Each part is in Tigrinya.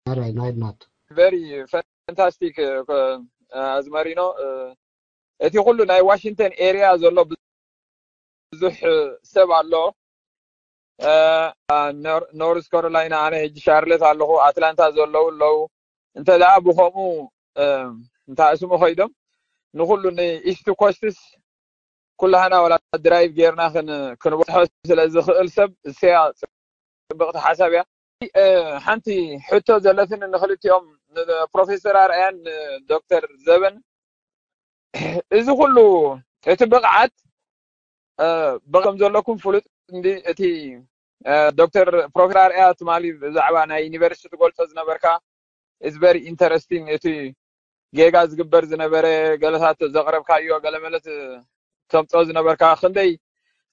All right, why not? Very fantastic. ኣዝመሪኖ፣ እቲ ኩሉ ናይ ዋሽንግተን ኤሪያ ዘሎ ብዙሕ ሰብ ኣሎ። ኖርዝ ካሮላይና፣ ኣነ ሕጂ ሻርለት ኣለኹ፣ ኣትላንታ ዘለዉ ኣለዉ። እንተ ደኣ ብኸምኡ እንተኣስሙ ከይዶም ንኹሉ ንኢስት ኮስትስ ኩላህና ወላ ድራይቭ ጌርና ክንበፅሖ ስለ ዝኽእል ሰብ እሰያ ጽብቕቲ ሓሳብ እያ። ሓንቲ ሕቶ ዘለትኒ ንክልቲኦም፣ ንፕሮፌሰር ኣርኣያን ንዶክተር ዘበን፣ እዚ ኩሉ እቲ ብቕዓት ከም ዘለኩም ፍሉጥ እንዲ፣ እቲ ዶክተር ፕሮፌሰር ኣርኣያ ትማሊ ብዛዕባ ናይ ዩኒቨርሲቲ ትገልጾ ዝነበርካ is very interesting። እቲ ጌጋ ዝግበር ዝነበረ ገለታት ዘቕረብካዮ ገለመለት ተምጾ ዝነበርካ ክንደይ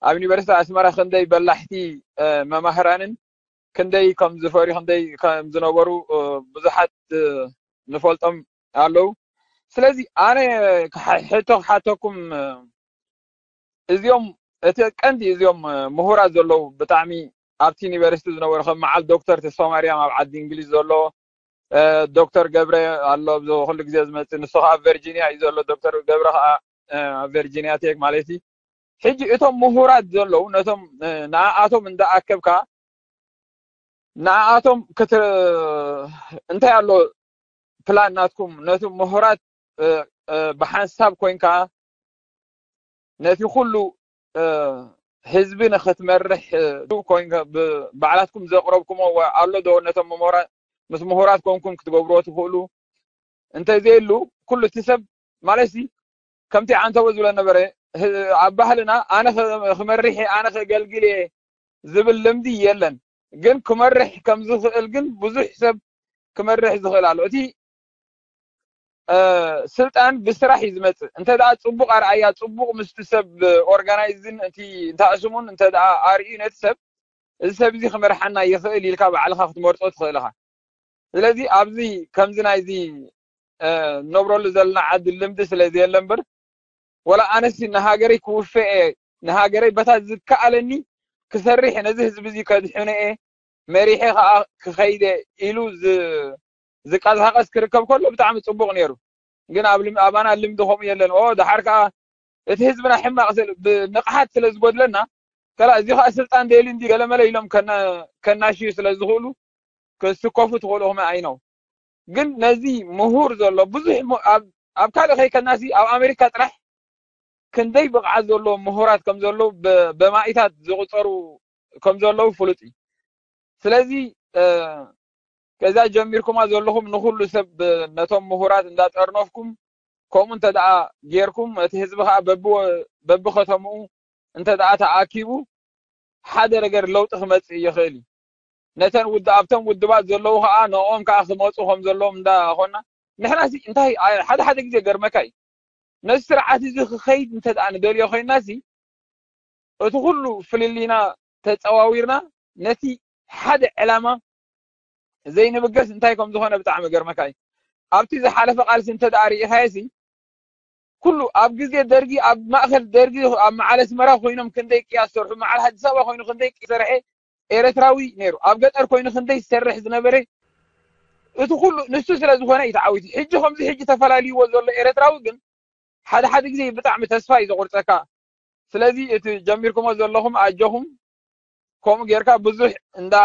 ኣብ ዩኒቨርሲቲ ኣስመራ ክንደይ በላሕቲ መማህራንን ክንደይ ከም ዝፈርዩ ክንደይ ከም ዝነበሩ ብዙሓት ንፈልጦም ኣለዉ። ስለዚ ኣነ ሕቶ ክሓተኩም፣ እዚኦም እቲ ቀንዲ እዚኦም ምሁራት ዘለዉ ብጣዕሚ ኣብቲ ዩኒቨርሲቲ ዝነበሩ ከም መዓል ዶክተር ተስፋማርያም ኣብ ዓዲ እንግሊዝ ዘሎ፣ ዶክተር ገብረ ኣሎ ኣብዚ ኩሉ ግዜ ዝመፅእ፣ ንሱ ከዓ ኣብ ቨርጂኒያ እዩ ዘሎ። ዶክተር ገብረ ከዓ ኣብ ቨርጂኒያ ቴክ ማለት እዩ። ሕጂ እቶም ምሁራት ዘለዉ ነቶም ንኣኣቶም እንዳኣከብካ ንኣኣቶም እንታይ ኣሎ ፕላን ናትኩም ነቲ ምሁራት ብሓንሳብ ኮይንካ ነቲ ኩሉ ህዝቢ ንክትመርሕ ኮይንካ ባዕላትኩም ዘቕረብኩሞ ኣሎ ዶ? ነቶም ምስ ምሁራት ኮንኩም ክትገብርዎ ትኽእሉ እንተዘየሉ ኩሉ እቲ ሰብ ማለት ከምቲ ዓንተቦ ዝብለ ነበረ፣ ኣብ ባህልና ኣነ ክመርሕ እየ፣ ኣነ ከገልግል እየ ዝብል ልምዲ የለን። ግን ክመርሕ ከም ዝኽእል ግን ብዙሕ ሰብ ክመርሕ ዝኽእል ኣሎ። እቲ ስልጣን ብስራሕ እዩ ዝመፅእ። እንተ ደኣ ፅቡቕ ኣርኣያ፣ ፅቡቕ ምስቲ ሰብ ኦርጋናይዝን እቲ እንተኣስሙን እንተ ደኣ ኣርእዩ ነቲ ሰብ፣ እዚ ሰብ እዚ ክመርሓና ይኽእል ኢልካ ባዕልኻ ክትመርፆ ትኽእል ኢኻ። ስለዚ ኣብዚ ከምዚ ናይዚ ነብረሉ ዘለና ዓዲ ልምዲ ስለ ዘየለ እምበር፣ ወላ ኣነሲ ንሃገረይ ክውፈ እየ፣ ንሃገረይ በታ ዝከኣለኒ ክሰርሕ፣ ነዚ ህዝቢ እዚ ከድሕኖ እየ፣ መሪሐ ከዓ ክኸይደ ኢሉ ዝቃሳቀስ ክርከብ ከሎ ብጣዕሚ ፅቡቅ ነይሩ። ግን ኣብ ኣባና ልምዲ ከምኡ የለን። ኦ ደሓር ከዓ እቲ ህዝብና ሕማቅ ብንቕሓት ስለ ዝጎድለና፣ ከላ እዚ ከዓ ስልጣን ደልዩ እንዲ ገለመለ ኢሎም ከናሽዩ ስለ ዝኽእሉ ክስከፉ ትኽእሉ ኢኹም። ኣይ ነው። ግን ነዚ ምሁር ዘሎ ብዙሕ ኣብ ካልእ ከይከናሲ ኣብ ኣሜሪካ ጥራሕ ክንደይ ብቕዓት ዘለዎም ምሁራት ከም ዘለዉ በማኢታት ዝቑፀሩ ከም ዘለዉ ፍሉጥ እዩ። ስለዚ ከዛ ጀሚርኩማ ዘለኹም ንኹሉ ሰብ ነቶም ምሁራት እንዳጠርነፍኩም ከምኡ እንተ ደኣ ጌርኩም እቲ ህዝቢ ከዓ በብከተምኡ እንተ ደኣ ተኣኪቡ ሓደ ነገር ለውጢ ክመፅእ ይኽእል እዩ። ነተን ውድ ኣብቶም ውድባት ዘለዉ ከዓ ንኦም ከዓ ክመፁ ከም ዘለዎም እንዳኾና ንሕና ሲ እንታይ ሓደ ሓደ ግዜ ገርመካ እዩ ነዚ ስርዓት እዚ ክኸይድ እንተ ደኣ ንደልዮ ኮይና ሲ እቲ ኩሉ ፍልልይና ተፀዋዊርና ነቲ ሓደ ዕላማ ዘይንብገስ እንታይ ከም ዝኾነ ብጣዕሚ ገርመካ እዩ። ኣብቲ ዝሓለፈ ቃልሲ እንተ ደኣ ርኢኻዮ ሲ ኩሉ ኣብ ግዜ ደርጊ ኣብ ማእኸል ደርጊ ኣብ መዓል ኣስመራ ኮይኖም ክንደይ ቅያ ዝሰርሑ፣ መዓል ኣዲስ ኣበባ ኮይኑ ክንደይ ቅያ ዝሰርሐ ኤረትራዊ ነይሩ፣ ኣብ ገጠር ኮይኑ ክንደይ ዝሰርሕ ዝነበረ እቲ ኩሉ ንሱ ስለ ዝኾነ እዩ ተዓዊቱ። ሕጂ ከምዚ ሕጂ ተፈላልይዎ ዘሎ ኤረትራዊ ግን ሓደ ሓደ ግዜ ብጣዕሚ ተስፋ እዩ ዘቑርፀካ። ስለዚ እቲ ጀሚርኩሞ ዘለኹም ኣጆኹም ከምኡ ጌርካ ብዙሕ እንዳ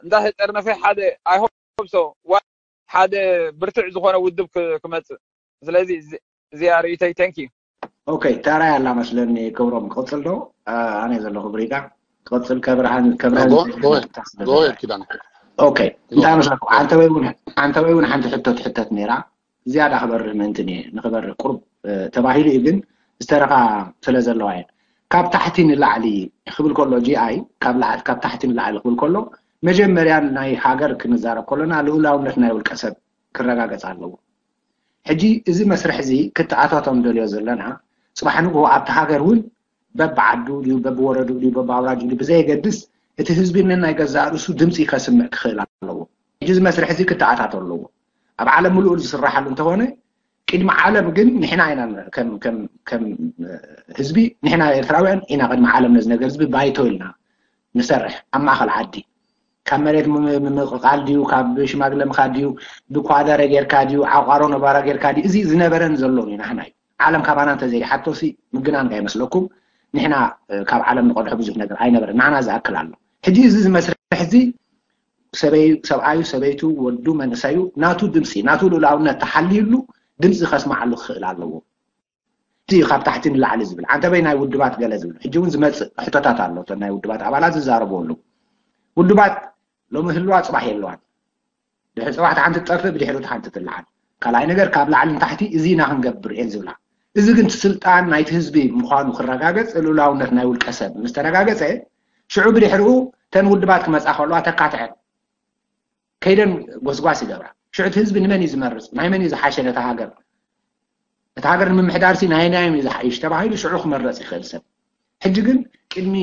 እንዳ ተጠርነፈ ሓደ I hope so ሓደ ብርቱዕ ዝኾነ ውድብ ክመፅእ። ስለዚ እዚኣ ርእይቶይ። Thank you። Okay፣ ተራይ ኣላ መስለኒ። ክብሮም ክቕፅል ዶ? ኣነ ዘለኹ ብሪጋ ክቕፅል ከብርሃን ከብርሃን Go- go ahead. Go ahead, ኪዳነ። Okay፣ እንታይ መስለኩም? ዓንተበይ እውን ዓንተበይ እውን ሓንቲ ሕቶ ትሕተት ነይራ። ዝያዳ ክበርህ ምእንትን እየ ንክበርህ ቁሩብ ተባሂሉ እዩ፣ ግን ዝተረኻ ስለ ዘለዋ እየን። ካብ ታሕቲ ንላዕሊ ክብል ከሎ፣ ጂኣይ ካብ ላዕሊ ካብ ታሕቲ ንላዕሊ ክብል ከሎ መጀመርያ ናይ ሃገር ክንዛረብ ከሎና ልኡላውነት ናይ ውልቀ ሰብ ክረጋገጽ ኣለዎ። ሕጂ እዚ መስርሕ እዚ ክተኣታቶ ንደልዮ ዘለና፣ ጽባሕ ንግሆ ኣብቲ ሃገር እውን በብዓዱ ድዩ በብወረዱ ድዩ በብኣውራጅ ድዩ ብዘየገድስ እቲ ህዝቢ ነናይ ገዛእ ርእሱ ድምፂ ከስምዕ ክኽእል ኣለዎ። ሕጂ እዚ መስርሕ እዚ ክተኣታቶ ኣለዎ። ኣብ ዓለም ምሉእ ዝስራሓሉ እንተኾነ ቅድሚ ዓለም ግን ንሕና ኢና ከም ከም ከም ህዝቢ ንሕና ኤርትራውያን ኢና ቅድሚ ዓለም ነዚ ነገር ህዝቢ ባይቶ ኢልና ንሰርሕ ኣብ ማእኸል ዓዲ። ካብ መሬት ምምቕቓል ድዩ፣ ካብ ሽማግለ ምኻድ ድዩ፣ ብኳደረ ጌርካ ድዩ፣ ዓቋሮ ነባራ ጌርካ ድዩ፣ እዚ ዝነበረን ዘሎን እዩ። ናሕና እዩ ዓለም ካባና እንተዘይሓቶሲ ምግናን ከይመስለኩም፣ ንሕና ካብ ዓለም ንቐድሖ ብዙሕ ነገር ኣይነበረን። ንዓና ዝኣክል ኣሎ። ሕጂ እዚ ዝመስርሕ እዚ ሰበይ ሰብኣዩ፣ ሰበይቱ፣ ወዱ፣ መንእሰዩ ናቱ ድምፂ፣ ናቱ ልኡላውነት ተሓልዩሉ ድምፂ ከስማዓሉ ክኽእል ኣለዎ። እቲ ካብ ታሕቲ ንላዕሊ ዝብል ዓንተበይ ናይ ውድባት ገለ ዝብል ሕጂ እውን ዝመፅእ ሕቶታት ኣሎ። እተን ናይ ውድባት ኣባላት ዝዛረቡ ኣለዉ። ውድባት ሎሚ ህልዋ ፅባሕ የለዋን። ድሕሪ ፅባሕ ሓንቲ ትጠፍእ፣ ብድሕሪ ሓንቲ ትለዓል። ካልኣይ ነገር ካብ ላዕሊ ንታሕቲ እዚ ኢና ክንገብር እየን ዝብላ። እዚ ግን እቲ ስልጣን ናይቲ ህዝቢ ምዃኑ ክረጋገፅ ልኡላውነት ናይ ውልቀ ሰብ ምስ ተረጋገፀ ሽዑ ብድሕሪኡ እተን ውድባት ክመፃ ከለዋ ተካትዐን ከይደን ጎስጓስ ይገብራ። ሽዑ እቲ ህዝቢ ንመን እዩ ዝመርፅ? ናይ መን እዩ ዝሓሸ ነታ ሃገር? እቲ ሃገር ንምምሕዳር ሲ ናይ ናይ እዩ ዝሓይሽ ተባሂሉ ሽዑ ክመረፅ ይኽእል ሰብ። ሕጂ ግን ቅድሚ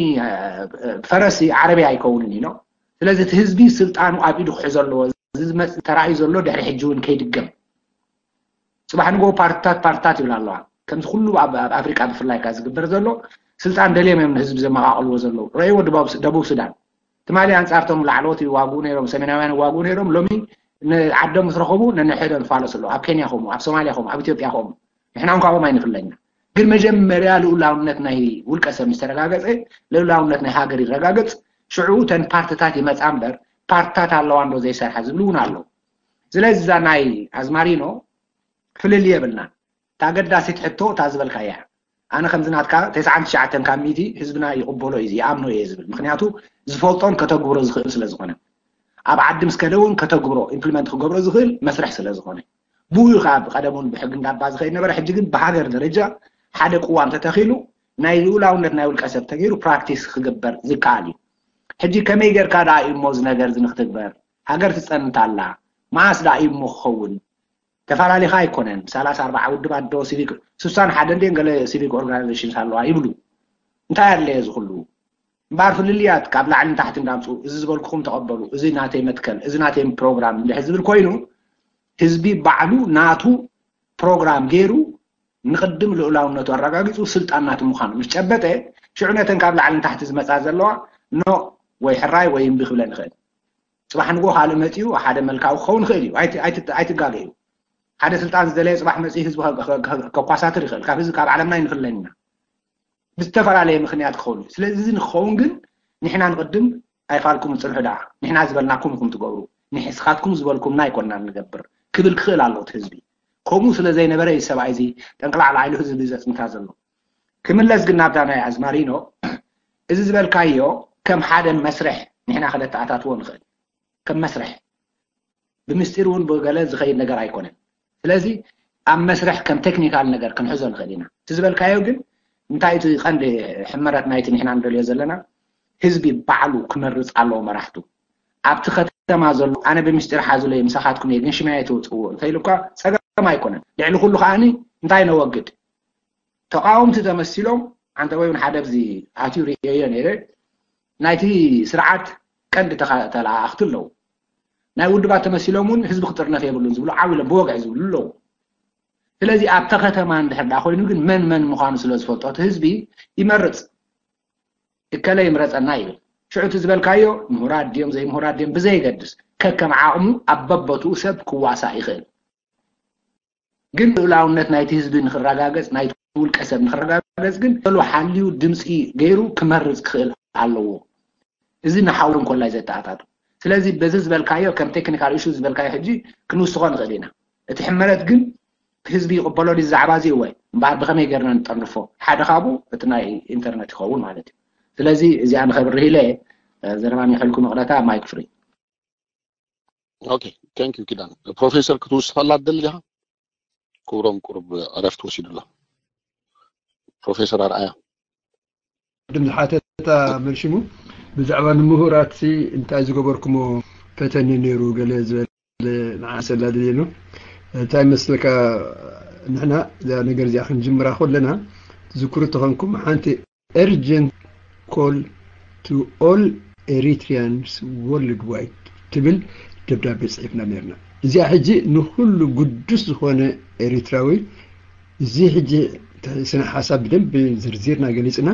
ፈረስ ዓረብያ ኣይከውንን ኢሎ። ስለዚ እቲ ህዝቢ ስልጣኑ ኣብ ኢዱ ክሕዞ ኣለዎ። እዚ ዝመፅእ ተራእዩ ዘሎ ድሕሪ ሕጂ እውን ከይድገም። ፅባሕ ንጎ ፓርትታት ፓርትታት ይብላ ኣለዋ። ከምዚ ኩሉ ኣብ ኣፍሪቃ ብፍላይ ካ ዝግበር ዘሎ ስልጣን ደልዮም እዮም ንህዝቢ ዘመቃቅልዎ ዘለዉ። ረእይዎ ደቡብ ሱዳን ትማሊ ኣንጻርቶም ላዕለዎት ይዋግኡ ነይሮም፣ ሰሜናውያን ይዋግኡ ነይሮም። ሎሚ ንዓዶም ምስ ረኸቡ ነንሕዶም ይፋለሱ ኣለዉ። ኣብ ኬንያ ከምኡ፣ ኣብ ሶማልያ ከምኡ፣ ኣብ ኢትዮጵያ ከምኡ። ንሕና እውን ካብኦም ኣይንፍለይና። ግን መጀመርያ ልኡላውነት ናይ ውልቀ ሰብ ምስ ተረጋገጸ፣ ልኡላውነት ናይ ሃገር ይረጋገጽ። ሽዑ እተን ፓርትታት ይመጻ እምበር ፓርትታት ኣለዋ እንዶ ዘይሰርሓ ዝብሉ እውን ኣለዉ። ስለዚ እዛ ናይ ኣዝማሪኖ ፍልልይ የብልና። እታ ኣገዳሲት ሕቶ እታ ዝበልካያ። ኣነ ከምዚ ናትካ ተስዓን ትሽዓተን ካብ ሚእቲ ህዝብና ይቕበሎ እዩ፣ ይኣምኖ እየ ዝብል። ምክንያቱ ዝፈልጦን ከተግብሮ ዝኽእል ስለ ዝኾነ። ኣብ ዓዲ ምስ ከደ እውን ከተግብሮ፣ ኢምፕሊመንት ክገብሮ ዝኽእል መስርሕ ስለ ዝኾነ። ብኡ እዩ ከዓ ብቐደም እውን ብሕጊ እንዳባ ዝኸይድ ነበረ። ሕጂ ግን ብሃገር ደረጃ ሓደ ቅዋም ተተኺሉ ናይ ልኡላውነት ናይ ውልቀ ሰብ ተገይሩ ፕራክቲስ ክግበር ዝከኣል እዩ። ሕጂ ከመይ ጌርካ ደኣ እዩ እሞ እዚ ነገር እዚ ንክትግበር? ሃገር ትጸንት ኣላ። መዓስ ደኣ እዩ እሞ ክኸውን? ተፈላሊኻ ኣይኮነን። ሰላሳ ኣርባዓ ውድባት ዶ ሲቪክ፣ ስሳን ሓደ እንድየን ገለ ሲቪክ ኦርጋናይዜሽንስ ኣለዋ ይብሉ። እንታይ ኣድለየ እዚ ኩሉ? እምበኣር ፍልልያት ካብ ላዕሊ ንታሕቲ እንዳምፅኡ፣ እዚ ዝበልኩኹም ተቐበሉ፣ እዚ ናተይ መትከል፣ እዚ ናተይ ፕሮግራም እንድሕር ዝብል ኮይኑ፣ ህዝቢ ባዕሉ ናቱ ፕሮግራም ገይሩ ንቕድም ልኡላውነቱ ኣረጋጊፁ ስልጣን ናቱ ምዃኑ ምስ ጨበጠ፣ ሽዑ ነተን ካብ ላዕሊ ንታሕቲ ዝመፃ ዘለዋ ኖ ወይ ሕራይ ወይ እምቢ ክብለን ይኽእል። ፅባሕ ንግሆ ካልእ መፂኡ ሓደ መልካዊ ክኸውን ይኽእል እዩ። ኣይት-፣ ኣይት-፣ ኣይትጋገዩ። ሓደ ስልጣን ዝደለየ ፅባሕ መፂኡ ህዝቢ ከ-፣ ከ-፣ ከ-፣ ከኳሳትር ይኽእል። ካብ ህዝቢ፣ ካብ ዓለምና ኣይንፍለን ኢና። ብዝተፈላለየ ምኽንያት ክኸውን እዩ። ስለዚ እዚ ንክኸውን ግን ንሕና ንቕድም ኣይፋልኩም ፅንሑ ደኣ። ንሕና ዝበልናኩም ኢኹም ትገብሩ። ንስኻትኩም ዝበልኩምና ኣይኮንናን ንገብር ክብል ክኽእል ኣለዎ እቲ ህዝቢ። ከምኡ ስለ ዘይነበረ እዩ ሰብኣይ እዚ ጠንቅላዕላዕ ኢሉ ህዝቢ ዘፅንታ ዘሎ። ክምለስ ግን ናብታ ናይ ኣዝማሪኖ፣ እዚ ዝበልካዮ ከም ሓደ መስርሕ ንሕና ከነተኣታትዎ ንኽእል። ከም መስርሕ ብምስጢር እውን ብገለ ዝኸይድ ነገር ኣይኮነን። ስለዚ ኣብ መስርሕ ከም ቴክኒካል ነገር ክንሕዞ ንኽእል ኢና። እቲ ዝበልካዮ ግን እንታይ እቲ ቀንዲ ሕመረት ናይቲ ንሕና ንደልዮ ዘለና? ህዝቢ ባዕሉ ክመርፅ ኣለዎ መራሕቱ። ኣብቲ ከተማ ዘሎ ኣነ ብምስጢር ሓዝለይ ምሳኻትኩም እየ ግን ሽመይ ኣይትውፅዎ እንተኢሉ እኳ ፀገም ኣይኮነን። ልዕሊ ኩሉ ከዓኒ እንታይ ነወግድ? ተቃወምቲ ተመሲሎም፣ ኣንተ ወይ እውን ሓደ ኣብዚ ኣትዩ ርእየዮ ነይረ፣ ናይቲ ስርዓት ቀንዲ ተኻ-፣ ተለኣኣኽቲ ኣለዉ። ናይ ውድባት ተመሲሎም እውን ህዝቢ ክጥርነፍ የብሉን ዝብሉ ዓው ኢሎም ብወግዒ ዝብሉ ኣለዉ። ስለዚ ኣብታ ከተማ እንድሕር ደኣ ኮይኑ ግን መን መን ምዃኑ ስለ ዝፈልጦ እቲ ህዝቢ ይመርፅ። እከለ ይምረፀና ይብል። ሽዑ እቲ ዝበልካዮ ምሁራት ድዮም ዘይምሁራት ድዮም ብዘይገድስ ከከም ዓቕሙ ኣብ በቦትኡ ሰብ ክዋሳእ ይኽእል። ግን ልኡላውነት ናይቲ ህዝቢ ንክረጋገፅ፣ ናይቲ ውልቀ ሰብ ንክረጋገፅ ግን ገሉ ሓልዩ ድምፂ ገይሩ ክመርፅ ክኽእል ኣለዎ። እዚ ንሓውሩ እንኮላይ ዘተኣታቱ። ስለዚ በዚ ዝበልካዮ ከም ቴክኒካል ኢሹ ዝበልካዮ ሕጂ ክንውስኾ ንኽእል ኢና። እቲ ሕመረት ግን ህዝቢ ይቕበሎ ድዩ ዛዕባ እዚ? እወ። እምበኣር ብኸመይ ጌርና ንጠርንፎ? ሓደ ካብኡ እቲ ናይ ኢንተርነት ይኸውን ማለት እዩ። ስለዚ እዚኣ ንኸብርህ ኢለ፣ እ፣ ዘረባ ንሕልኩ መቕረታ ማይክ ፍሪ። ኦኬ፣ ቴንክ ዩ ኪዳነ። ፕሮፌሰር ክትውስኸላ ትደሊ ዲኻ? ክብሮም ቁሩብ ዕረፍቲ ወሲዱ ኣሎ። ፕሮፌሰር ኣርኣያ። ቅድም ዝሓተታ መልሽሙ ብዛዕባ ንምሁራት ሲ እንታይ ዝገበርኩሞ ፈተነ ነይሩ ገለ ዝበለ ንዓ ሰላዲ ኣሎ። እንታይ መስለካ ንሕና እዛ ነገር እዚኣ ክንጅምራ ከለና ትዝክሩ ተኾንኩም ሓንቲ urgent call to all Eritreans worldwide ትብል ደብዳቤ ጽሒፍና ነርና። እዚኣ ሕጂ ንኹሉ ግዱስ ዝኾነ ኤሪትራዊ እዚ ሕጂ ስነ ሓሳብ ብደንብ ዝርዚርና ገሊጽና።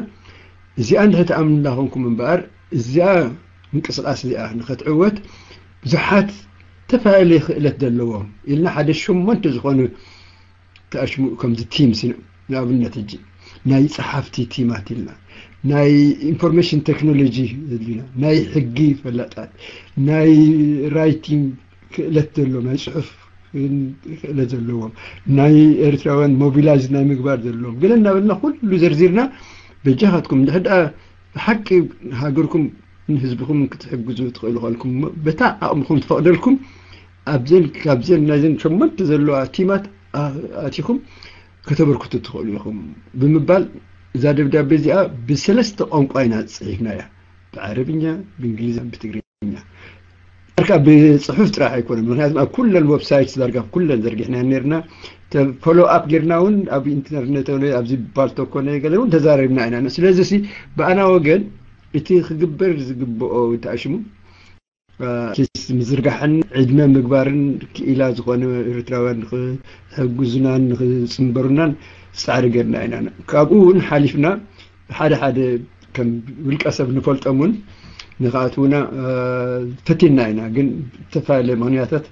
እዚኣ እንድሕር ትኣምንላ ኮንኩም እምበኣር እዚኣ ምንቅስቃስ እዚኣ ንኸትዕወት ብዙሓት ተፈላለየ ክእለት ዘለዎም ኢልና ሓደ ሸሞንተ ዝኾኑ ተኣሽሙ ከምዚ ቲምስ ኢና። ንኣብነት ሕጂ ናይ ጸሓፍቲ ቲማት ኢልና፣ ናይ ኢንፎርሜሽን ቴክኖሎጂ ኢልና፣ ናይ ሕጊ ፈላጣት፣ ናይ ራይቲንግ ክእለት ዘለዎም፣ ናይ ጽሑፍ ክእለት ዘለዎም፣ ናይ ኤርትራውያን ሞቢላይዝ ናይ ምግባር ዘለዎም ገለ እናበልና ኩሉ ዘርዚርና በጃኻትኩም እንድሕር ደኣ ብሓቂ ሃገርኩም ንህዝብኹም ክትሕግዙ ትኽእሉ ኾንኩም እሞ በታ ዓቕምኹም ትፈቕደልኩም ኣብዘን ካብዘን ናይዘን ሸሞንተ ዘለዋ ቲማት ኣቲኹም ከተበርክቱ ትኽእሉ ኢኹም ብምባል እዛ ደብዳቤ እዚኣ ብሰለስተ ቋንቋ ኢና ጽሒፍናያ። ብዓረብኛ፣ ብእንግሊዝኛ፣ ብትግርኛ። ዳርጋ ብጽሑፍ ጥራሕ ኣይኮነን፣ ምክንያቱም ኣብ ኩለን ዌብሳይት ዳርጋ ኩለን ዘርጊሕና ነርና። ፎሎ ኣፕ ጌርና እውን ኣብ ኢንተርኔት ሆነ ኣብዚ ባልቶ ኮነ ገለ እውን ተዛረብና ኢና። ስለዚ ሲ ብኣና ወገን እቲ ክግበር ዝግብኦ ተኣሽሙ ምዝርጋሕን ዕድመ ምግባርን ክኢላ ዝኾነ ኤርትራውያን ንክሕግዙናን ንክፅንበሩናን ፃዕሪ ገርና ኢና። ካብኡ እውን ሓሊፍና ሓደ ሓደ ከም ውልቀ ሰብ ንፈልጦም እውን ንክኣትውና ፈቲና ኢና። ግን ዝተፈላለዩ ምክንያታት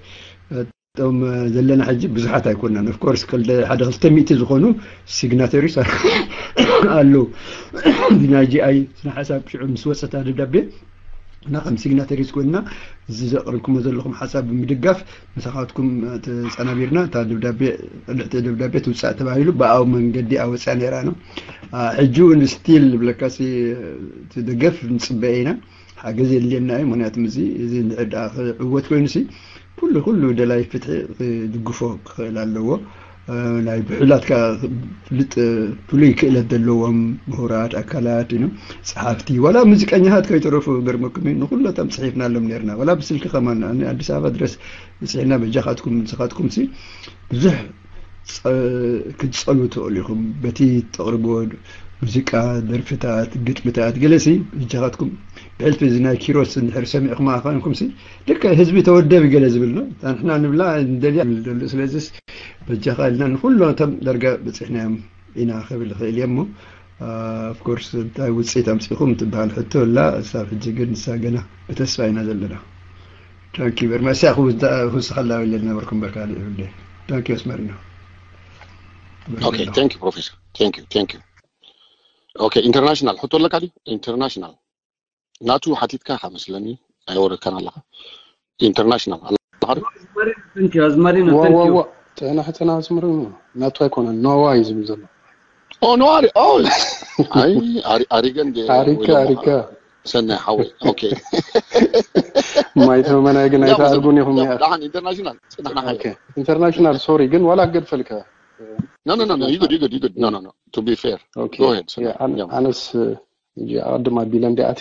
እቶም ዘለና ሕጂ ብዙሓት ኣይኮናን። ኦፍኮርስ ሓደ ክልተ ሚእቲ ዝኾኑ ሲግናተሪስ ኣለዉ። ናይ ጂኣይ ስነ ሓሳብ ሽዑ ምስ ወፀታ ደብዳቤ እና ከም ሲግናተሪስ ኮይንና እዚ ዘቕርብኩሞ ዘለኹም ሓሳብ ብምድጋፍ ምሳኻትኩም ተፀናቢርና እታ ደብዳቤ ቅድሕቲ ደብዳቤ ትውፃእ ተባሂሉ ብኣው መንገዲ ኣወፅያ ነይራ ነው። ሕጂ እውን ስቲል ብለካሲ ደገፍ ንፅበየ ኢና። ሓገዝ የድልየና እዩ። ምክንያቱም እዚ እዚ እንድሕር ደኣ ክዕወት ኮይኑ ሲ ኩሉ ኩሉ ደላይ ፍትሒ ክድግፎ ክኽእል ኣለዎ። ናይ ብሕላትካ ፍልጥ ፍሉይ ክእለት ዘለዎም ምሁራት ኣካላት ዩ ጸሓፍቲ ዋላ ሙዚቀኛታት ከይተረፉ ገርመኩም እዩ ንኩለቶም ጽሒፍናሎም ነርና ዋላ ብስልኪ ከማን ኣዲስ ኣበባ ድረስ ጽሒና በጃኻትኩም ንስኻትኩም ሲ ብዙሕ ክትጸሉ ትኽእሉ ኢኹም በቲ ተቕርብዎ ሙዚቃ ደርፍታት ግጥምታት ገለሲ በጃኻትኩም ብሕልፊ እዚ ናይ ኪሮስ እንድሕር ሰሚዕኹም ኣኻንኩም ሲ ደቂ ህዝቢ ተወደብ ገለ ዝብል ነው። ንሕና ንብላ እንደልያ ንደሉ። ስለዚስ በጃኻ ኢልና ንኩሎም እቶም ዳርጋ በፂሕናዮም ኢና ክብል ይኽእል እየ። እሞ ኦፍኮርስ እንታይ ውፅኢት ኣምፂኹም ትበሃል ሕቶ ኣላ። እሳብ ሕጂ ግን ንሳ ገና ብተስፋ ኢና ዘለና። ታንኪ ቨሪ ማች። እሳ ክውስኸላ ኢለ ዝነበርኩም በርካ ይብለ። ታንኪ ኣስመሪኖ። ኦኬ ታንኪ ፕሮፌሰር። ታንኪ ታንኪ። ኦኬ ኢንተርናሽናል ሕቶ ኣለካ ድዩ? ኢንተርናሽናል ናቱ ሓቲትካ ኢኻ መስለኒ። ኣይወረድካን ኣለኻ። ኢንተርናሽናል ኣለኻ ድዩ? ኣዝማሪኖ ጥዕና ሕተና ኣዝምሩ ናቱ ኣይኮነን ኖዋ እዩ ዝብል ዘሎ። ኦ ኖዋ ኣሪ ኦ ኣይ ኣሪ ኣሪገ እንደ ኣሪካ ኣሪካ ሰናይ ሓወይ ኦኬ ማይ ተመናይ ግን ኣይተኣርጉን ኢኹም ያ ዳሓን ኢንተርናሽናል ጽናሕና ሓወይ ኢንተርናሽናል ሶሪ ግን ዋላ ገድፈልካ no no no no you good you good you good no no no to be fair ኦኬ go ahead ሰናይ ኣነስ ኣቅድም ኣቢለ እንዲኣቴ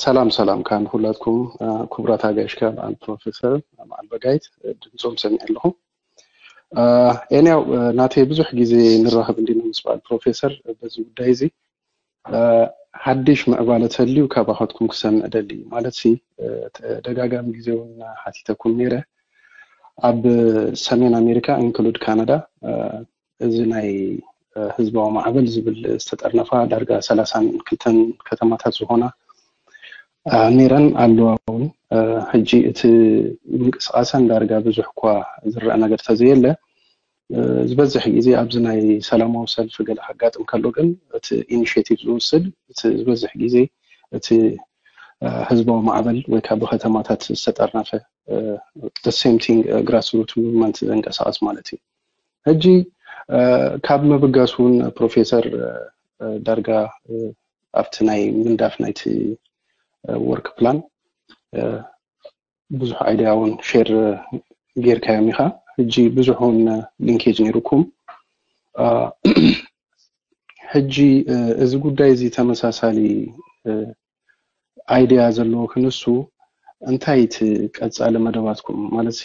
ሰላም ሰላም ካን ሁላትኩም ክቡራት ኣጋይሽካ በዓል ፕሮፌሰር በዓል በጋይት ድምፆም ሰሚዐ ኣለኹ። ኤንያው ናተይ ብዙሕ ግዜ ንራኸብ እንዲና ምስ በዓል ፕሮፌሰር በዚ ጉዳይ እዚ ሓድሽ ምዕባለ ተልዩ ካባኻትኩም ክሰምዕ ደሊ ማለት ሲ ተደጋጋሚ ግዜ እውን ሓቲተኩም ነይረ ኣብ ሰሜን ኣሜሪካ ኢንክሉድ ካናዳ እዚ ናይ ህዝባዊ ማዕበል ዝብል ዝተጠርነፋ ዳርጋ ሰላሳን ክልተን ከተማታት ዝኾና ነይረን ኣለዋ እውን ሕጂ እቲ ምንቅስቃሰን ዳርጋ ብዙሕ እኳ ዝረአ ነገር ተዘየለ ዝበዝሕ ግዜ ኣብዚ ናይ ሰላማዊ ሰልፊ ገለ ከጋጥም ከሎ ግን እቲ ኢኒሽቲቭ ዝወስድ እቲ ዝበዝሕ ግዜ እቲ ህዝባዊ ማዕበል ወይ ካብ ብከተማታት ዝተጠርነፈ same thing grassroot movement ዘንቀሳቀስ ማለት እዩ። ሕጂ ካብ ምብጋስ እውን ፕሮፌሰር ዳርጋ ኣብቲ ናይ ምንዳፍ ናይቲ work plan ብዙሕ idea እውን share ጌርካዮም ኢኻ። ሕጂ ብዙሕ እውን linkage ነይሩኩም። ሕጂ እዚ ጉዳይ እዚ ተመሳሳሊ idea ዘለዎ ክንሱ እንታይ እቲ ቀፃሊ መደባትኩም ማለት ሲ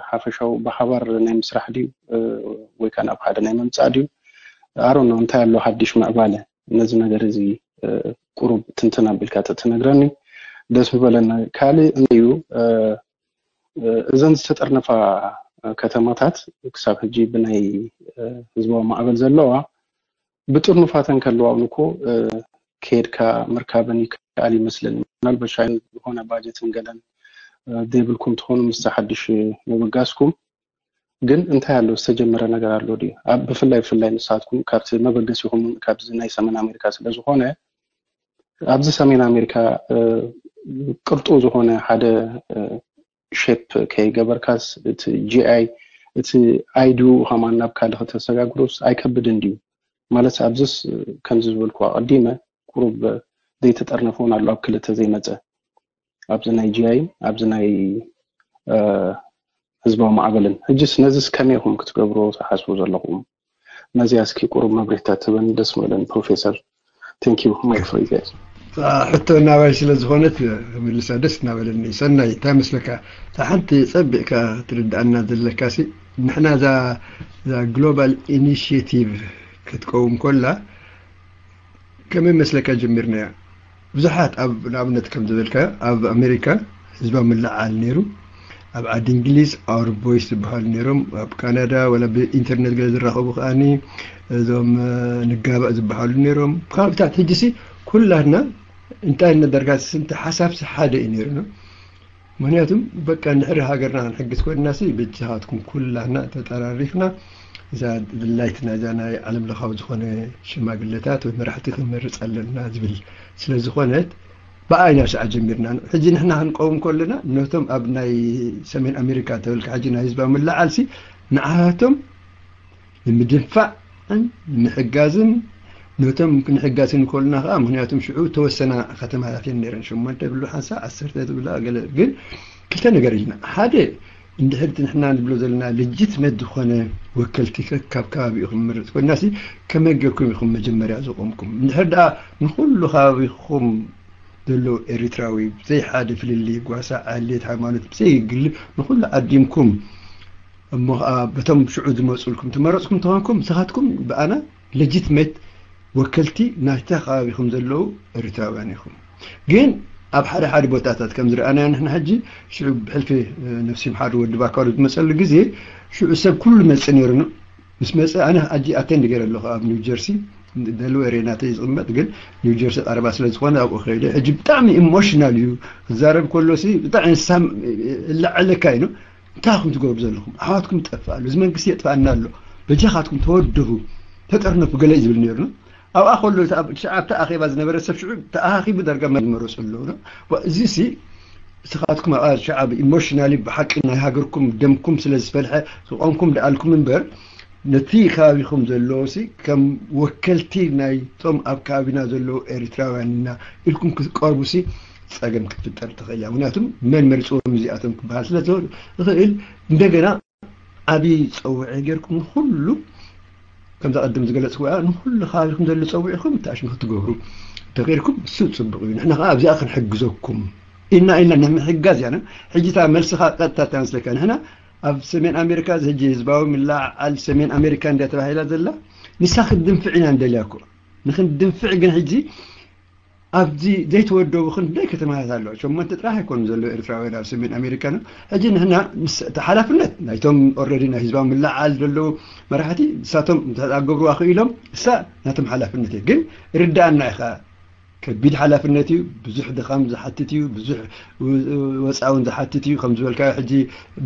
ሓፈሻዊ ብሓባር ናይ ምስራሕ ድዩ ወይ ከዓ ናብ ሓደ ናይ ምምፃእ ድዩ ኣሮኖ እንታይ ኣሎ ሓድሽ ምዕባለ ነዚ ነገር እዚ ቁሩብ ትንትን ኣቢልካ ተትነግረኒ ደስ ምበለኒ። ካልእ እንታይ እዩ እዘን ዝተጠርነፋ ከተማታት ክሳብ ሕጂ ብናይ ህዝባዊ ማዕበል ዘለዋ ብጥርኑፋተን ከለዋ እውን እኮ ከይድካ ምርካበን ይከኣል ይመስለኒ። ምናልባት ሻይን ዝኾነ ባጀትን ገለን ዘይብልኩም ትኾኑ ምስ ሓድሽ ምብጋስኩም፣ ግን እንታይ ኣሎ ዝተጀመረ ነገር ኣሎ ድዩ? ኣብ ብፍላይ ብፍላይ ንሳትኩም ካብቲ መበገሲኹም ካብዚ ናይ ሰሜን ኣሜሪካ ስለ ዝኾነ ኣብዚ ሰሜን ኣሜሪካ ቅርጡ ዝኾነ ሓደ ሼፕ ከይገበርካስ እቲ ጂኣይ እቲ ኣይዱ ከማን ናብ ካልእ ከተሰጋግሮስ ኣይከብድን ድዩ? ማለት ኣብዚስ ከምዚ ዝበልኩ ኣቐዲመ ቁሩብ ዘይተጠርነፈ እውን ኣሎ ኣብ ክልተ ዘይመፀ ኣብዚ ናይ ጂኣይን ኣብዚ ናይ ህዝባዊ ማዕበልን። ሕጅስ ነዚስ ከመይ ኢኹም ክትገብርዎ ትሓስቡ ዘለኹም? ነዚኣ እስኪ ቁሩብ መብሪህታት ትበኒ ደስ ምበለኒ ፕሮፌሰር። Thank you, Mike, for you guys. ሕቶ ናባይ ስለ ዝኾነት ምልሳ ደስ እናበለኒ። ሰናይ እንታይ መስለካ? እታ ሓንቲ ጸቢቕካ ትርድኣና ዘለካ ሲ ንሕና እዛ ግሎባል ኢኒሽቲቭ ክትቀውም ኮላ ከመይ መስለካ ጀሚርናያ? ብዙሓት ኣብ ንኣብነት ከም ዝበልካ ኣብ ኣሜሪካ ህዝባዊ ምልዓል ነይሩ። ኣብ ዓዲ እንግሊዝ ኣውር ቦይስ ዝበሃሉ ነይሮም። ኣብ ካናዳ ወላ ብኢንተርነት ገለ ዝራኸቡ ከኣኒ እዞም ንጋባእ ዝበሃሉ ነይሮም። ካብታት ሕጂ ሲ ኩላትና እንታይ ነደርጋ ስንቲ ሓሳብ ሲ ሓደ እዩ ነይሩ ነው። ምክንያቱም በቃ እንድሕር ሃገርና ክንሕግዝ ኮይንና ሲ በጃኻትኩም ኩላትና ተጠራሪፍና እዛ ድላይትና እዛ ናይ ዓለም ለኻዊ ዝኾነ ሽማግለታት ወይ መራሕቲ ክንመርፅ ኣለና ዝብል ስለ ዝኾነት ብኣይ ናብ ሰዓት ጀሚርና ሕጂ ንሕና ክንቀውም ከለና ነቶም ኣብ ናይ ሰሜን ኣሜሪካ ተበልካ ሕጂ ናይ ህዝባዊ ምልዓል ሲ ንዓቶም ንምድንፋዕን ንምሕጋዝን ነቶም ክንሕጋዝ እንከሉና ከዓ ምክንያቱም ሽዑ ተወሰና ከተማታት እየን ነይረን ሸሞንተ ብሉ ሓንሳ ዓሰርተ ትብላ ገለ ግን ክልተ ነገር ኢልና ሓደ እንድሕር እቲ ንሕና ንብሎ ዘለና ልጅትመት ዝኾነ ወከልቲ ካብ ከባቢ ኢኹም ምርፅ ኮይና ሲ ከመይ ጌርኩም ኢኹም መጀመርያ ዝቆምኩም እንድሕር ደኣ ንኩሉ ከባቢኹም ዘሎ ኤሪትራዊ ብዘይ ሓደ ፍልልይ ጓሳ ዓሌት ሃይማኖት ብዘይ ግል ንኩሉ ዓዲምኩም እሞ ከዓ በቶም ሽዑ ዝመፁልኩም ትመረፅኩም ተኾንኩም ንስኻትኩም ብኣና ለጅትመት ወከልቲ ናይታ ከባቢኹም ዘለዉ ኤሪትራውያን ኢኹም ግን ኣብ ሓደ ሓደ ቦታታት ከም ዝረኣናዮ ንሕና ሕጂ ሽዑ ብሕልፊ ነፍሲ ምሓር ወዲ ባካሉ ዝመፀሉ ግዜ ሽዑ ሰብ ኩሉ መፅእ ነይሩ ምስ መፀ ኣነ ኣጂ ኣቴንድ ገይረ ኣለኹ ኣብ ኒው ጀርሲ ደልወር ናተይ ዝቕመጥ ግን ኒው ጀርሲ ቀረባ ስለ ዝኾነ ኣብኡ ከይደ ሕጂ ብጣዕሚ ኢሞሽናል እዩ ክዛረብ ከሎ ሲ ብጣዕሚ ሳም እላዓለካ እዩ እንታይ ኢኹም ትገብሩ ዘለኹም ኣሕዋትኩም ይጠፍእ ኣሎ እዚ መንግስቲ የጥፍኣና ኣሎ በጃኻትኩም ተወድቡ ተጠርነፉ ገለ እዩ ዝብል ነይሩ ኣብኣ ከሎ ኣብቲ ኣኼባ ዝነበረ ሰብ ሽዑ ተኣኻኺቡ ዳርጋ መመረፁ ኣለዉ እዚ ሲ ንስኻትኩም ኣብኣ ሸዓ ብኢሞሽናሊ ብሓቂ ናይ ሃገርኩም ደምኩም ስለ ዝፈልሐ ዝቆምኩም ደኣልኩም እምበር ነቲ ከባቢኹም ዘለዎ ሲ ከም ወከልቲ ናይቶም ኣብ ከባቢና ዘለዉ ኤርትራውያን ኢና ኢልኩም ክትቀርቡ ሲ ፀገም ክትፍጠር ትኽእል እያ ምክንያቱም መን መሪፅዎም እዚኣቶም ክበሃል ስለ ዝኽእል እንደገና ዓብዪ ፀውዒ ጌርኩም ንኩሉ ከምዛ ቀድም ዝገለፅኩ ንኩሉ ከባቢኹም ዘሎ ፀውዒኹም ተኣሽሙ ክትገብሩ እንተኽኢልኩም እሱ ፅቡቕ እዩ ንሕና ከዓ ኣብዚኣ ክንሕግዘኩም ኢልና ኢልና ንምሕጋዝ እያ ሕጂ እታ መልስኻ ቀጥታ ተመስለካ ንሕና ኣብ ሰሜን ኣሜሪካ እዚ ሕጂ ህዝባዊ ምልዓዓል ሰሜን ኣሜሪካ እንድያ ተባሂላ ዘላ ንሳ ክንድንፍዕ ኢና ንደልያ እኮ ንክንድንፍዕ ግን ሕጂ ኣብዚ ዘይተወደቡ ክንደይ ከተማታት ኣለዋ ሸሞንተ ጥራሕ ኣይኮኑ ዘለዉ ኤርትራውያን ኣብ ሰሜን ኣሜሪካ ሕጂ ንሕና እቲ ሓላፍነት ናይቶም ኦረዲ ናይ ህዝባዊ ምልዓል ዘለዉ መራሕቲ ንሳቶም ተጣገብርዋ ክኢሎም እሳ ናቶም ሓላፍነት እየ ግን ርዳኣና ኢኻ ከቢድ ሓላፍነት እዩ ብዙሕ ድኻም ዝሓትት እዩ ብዙሕ ወፃውን ዝሓትት እዩ ከም ዝበልካዮ ሕጂ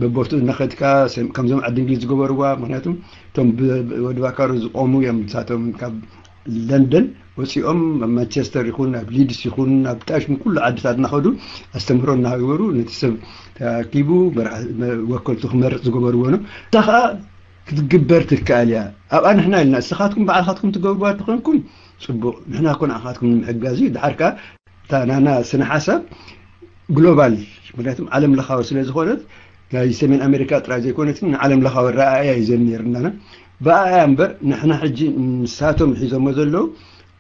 በቦትኡ እናኸድካ ከምዞም ዓዲ እንግሊዝ ዝገበርዋ ምክንያቱም እቶም ወዲ ባካሩ ዝቆሙ እዮም ንሳቶም ካብ ለንደን ወፂኦም ኣብ ማንቸስተር ይኹን ኣብ ሊድስ ይኹን ኣብ ጣሽም ኩሉ ዓድታት እናኸዱ ኣስተምህሮ እናሃገበሩ ነቲ ሰብ ተኣኪቡ ወከልቱ ክመርፅ ዝገበርዎ ነው እታ ከዓ ክትግበር ትከኣል እያ ኣብኣ ንሕና ኢልና ንስኻትኩም ባዕልኻትኩም ትገብርዋ ተኾንኩም ፅቡቕ ንሕና ኮ ንዓኻትኩም ንምሕጋዝ እዩ ድሓር ከዓ እታ ናና ስነ ሓሳብ ግሎባል ምክንያቱም ዓለም ለኻዊ ስለ ዝኾነት ናይ ሰሜን ኣሜሪካ ጥራይ ዘይኮነትን ንዓለም ለኻዊ ረኣያ እዩ ዘን ነይርናና ብኣያ እምበር ንሕና ሕጂ ንሳቶም ሒዞሞ ዘለዉ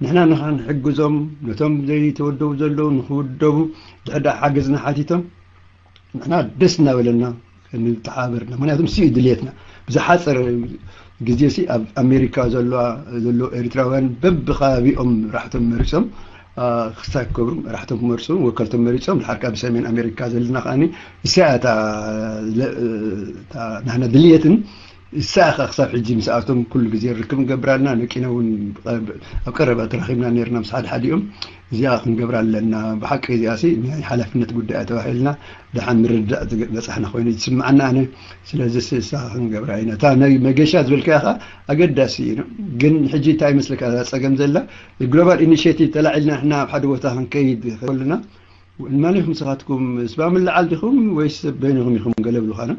ንሕና ንኽንሕግዞም ነቶም ዘይተወደቡ ዘለዉ ንክውደቡ ድሕዳ ሓገዝና ሓቲቶም ንሕና ደስ እናበለና ንተሓበርና ምክንያቱም ስኡ ድልየትና ብዝሓፀረ ግዜ ሲ ኣብ ኣሜሪካ ዘለዋ ዘሎ ኤርትራውያን በብከባቢኦም ራሕቶም መሪፆም ክሳብ ክገብሩ ራሕቶም ክመርፁ ወከልቶም መሪፆም ድሓር ካብ ሰሜን ኣሜሪካ ዘለና ከዓኒ እሳያ እታ ናህና ድልየትን እሳ ኢኻ ክሳብ ሕጂ ምስኣቶም ኩሉ ግዜ ርክብ ንገብር ኣለና። ነቂና እውን ኣብ ቀረባ ተራኺብና ነርና ምስ ሓደ ሓዲኦም። እዚኣ ክንገብር ኣለና። ብሓቂ እዚኣ ሲ ናይ ሓላፍነት ጉዳይ ተባሂልና ደሓን ምርዳእ ዝገ- በጻሕና ኮይኑ ዝስምዓና ኣነ። ስለዚ ሲ እሳ ክንገብራ ኢና። እታ ናይ መገሻ ዝበልካያ ኸዓ ኣገዳሲ እዩ። ግን ሕጂ እንታይ ይመስለካ እዛ ጸገም ዘላ ግሎባል ኢኒሽቲቭ ተላዒልና ንሕና ኣብ ሓደ ቦታ ክንከይድ ከለና እንማን ኢኹም ንስኻትኩም ህዝባዊ ምልዓል ዲኹም ወይስ በይንኹም ኢኹም ገለ ብሉኻና።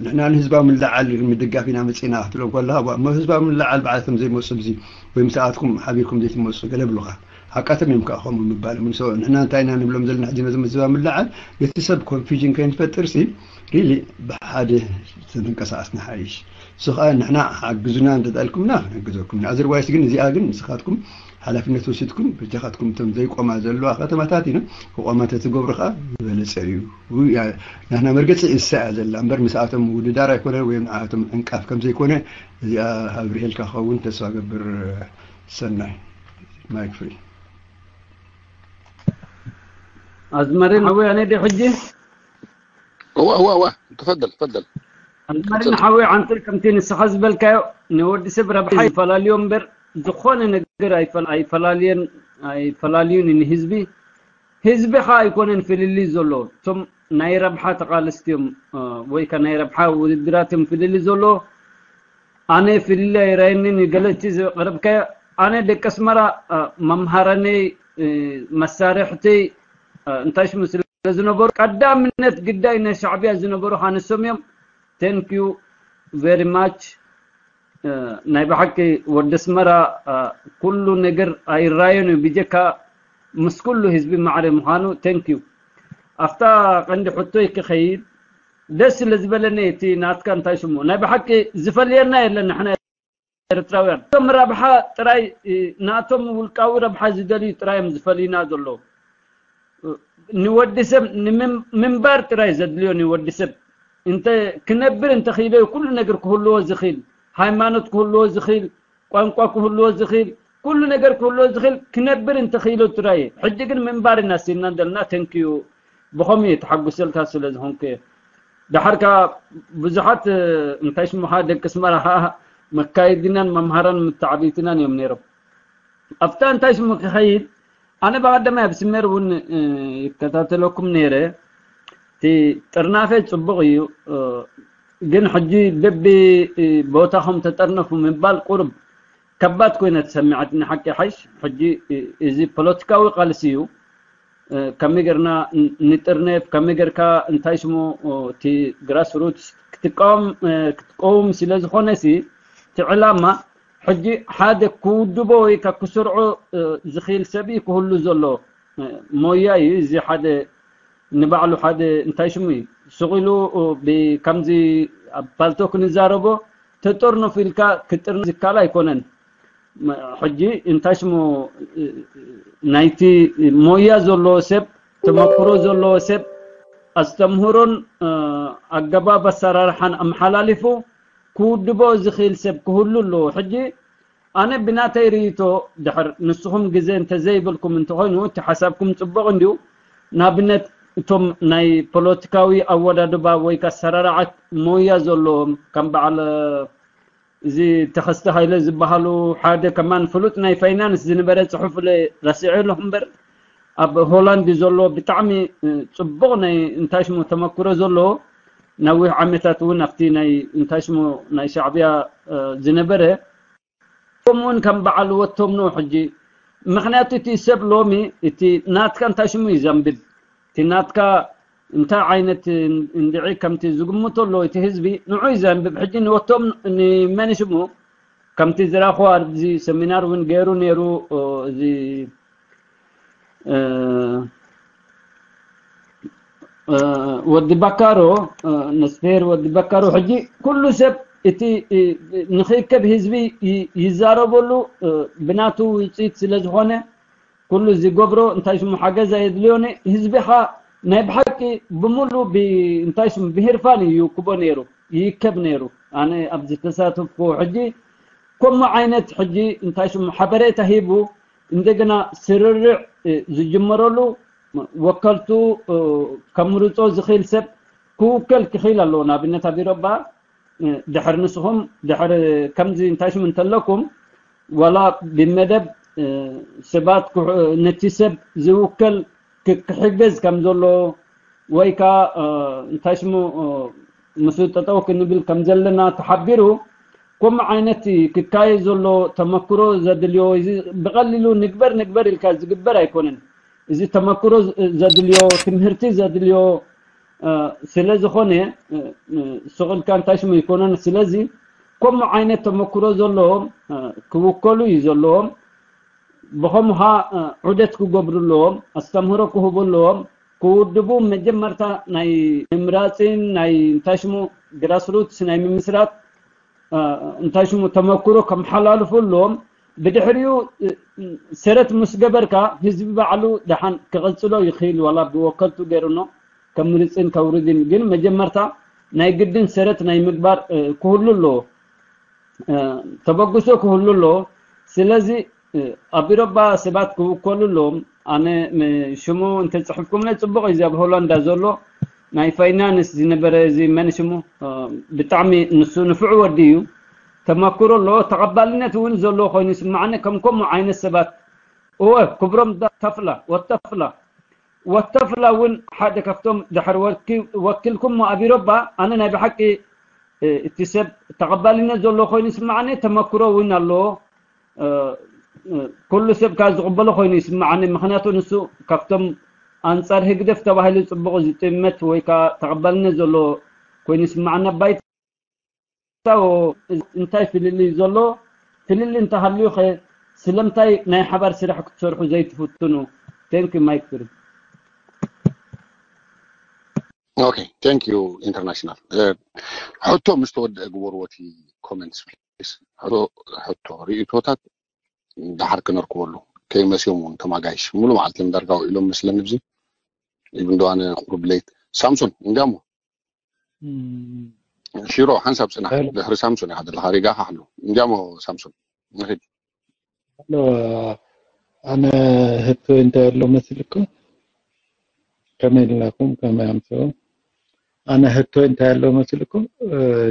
ንሕና ንህዝባዊ ምልዓል ምድጋፍ ኢና መፂና ክትብሎም ከለኻ እሞ ህዝባዊ ምልዓል በዓልኩም ዘይመፁ ብዚ ወይ ምስኣትኩም ሓቢርኩም ዘይትመፁ ገለ ብሉኻ። ሓቃቶም እዮም ከዓ ከምኡ ምባል ምንሶ ንሕና እንታይ ኢና ንብሎም ዘለና ሕጂ ነዞም ህዝባዊ ምልዓል ነቲ ሰብ ኮንፊዥን ከይንፈጥር ሲ ሪሊ ብሓደ ተንቀሳቀስና ሓይሽ። እሱ ከዓ ንሕና ሓግዙና እንተተልኩምና ክንሕግዘኩም ኢና። ኣዘርዋይስ ግን እዚኣ ግን ንስኻትኩም ሓላፍነት ወሲድኩም በጃኻትኩም እቶም ዘይቆማ ዘለዋ ከተማታት ኢና ክቆማ ተትገብሩ ከዓ ዝበለፀ እዩ። ናህና መርገፂ እሳ እያ ዘላ እምበር ምስኣቶም ውድዳር ኣይኮነን ወይም ንኣቶም ዕንቃፍ ከም ዘይኮነ እዚኣ ኣብርሄልካ ክኸውን ተስፋ ገብር። ሰናይ ማይክ ፍሪ። ኣዝመሪን ሓወይ ኣነ ዲ ሕጂ እዋ እዋ እዋ ተፈደል ተፈደል ኣዝመሪን ሓወይ ኣንተ ከምቲ ንስኻ ዝበልካዮ ንወዲ ሰብ ረብሓ ይፈላልዮ እምበር ዝኾነ ነገር ኣይፈላልየን ኣይፈላልዩን ንህዝቢ ህዝቢ ኸ ኣይኮነን ፍልልይ ዘሎ እቶም ናይ ረብሓ ተቓለስቲ እዮም ወይ ከ ናይ ረብሓ ውድድራት እዮም ፍልልይ ዘሎ ኣነ ፍልልይ ኣይረየንን ገለቲ ዘቕረብካዮ ኣነ ደቂ ኣስመራ መምሃረነይ መሳርሕተይ እንታይ ሽሙ ስለ ዝነበሩ ቀዳምነት ግዳይ ናይ ሻዕብያ ዝነበሩ ሃንሶም እዮም thank you very much ናይ ብሓቂ ወዲ ኣስመራ ኩሉ ነገር ኣይራየን እዩ ብጀካ ምስ ኩሉ ህዝቢ ማዕረ ምዃኑ thank you ኣብታ ቀንዲ ሕቶይ ክኸይድ ደስ ስለ ዝበለኒ እቲ ናትካ እንታይ ሽሙ ናይ ብሓቂ ዝፈልየና የለን ንሕና ኤርትራውያን እቶም ረብሓ ጥራይ ናቶም ውልቃዊ ረብሓ ዝደልዩ ጥራይ እዮም ዝፈልዩና ዘለዉ ንወዲ ሰብ ንምንባር ጥራይ ዘድልዮ ንወዲ ሰብ እንተ ክነብር እንተኽኢለ ኩሉ ነገር ክህልዎ ዝኽእል ሃይማኖት ክህልዎ ዝኽእል ቋንቋ ክህልዎ ዝኽእል ኩሉ ነገር ክህልዎ ዝኽእል ክነብር እንተኽኢሉ ጥራይ ሕጂ ግን ምንባር እናስልና ዘለና ተንክዩ ብኸምኡ እየ ተሓጉሰልካ ስለ ዝኾንኩ እየ ደሓር ከኣ ብዙሓት እንታይ ሽሙኻ ደቂ ኣስመራ ከኣ መካየዲናን መምሃራን መተዓብይትናን እዮም ነይሮም ኣብታ እንታይ ሽሙ ክኸይድ ኣነ ብቐደማይ ኣብ ስሜር እውን ይከታተለኩም ነይረ እቲ ጥርናፈ ፅቡቕ እዩ ግን ሕጂ በቢ ቦታኹም ተጠርነፉ ምባል ቁርብ ከባድ ኮይነ ተሰሚዐትኒ ሓቂ ሓይሽ ሕጂ እዚ ፖለቲካዊ ቃልሲ እዩ ከመይ ገርና ንጥርነፍ ከመይ ገርካ እንታይ ሽሙ እቲ ግራስ ሩትስ ክትቃወም ክትቀውም ስለ ዝኾነ ሲ እቲ ዕላማ ሕጂ ሓደ ክውድቦ ወይ ካ ክስርዖ ዝኽእል ሰብ ክህሉ ዘሎ ሞያ እዩ እዚ ሓደ ንባዕሉ ሓደ እንታይ ሽሙ እዩ ስቕ ኢሉ ብከምዚ ኣብ ፓልቶክ ንዛረቦ ተጠርነፉ ኢልካ ክጥርነፍ ዝካል ኣይኮነን ሕጂ እንታይ ሽሙ ናይቲ ሞያ ዘለዎ ሰብ ተመክሮ ዘለዎ ሰብ ኣስተምህሮን ኣገባብ ኣሰራርሓን ኣመሓላሊፉ ክውድቦ ዝኽእል ሰብ ክህሉ ኣለዎ ሕጂ ኣነ ብናተይ ርእይቶ ድሕር ንስኹም ግዜ እንተዘይብልኩም እንተኾይኑ እቲ ሓሳብኩም ፅቡቕ እንድዩ ንኣብነት እቶም ናይ ፖለቲካዊ ኣወዳድባ ወይ ኣሰራርዓት ሞያ ዘለዎም ከም በዓል እዚ ተኸስተ ሃይለ ዝበሃሉ ሓደ ከማን ፍሉጥ ናይ ፋይናንስ ዝነበረ ፅሑፍ ረሲዐ ኣለኹ እምበር ኣብ ሆላንድ ዘሎ ብጣዕሚ ፅቡቕ ናይ እንታይ ሽሙ ተመክሮ ዘለዎ ነዊሕ ዓመታት እውን ኣብቲ ናይ እንታይ ሽሙ ናይ ሻዕብያ ዝነበረ ከምኡውን ከም በዓል ወቶም ነው ሕጂ ምክንያቱ እቲ ሰብ ሎሚ እቲ ናትካ እንታይ ሽሙ እዩ ዘንብብ እቲ ናትካ እንታይ ዓይነት እንድዒ ከምቲ ዝግምቶ ኣሎ እቲ ህዝቢ ንዑ እዩ ዘንብብ ሕጂ ንወቶም ንመን ሽሙ ከምቲ ዝራኹ ኣብዚ ሰሚናር እውን ገይሩ ነይሩ እዚ ወዲ ባካሮ ነስፌር ወዲ ባካሮ ሕጂ ኩሉ ሰብ እቲ ንኽእከብ ህዝቢ ይዛረበሉ ብናቱ ውፅኢት ስለ ዝኾነ ኩሉ ዝገብሮ እንታይ ሽሙ ሓገዝ ኣየድልዮኒ ህዝቢኻ ናይ ብሓቂ ብምሉ እንታይ ሽሙ ብሂርፋን ይውክቦ ነይሩ ይከብ ነይሩ ኣነ ኣብ ዝተሳተፍኩ ሕጂ ከምኡ ዓይነት ሕጂ እንታይ ሽሙ ሓበሬታ ሂቡ እንደገና ስርርዕ ዝጅመረሉ ወከልቱ ከምርፆ ዝኽእል ሰብ ክውከል ክኽእል ኣለዎ ንኣብነት ኣብ ኢሮባ ድሕር ንስኹም ድሕር ከምዚ እንታይ ሽሙ እንተለኩም ዋላ ብመደብ ሰባት ነቲ ሰብ ዝውከል ክሕገዝ ከም ዘሎ ወይ ከዓ እንታይ ሽሙ ምስ ጠጠው ክንብል ከም ዘለና ተሓቢሩ ከምኡ ዓይነት ክካየድ ዘሎ ተመክሮ ዘድልዮ እዚ ብቐሊሉ ንግበር ንግበር ኢልካ ዝግበር ኣይኮነን። እዚ ተመክሮ ዘድልዮ ትምህርቲ ዘድልዮ ስለ ዝኾነ ስቕ ኢልካ እንታይ ሽሙ ኣይኮነን። ስለዚ ከምኡ ዓይነት ተመክሮ ዘለዎም ክውከሉ እዩ ዘለዎም። ብኸምኡ ዑደት ክገብሩ ኣለዎም፣ ኣስተምህሮ ክህቡ ኣለዎም፣ ክውድቡ መጀመርታ ናይ ምምራፅን ናይ እንታይ ሽሙ ግራስሩትስ ናይ ምምስራት እንታይ ሽሙ ተመክሮ ከመሓላልፉ ኣለዎም። ብድሕሪኡ ሰረት ምስ ገበርካ ህዝቢ ባዕሉ ደሓን ክቐፅሎ ይኽእል ዋላ ብወከልቱ ገይሩኖ ከምርፅን ከውርድን ግን መጀመርታ ናይ ግድን ሰረት ናይ ምግባር ክህሉ ኣለዎ። ተበግሶ ክህሉ ኣለዎ። ስለዚ ኣብ ኢሮባ ሰባት ክውከሉ ኣለዎም። ኣነ ሽሙ እንተፅሕፍኩምለይ ፅቡቕ እዩ። እዚ ኣብ ሆላንዳ ዘሎ ናይ ፋይናንስ ዝነበረ እዚ መን ሽሙ ብጣዕሚ ንሱ ንፉዕ ወዲ እዩ። ተመክሮ ኣለዎ። ተቐባልነት እውን ዘለዎ ኮይኑ ይስማዓኒ። ከም ከምኡ ዓይነት ሰባት እወ ክብሮም ተፍላ ወተፍላ ወተፍላ እውን ሓደ ካብቶም ድሕር ወኪልኩም ኣብ ኢሮባ ኣነ ናይ ብሓቂ እቲ ሰብ ተቐባልነት ዘለዎ ኮይኑ ይስማዓኒ። ተመክሮ እውን ኣለዎ። ኩሉ ሰብ ካብ ዝቕበሎ ኮይኑ ይስማዓኒ። ምክንያቱ ንሱ ካብቶም ኣንጻር ህግደፍ ተባሂሉ ጽቡቕ ዝጥመት ወይ ከዓ ተቐባልነት ዘለዎ ኮይኑ ይስማዓኒ። ኣባይታ እንታይ ፍልልይ ዘሎ ፍልልይ እንተሃልዩ ኸ ስለምንታይ ናይ ሓባር ስራሕ ክትሰርሑ ዘይትፍትኑ? Thank you Mike Free. Okay, thank you international. ሕቶ ምስ ተወደአ ግበርዎ እቲ comments please። ሕቶ ርእቶታት ደሓር ክነርክበሉ ከይመስዮም እውን ተማጋይሽ ሙሉ መዓልቲ እዮም ዳርጋ ውዒሎም መስለኒ። ብዚ ኢብን ደዋነ ቁሩብ ለይት ሳምሶን እንዲያሞ ሽሮ ሓንሳብ ፅናሕ ድሕሪ ሳምሶን ኢኻ ዘለኻ ሪጋኻ ሓሉ እንዲያሞ ሳምሶን ንኺድ። ኣሎ ኣነ ህቶ እንታይ ኣሎ መስልኩም? ከመይ ኣለኹም? ከመይ ኣምሰው? ኣነ ህቶ እንታይ ኣሎ መስልኩም?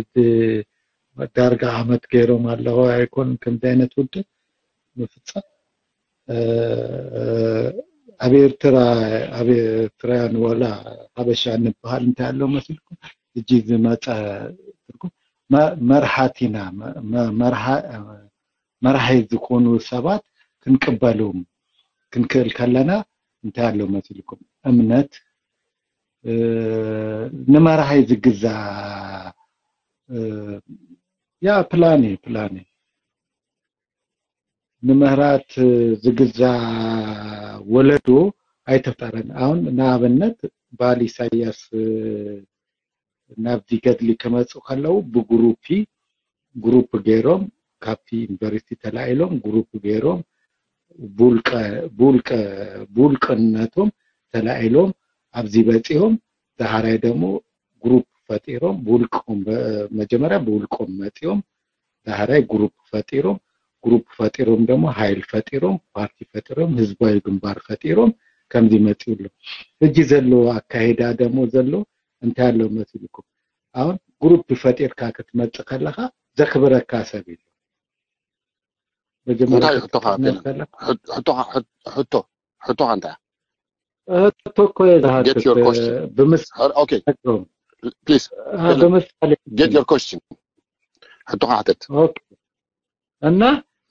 እቲ ዳርጋ ዓመት ገይሮም ኣለኹ ኣይኮን ከምዚ ዓይነት ውድብ ምፍጻም ኣብ ኤርትራ ኣብ ኤርትራውያን ወላ ሓበሻ ንበሃል እንታይ ኣሎ መስልኩም? ሕጂ ዝመፀ ትርጉም መርሓት ኢና መርሓ መራሒ ዝኾኑ ሰባት ክንቅበሎም ክንክእል ከለና እንታይ ኣሎ መሲልኩም? እምነት ንመራሒ ዝግዛ ያ ፕላን እዩ ፕላን እዩ። ንምህራት ዝግዛ ወለዶ ኣይተፍጠረን። ኣሁን ንኣብነት ባል ኢሳያስ ናብዚ ገድሊ ክመፁ ከለዉ ብግሩፒ ግሩፕ ገይሮም ካብቲ ዩኒቨርሲቲ ተላኢሎም ግሩፕ ገይሮም ብውልቀ ብውልቀ ብውልቅነቶም ተላኢሎም ኣብዚ በፂሆም ዳሕራይ ደሞ ግሩፕ ፈጢሮም ብውልቆም መጀመርያ ብውልቆም መፂኦም ዳሕራይ ግሩፕ ፈጢሮም ግሩፕ ፈጢሮም ደሞ ሃይል ፈጢሮም ፓርቲ ፈጢሮም ህዝባዊ ግንባር ፈጢሮም ከምዚ መፂኡ ኣሎ። ሕጂ ዘለዎ ኣካይዳ ደሞ ዘሎ እንታይ ኣሎ መሲልኩም? ኣሁን ግሩፕ ፈጢርካ ክትመፅእ ከለኻ ዘኽብረካ ሰብ የለን። እንታይ ሕቶኻ ሕቶኻ እንታይ ሕቶኻ እንታይ ሕቶ እኮ እየ ዝሃትት ብምሳሌ please ብምሳሌ get your question ሕቶኻ ሕተት እና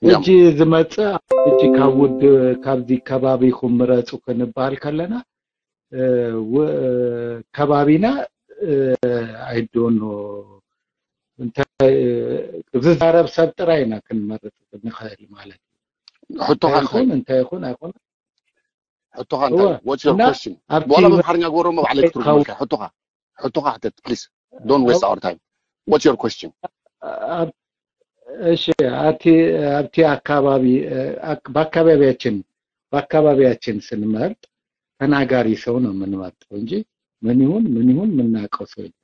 ሕጂ ዝመፅእ ሕጂ ካብ ውድ ካብዚ ከባቢኹም ምረፁ ክንበሃል ከለና ከባቢና ኣይዶኖ እንታይ ዝዛረብ ሰብ ጥራይ ኢና ክንመርፅ ንኽእል ማለት እዩ። ሕቶኻ እንታይ ይኹን እንታይ ይኹን ኣይኹን ሕቶኻ እንታይ what's your question ዋላ ብኣምሓርኛ ግበሮ እሞ ባዕለይ ክትርጉመልካ ሕቶኻ ሕቶኻ ሕተት please don't waste our time what's your question እሺ ኣብቲ ኣብቲ ኣካባቢ በአካባቢያችን በአካባቢያችን ስንመርጥ ተናጋሪ ሰው ነው የምንመርጠው እንጂ ምን ይሁን ምን ይሁን የምናውቀው ሰው የለም።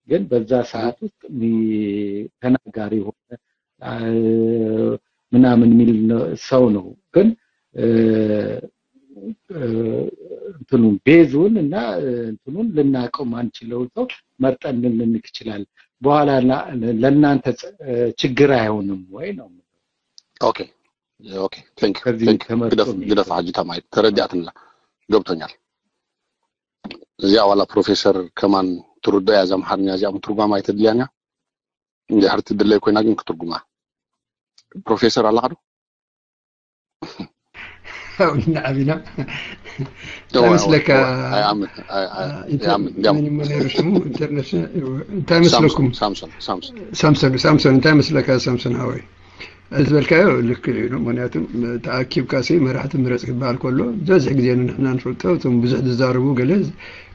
ግን በዛ ሰዓት ውስጥ ተናጋሪ የሆነ ምናምን የሚል ሰው ነው። ግን እንትኑን ቤዙን እና እንትኑን ልናቆም አንችለው ሰው መርጠን ልንልክ ይችላል። በኋላ ለእናንተ ችግር አይሆንም ወይ ነው። ኦኬ ኦኬ፣ ቴንክ ዩ። ግደፍ ግደፍ፣ ሓጂ ታማይ ተረዲኣትንላ፣ ገብቶኛል። እዚኣ ዋላ ፕሮፌሰር ከማን ትርዶ እያ፣ እዛ ኣምሓርኛ እዚኣ ምትርጓም ኣይተድልያን እያ። እንድሕር ትድለይ ኮይና ግን ክትርጉማ። ፕሮፌሰር ኣለኻ ዶ? ንዓቢና እዋ፣ መስለካ እዋ፣ ኣይኣምን፣ ኣይ- ኣይ- ኣይኣምን። እንዲያም መን ይመነሩ ሽሙ ኢንተርናሽናል እንታይ መስለኩም? ሳምሶን ሳምሶን ሳምሶን ሳምሶን እንታይ መስለካ ሳምሶን ሃወይ? ዝበልካዮ ልክ እዩ። ምክንያቱም ተኣኪብካ ሲ መራሕቲ ምረፅ ክበሃል ከሎ ዝበዝሕ ግዜ ንሕና ንፈልጦ እቶም ብዙሕ ዝዛረቡ ገለ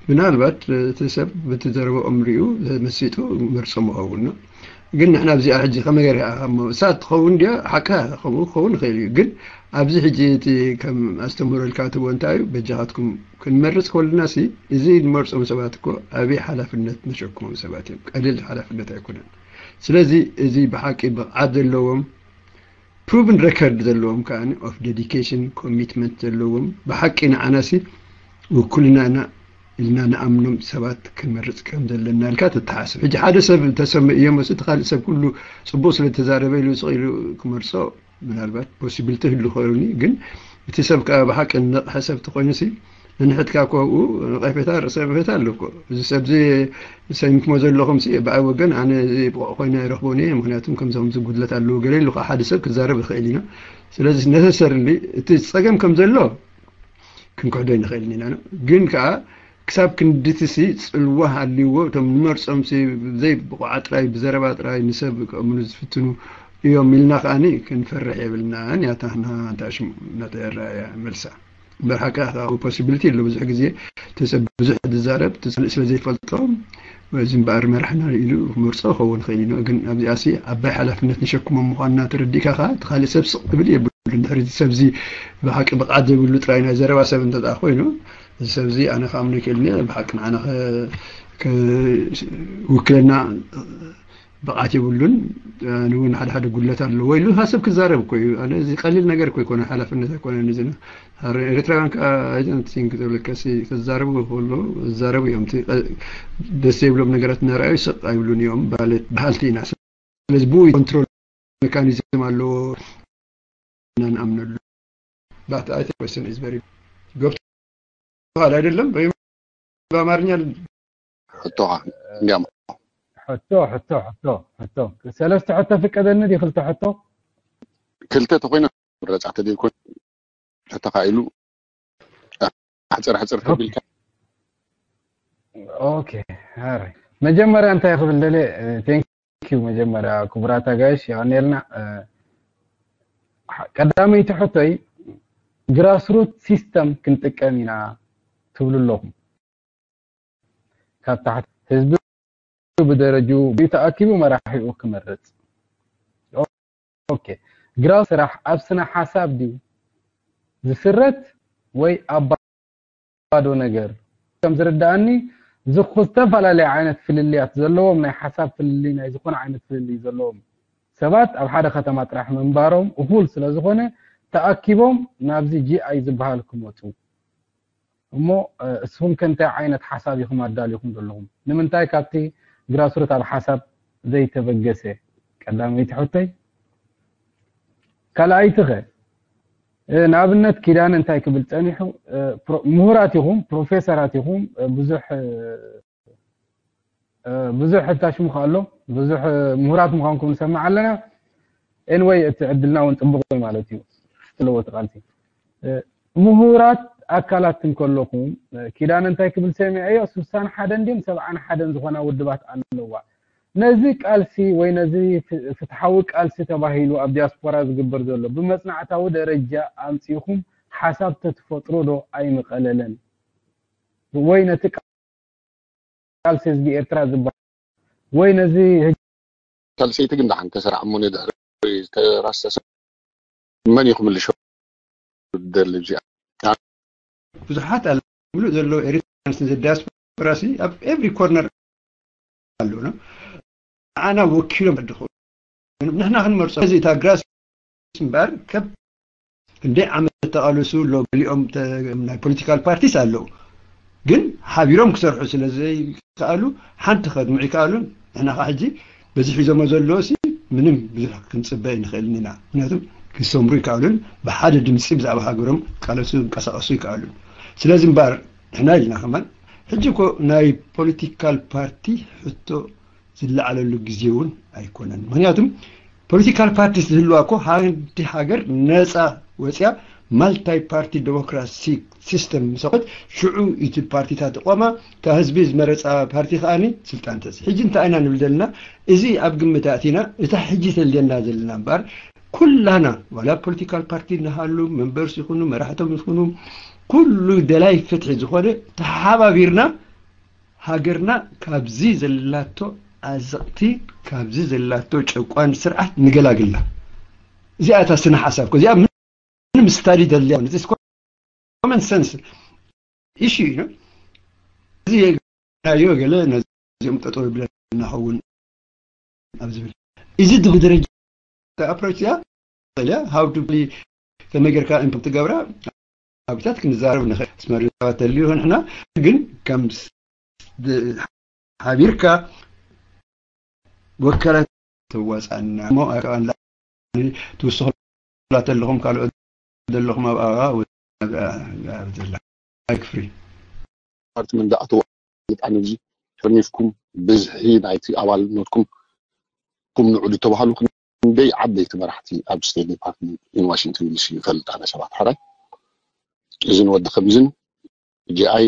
ምናልባት እቲ ሰብ ብቲ ዘረበኦም ሪኡ መሲጡ መርፆ ምኸውን ነው። ግን ንሕና ኣብዚኣ ሕጂ ከመይ ገይራ እያ እሞ እሳ ትኸውን ድያ ሓቃ ከምኡ ክኸውን ይኽእል እዩ። ግን ኣብዚ ሕጂ እቲ ከም ኣስተምህሮ ኢልካ ትቦ እንታይ እዩ በጃኻትኩም ክንመርፅ ከለና ሲ እዚ ንመርፆም ሰባት እኮ ዓብዪ ሓላፍነት ንሸክሞም ሰባት እዮም። ቀሊል ሓላፍነት ኣይኮነን። ስለዚ እዚ ብሓቂ ብቕዓት ዘለዎም ፕሩቭን ሬከርድ ዘለዎም ከዓ ኦፍ ዴዲኬሽን ኮሚትመንት ዘለዎም ብሓቂ ንዓናሲ ውክልና ኢና ኢልና ንኣምኖም ሰባት ክንመርፅ ከም ዘለና ኢልካ ተተሓስብ። ሕጂ ሓደ ሰብ እንተሰምእዮ መስ እቲ ካልእ ሰብ ኩሉ ፅቡቅ ስለተዛረበ ኢሉ ስቕ ኢሉ ክመርፆ ምናልባት ፖሲብሊቲ ህሉ ኮይኑ ግን እቲ ሰብ ከዓ ብሓቂ ንነቕሐ ሰብ ተኮይኑ ሲ ንንሕትካ ኮብኡ ነቐፌታ ርእሰ ነቐፌታ ኣሎ እኮ። እዚ ሰብዚ ሰሚክሞ ዘለኹም ሲ ብኣይ ወገን ኣነ እዚ ብቑዕ ኮይነ ኣይረኽቦን እየ፣ ምክንያቱም ከምዚ ከምዚ ጉድለት ኣለዎ ገለ ኢሉ ከዓ ሓደ ሰብ ክዛረብ ይኽእል ኢና። ስለዚ ነሰሰርሊ እቲ ፀገም ከም ዘሎ ክንክሕዶ ይንኽእልን ኢና። ግን ከዓ ክሳብ ክንድቲ ሲ ፅልዋ ሃልይዎ እቶም ንመርፆም ሲ ብዘይ ብቑዓ ጥራይ ብዘረባ ጥራይ ንሰብ ከእምኑ ዝፍትኑ እዮም ኢልና ከዓኒ ክንፈርሕ የብልናን። ያታህና እንታይ ሽሙ እናተረኣያ መልሳ እምበር ሓቂ ካብኡ ፖሲቢሊቲ ኣሎ። ብዙሕ ግዜ እቲ ሰብ ብዙሕ ዝዛረብ እቲ ካልእ ስለ ዘይፈልጦ እዚ እምበኣር መራሕና ኢሉ ክመርፆ ክኸውን ይኽእል እዩ። ግን ኣብዚኣ ሲ ዓባይ ሓላፍነት ንሸክሞም ምዃንና ተረዲእካ ከዓ እቲ ካልእ ሰብ ስቕ ክብል የብሉን። ድሕሪ እዚ ሰብዚ ብሓቂ ብቕዓት ዘይብሉ ጥራይ ናይ ዘረባ ሰብ እንተ ደኣ ኮይኑ እዚ ሰብዚ ኣነ ክኣምኖ ይክእልኒ ብሓቂ ንዓና ክውክለና ብቕዓት የብሉን። ንውን ሓደ ሓደ ጉድለት ኣለዎ ኢሉ እካ ሰብ ክዛረብ እኮ እዩ። ኣነ እዚ ቀሊል ነገር እኮ ይኮነ ሓላፍነት ኣይኮነን። እዚ ኤርትራውያን ከዓ ኣይዘንቲንግ ዝብለካ ክዛረቡ ከሎ ዝዛረቡ እዮም። ደስ ዘይብሎም ነገራት እናረኣዩ ስቕ ኣይብሉን እዮም። በሃልቲ ኢና። ስለዚ ብኡ ኮንትሮል ሜካኒዝም ኣለዎ እና ንኣምነሉ። But I think question is very ገብቶሃል ኣይደለም? በአማርኛ ሕቶኻ እንዲያም ሕቶ ሕቶ ሕቶ ሕቶ ሰለስተ ሕቶ ፍቀደኒ ዲ ክልተ ሕቶ ክልተ ተኮይነ ምረፃ ተደይኮን ሕቶኻ ኢሉ ሕፅር ሕፅር ተቢልካ ኦኬ። መጀመርያ እንታይ ክብል ደለ ቴንክ ዩ። መጀመርያ ክቡራት ኣጋይሽ የቐንየልና። ቀዳመይቲ ሕቶይ ግራስሩት ሲስተም ክንጥቀም ኢና ትብሉ ኣለኹም። ካብ ታሕቲ ህዝቢ ብደረጅኡ ተኣኪቡ መራሒኡ ክመርፅ። ኦኬ፣ ግራው ስራሕ ኣብ ስነ ሓሳብ ድዩ ዝስረት ወይ ኣብ ባዶ ነገር? ከም ዝርዳኣኒ ዝኹ ዝተፈላለየ ዓይነት ፍልልያት ዘለዎም ናይ ሓሳብ ፍልልይ ናይ ዝኾነ ዓይነት ፍልልይ ዘለዎም ሰባት ኣብ ሓደ ከተማ ጥራሕ ምንባሮም እኹል ስለ ዝኾነ ተኣኪቦም ናብዚ ጂኣይ ዝበሃል ክመፁ እሞ እስኹም ከ እንታይ ዓይነት ሓሳብ ኢኹም ኣዳሊኹም ዘለኹም? ንምንታይ ካብቲ ግራስሩት ኣብ ሓሳብ ዘይተበገሰ? ቀዳመይቲ ሕቶይ። ካልኣይቲ ኸ ንኣብነት ኪዳነ እንታይ ክብል ፀኒሑ? ምሁራት ኢኹም፣ ፕሮፌሰራት ኢኹም፣ ብዙሕ ብዙሕ ሕታሽሙ ኣሎ፣ ብዙሕ ምሁራት ምዃንኩም ንሰምዕ ኣለና። ኤንወይ እቲ ዕድልና እውን ፅቡቕ እዩ ማለት እዩ። ስለዎ እቲ ቃልሲ ምሁራት ኣካላት እንከለኹም ኪዳነ እንታይ ክብል ሰሚዐዮ? ስሳን ሓደን ድዮም ሰብዓን ሓደን ዝኾና ውድባት ኣለዋ። ነዚ ቃልሲ ወይ ነዚ ፍትሓዊ ቃልሲ ተባሂሉ ኣብ ዲያስፖራ ዝግበር ዘሎ ብመፅናዕታዊ ደረጃ ኣምፂኹም ሓሳብ ተትፈጥሩ ዶ ኣይምቐለለን? ወይ ነቲ ቃልሲ ህዝቢ ኤርትራ ዝበሃል ወይ ነዚ ካልሰይቲ ግን ደሓን ተሰራዕ እሞ ንድሕሪ ዝተራሰሰ መን እዩ ክምልሾ ደሊ እዚኣ? ብዙሓት ኣለ ሙሉእ ዘለዎ ኤሪትራንስ ዲያስፖራ ሲ ኣብ ኤቭሪ ኮርነር ኣለውና። ንዓና ወኪሎም ድኹ ንሕና ክንመርጾ እዚ እታ ግራስ እምበር ከብ ክንደይ ዓመት ተቓለሱ ኣሎ፣ ገሊኦም ናይ ፖለቲካል ፓርቲስ ኣለዉ። ግን ሓቢሮም ክሰርሑ ስለ ዘይከኣሉ፣ ሓንቲ ከድምዑ ይከኣሉን፣ ንሕና ከዓ ሕጂ በዚ ሒዞሞ ዘለዉ ሲ ምንም ብዙሕ ክንፅበ ኣይንኽእልን ኢና። ምክንያቱም ክሰምሩ ይከኣሉን፣ ብሓደ ድምፂ ብዛዕባ ሃገሮም ክቃለሱ ክንቀሳቀሱ ይከኣሉን። ስለዚ እምበኣር ንሕና ኢልና ከማን ሕጂ እኮ ናይ ፖለቲካል ፓርቲ ሕቶ ዝለዓለሉ ግዜ እውን ኣይኮነን። ምክንያቱም ፖለቲካል ፓርቲስ ዝህልዋ እኮ ሓንቲ ሃገር ነፃ ወፅያ ማልታይ ፓርቲ ዴሞክራሲ ሲስተም ምሰቆት ሽዑ እቲ ፓርቲታት ቆማ እታ ህዝቢ ዝመረፃ ፓርቲ ከዓኒ ስልጣን ተዝ ሕጂ እንታይ ኢና ንብል ዘለና? እዚ ኣብ ግምት ኣእቲና እታ ሕጂ ተልደና ዘለና እምበኣር ኩላና ዋላ ፖለቲካል ፓርቲ እናሃሉ መንበርስ ይኹኑ መራሕቶም ይኹኑ ኩሉ ደላይ ፍትሒ ዝኾነ ተሓባቢርና ሃገርና ካብዚ ዘላቶ ኣዘቕቲ ካብዚ ዘላቶ ጨቋን ስርዓት ንገላግላ። እዚኣ እታ ስነ ሓሳብ እዚኣ ምንም ስታዲ ደልያ ኮመን ሰንስ ኢሹ እዩ። እዚ ናዮ ገለ ነዚኦም ጠጠው ይብለና ኸውን ኣብ ዝብል እዚ ድብ ደረጃ ኣፕሮች እያ። ያ ሃው ዱ ከመይ ጌርካ ኢምፕ ትገብራ ኣብታት ክንዛረብ ንኽእል ስመሪታት ተልዩ ንሕና ግን ከም ሓቢርካ ወከላት ተዋፃና እሞ ኣካባን ትውስኹላ ተለኹም ካልኦት ዘለኹም ኣብ ኣበባ ዘላ ኣይክፍሪ ፓርትመንት ዝኣተዎ ስልጣን እዚ ሕኒፍኩም ብዝሒ ናይቲ ኣባልነትኩም ኩም ንዑ ዝተባህሉ ክንደይ ዓበይቲ መራሕቲ ኣብ ስቴት ዲፓርትመንት ኢን ዋሽንግተን ዲሲ ይፈልጥ ኣነ ሰባት ሓራይ እዚ ንወዲ ከምዝን ጂኣይ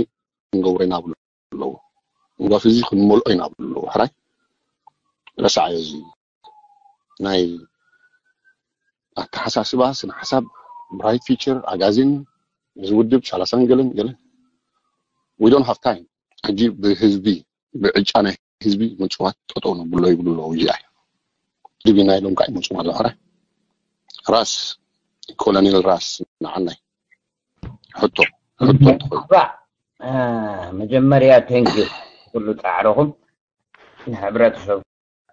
ክንገብሮ ኢና ብሉ ኣለዉ ጓፍ እዚ ክንመልኦ ኢና ብሉ ኣለዉ ሕራይ ረሳዓዮ እዚ ናይ ኣተሓሳስባ ስነ ሓሳብ ብራይት ፊቸር ኣጋዚን እዚ ውድብ ሰላሳን ገለን ገለን we don't have time ሕጂ ብህዝቢ ብዕጫ ናይ ህዝቢ ምፅዋት ጠጠው ነብሎ ይብሉ ኣለዉ ጂኣይ ድቢና ኢሎም ከዓ ይመፁ ኣለዉ ሕራይ ራስ ኮሎኔል ራስ ንዓናይ ሕቶ ሕቶ ኣባ መጀመርያ ቴንክ ዩ ኩሉ ፃዕርኹም ንሕብረተሰብ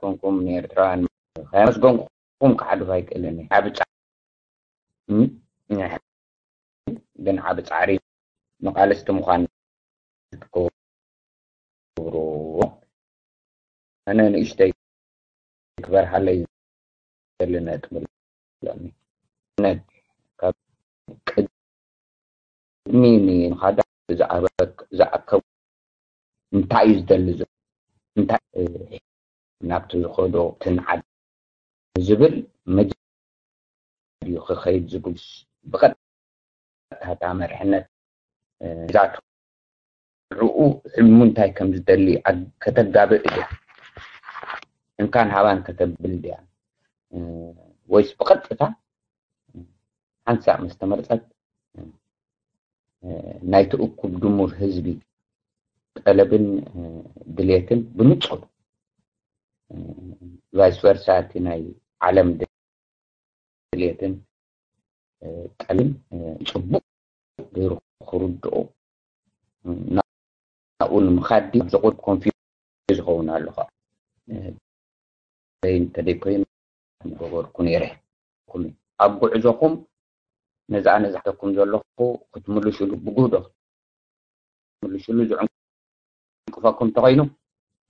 ኮንኩም ንኤርትራውያን ከመስገንኩም ክሓልፍ ኣይክእልን እየ ዓቢ ፃ- ም- ግን ዓቢ ፃዕሪ መቃለስቲ ምዃን ትገብሩ ኣነ ንእሽተይ ክበርሃለይ ዝደሊ ነጥቢ ኣለኒ። እነ ካብ ቅድሚ ንኻዳ ዝኣከቡ እንታይ እዩ ዝደሊ እንታይ ናብቲ ዝኸዶ ትንዓድ ዝብል መጀመርያ ክኸይድ ዝግብስ ብቐጥታ መርሕነት ዛቱ ንዕኡ ሕልሙ እንታይ ከም ዝደሊ ከተጋብእ ድያ እንካን ሃባን ከተብል ድያ ወይስ ብቐጥታ ሓንሳእ ምስ ተመርፀት ናይቲ እኩብ ድሙር ህዝቢ ጠለብን ድሌትን ብንፁር ቫይስ ቨርሳ እቲ ናይ ዓለም ድሌትን ጠልን ፅቡቅ ገይሩ ክርድኦ ናብኡ ንምኻድ ድዩ ዝቁር ኮንፊውዝ ዝኸውን ኣሎ ከዓ እንተደይኮይኑ ምገበርኩ ነይረ ኩሉ ኣብ ጉዕዞኹም ነዚ ኣነ ዝሓተኩም ዘለኹ ክትምልሽሉ ብጉህዶ ክትምልሽሉ ዝዕንቅፈኩም ተኾይኑ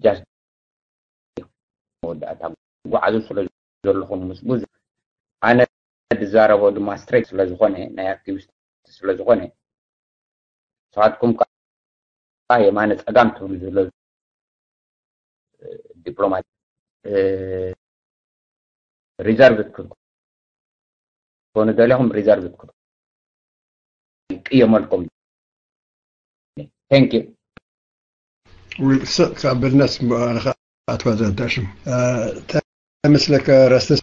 ጃስ መወዳእታ ጉዓዙ ስለ ዘለኹም ምስ ብዙ ኣነ ዝዛረቦ ድማ ስትሬት ስለ ዝኾነ ናይ ኣክቲቪስት ስለ ዝኾነ ንስኻትኩም ከዓ የማነ ፀጋም ትብሉ ዘሎ ዲፕሎማት ሪዘርቭ ክትኮኑ ደሊኹም ሪዘርቭ ክትኮኑ ይቅየመልኩም። Thank you። ውልቅሰ ካብ በልናስ ኣትዋ ዘንታሽም እንታይ መስለካ ራስተስ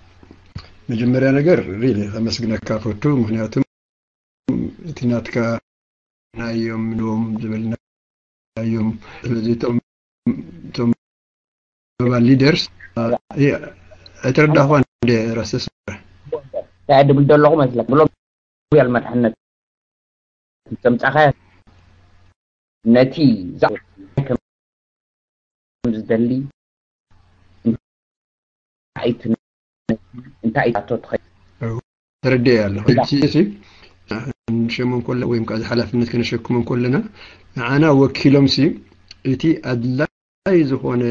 መጀመርያ ነገር ሪሊ ከመስግነካ ፈቱ ምክንያቱም እቲ ናትካ ናዮም ንዎም ዝበልናዮም ስለዚ እቶም እቶም ሊደርስ ኣይተረዳእኳ እንደ ራስተስ እንታይ ድብል ዘለኹ መስለክ ብሎ ያል መድሕነት ተምጻኻያ ነቲ ዝደሊ እንታይ እንታይ ኣቶ ትኸ ተረድኤ ኣለኹ ሕጂ እዚ ከነሸሞም ከለና ወይም ከዓ እዚ ሓላፍነት ከነሸክሞም ከለና ንዓና ወኪሎም ሲ እቲ ኣድላይ ዝኾነ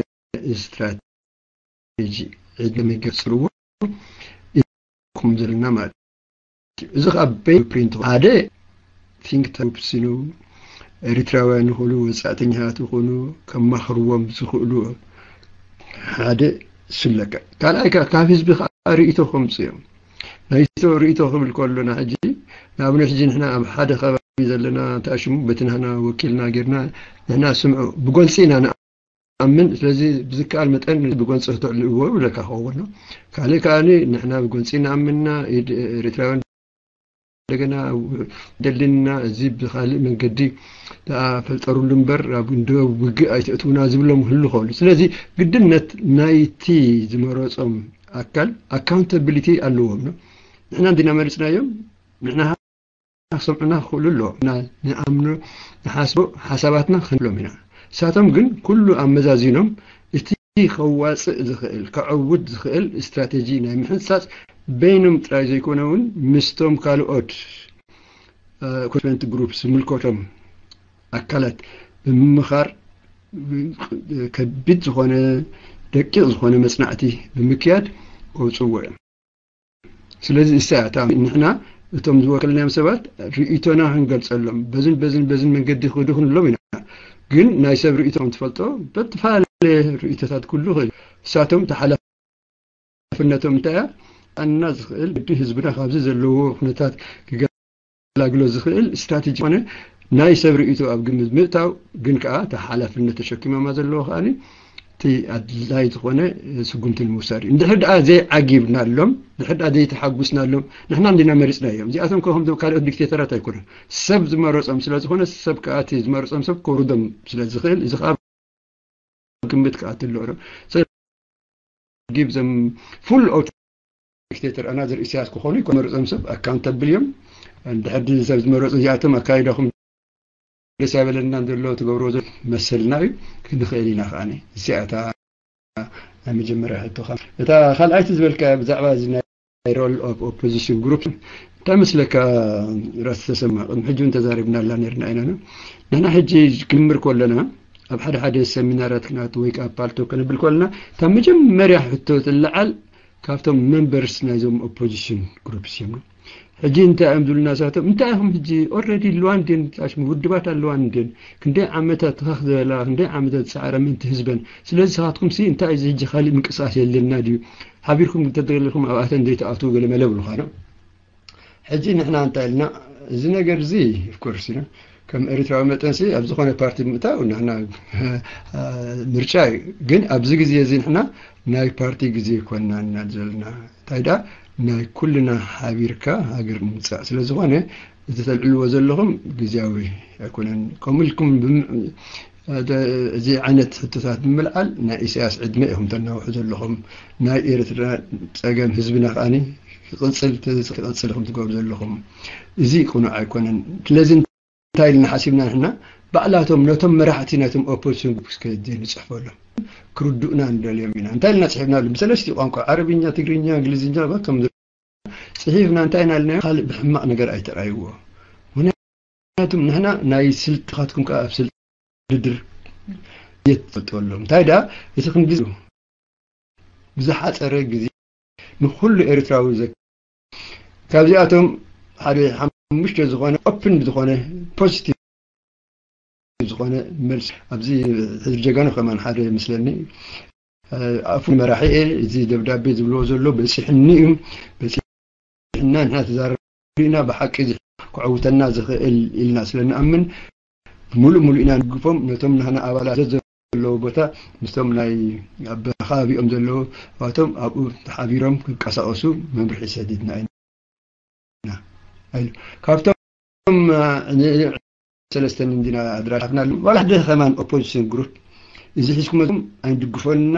ስትራቴጂ ዕድመ ገጽርዎ ኢልኩም ዘለና ማለት እዩ። እዚ ከዓ በይ ፕሪንት ሓደ ቲንክ ታንክ ሲኑ ኤሪትራውያን ይኹኑ ወጻእተኛታት ይኹኑ ከማኽርዎም ዝኽእሉ ሓደ ስለቀ ካልኣይ ካብ ህዝቢ ከዓ ርእቶ ከምፁ እዮም ናይቶ ርእቶ ክብል ከሎና ሕጂ ንኣብነት ሕጂ ንሕና ኣብ ሓደ ከባቢ ዘለና ተኣሽሙ በቲ ናህና ወኪልና ጌርና ንሕና ስምዑ ብጎንፂ ኢና ንኣምን ስለዚ ብዝከኣል መጠን ብጎንፂ ክተዕልእዎ ይብለካ ክኸውን ካልእ ከዓ ንሕና ብጎንፂ ንኣምንና ኤሪትራውያን እንደገና ደልና እዚ ብካልእ መንገዲ ፈልጠሩሉ እምበር ኣብ እንደ ውግእ ኣይተእትውና ዝብሎም ህሉ ከሉ ስለዚ ግድነት ናይቲ ዝመረፆም ኣካል ኣካውንታብሊቲ ኣለዎም ነው ንሕና እንዲና መሪፅናዮም ንሕና ክሰምዑና ክኽእሉ ኣለዎም ንኣምኖ ንሓስቦ ሓሳባትና ክንብሎም ኢና እሳቶም ግን ኩሉ ኣመዛዚኖም እቲ ከዋፅእ ዝኽእል ከዐውት ዝኽእል ስትራቴጂ ናይ ምሕንፃፅ በይኖም ጥራይ ዘይኮነ እውን ምስቶም ካልኦት ኮንስቲትዌንት ግሩፕ ዝምልከቶም ኣካላት ብምምኻር ከቢድ ዝኾነ ደቂቕ ዝኾነ መፅናዕቲ ብምክያድ ከውፅዎ እዮም ስለዚ እሳ እታ ንሕና እቶም ዝወከልናዮም ሰባት ርእቶና ክንገልፀሎም በዝን በዝን በዝን መንገዲ ክዱ ክንብሎም ኢና ግን ናይ ሰብ ርእቶ ትፈልጦ በተፈላለየ ርእቶታት ኩሉ ክእል እሳቶም ተሓላፍነቶም እንታይ እያ ኣና ዝኽእል ግዲ ህዝብና ካብዚ ዘለዎ ኩነታት ክገላግሎ ዝኽእል ስትራቴጂ ኮነ ናይ ሰብ ርእቶ ኣብ ግምት ምእታው ግን ከዓ ተሓላፍነት ተሸኪሞማ ዘለዎ ከዓ እቲ ኣድላይ ዝኾነ ስጉምቲ ንምውሳድ እዩ እንድሕር ደኣ ዘይዓጊብናሎም ድሕር ደኣ ዘይተሓጉስናሎም ንሕና እንዲና መሪፅና እዮም እዚኣቶም ከም ካልኦት ዲክቴተራት ኣይኮነን ሰብ ዝመረፆም ስለ ዝኾነ ሰብ ከዓ እቲ ዝመረፆም ሰብ ከውርዶም ስለ ዝኽእል እዚ ከዓ ግምት ከዓ ትልኦ ጊብ ዘም ፉል ኦት ዲክቴተር ኣናዘር ኢሳያስ ክኾኑ ይኮ መረፆም ሰብ ኣካውንታብል እዮም ድሕር ሰብ ዝመረፁ እዚኣቶም ኣካይዳኹም ደስ ያበለና ዘሎ ትገብርዎ ዘሎ መሰልና እዩ ክንኽእል ኢና ከዓ እዚኣታ ናይ መጀመርያ ሕቶኻ እታ ካልኣይቲ ዝበልካ ብዛዕባ እዚ ናይ ሮል ኦፍ ኦፖዚሽን ግሩፕ እንታይ መስለካ ራስ ተሰማ ቅድሚ ሕጂ እውን ተዛሪብናላ ነርና ኢና ንሕና ሕጂ ክምር ከለና ኣብ ሓደ ሓደ ሰሚናራት ክናት ወይ ከዓ ፓልቶ ከነብል ከለና እታ መጀመርያ ሕቶ ትለዓል ካብቶም መንበርስ ናይዞም ኦፖዚሽን ግሩፕስ እዮም ሕጂ እንታይ እዮም ዝብሉና ሳቶም እንታይ ኢኹም ሕጂ ኦረዲ ኣለዋ እንድን ጣሽሙ ውድባት ኣለዋ እንድን ክንደይ ዓመታት ተኸኽ ዝበላ ክንደይ ዓመታት ዝፀዓረ ምእንቲ ህዝበን ስለዚ ሳትኩም ሲ እንታይ እዚ ሕጂ ካሊእ ምንቅስቃስ የለና ድዩ ሓቢርኩም ተደለኹም ኣብኣተን ዘይተኣትዉ ገለ መለ ብሉኻ ነው ሕጂ ንሕና እንታይ ኢልና እዚ ነገር እዚ ኦፍኮርስ ኢና ከም ኤርትራዊ መጠንሲ ኣብ ዝኾነ ፓርቲ ምእታው ንሕና ምርጫ እዩ ግን ኣብዚ ግዜ እዚ ንሕና ናይ ፓርቲ ግዜ ይኮንና ኢና ዘለና እንታይ ደኣ ናይ ኩልና ሓቢርካ ሃገር ንምምፃእ ስለ ዝኾነ እዚ ተልዕልዎ ዘለኹም ግዜያዊ ኣይኮነን ከምኡ ኢልኩም እዚ ዓይነት ሕቶታት ብምልዓል ናይ ኢሳያስ ዕድመ ኢኹም ተናውሑ ዘለኹም ናይ ኤርትራ ፀገም ህዝብና ከዓኒ ክቕፅል ክቕፅል ኢኹም ትገብሩ ዘለኹም እዚ ቅኑዕ ኣይኮነን ስለዚ እንታይ ኢልና ሓሲብና ንሕና ባዕላቶም ነቶም መራሕቲ ናይቶም ኦፖዚሽን ግሩፕስ ከይድ ዘይንፅሕፈሎም ክርድኡና ንደልዮም ኢና እንታይ ኢልና ፅሒፍናሉ ብሰለስቲ ቋንቋ ዓረብኛ ትግርኛ እንግሊዝኛ ከም ፅሒፍና እንታይ ኢና ኢልናዮ ካልእ ብሕማቕ ነገር ኣይተራይዎ ምክንያቱም ንሕና ናይ ስልጥኻትኩም ከዓ ኣብ ስልጢ ውድድር የትፈልጥበሎም እንታይ ደኣ እቲ ክንዲ ብዝሓፀረ ግዜ ንኩሉ ኤርትራዊ ዘ ካብዚኣቶም ሓደ ሓሙሽተ ዝኾነ ኦፕን ዝኾነ ፖዚቲቭ ዝኾነ መልሲ ኣብዚ ሕዝቢ ጀጋኑ ከማን ሓደ ይመስለኒ ኣፉ መራሒ እዚ ደብዳቤ ዝብልዎ ዘሎ በፂሕኒ እዩ በፂሕና ንሕና ተዛረብና ብሓቂ ክዕውተና ዝኽእል ኢልና ስለ ንኣምን ሙሉእ ሙሉእ ኢና ንግፎም ነቶም ናህና ኣባላት ዘለዎ ቦታ ምስቶም ናይ ኣብ ከባቢኦም ዘለዉ ኣቶም ኣብኡ ተሓቢሮም ክንቀሳቀሱ መምርሒ ሰዲድና ኢና ኢሉ ካብቶም ሰለስተን እንዲና ኣድራሻፍና ዋላ ሓደ ከማን ኦፖዚሽን ግሩፕ እዚ ሒዝኩመ ኣይንድግፎንና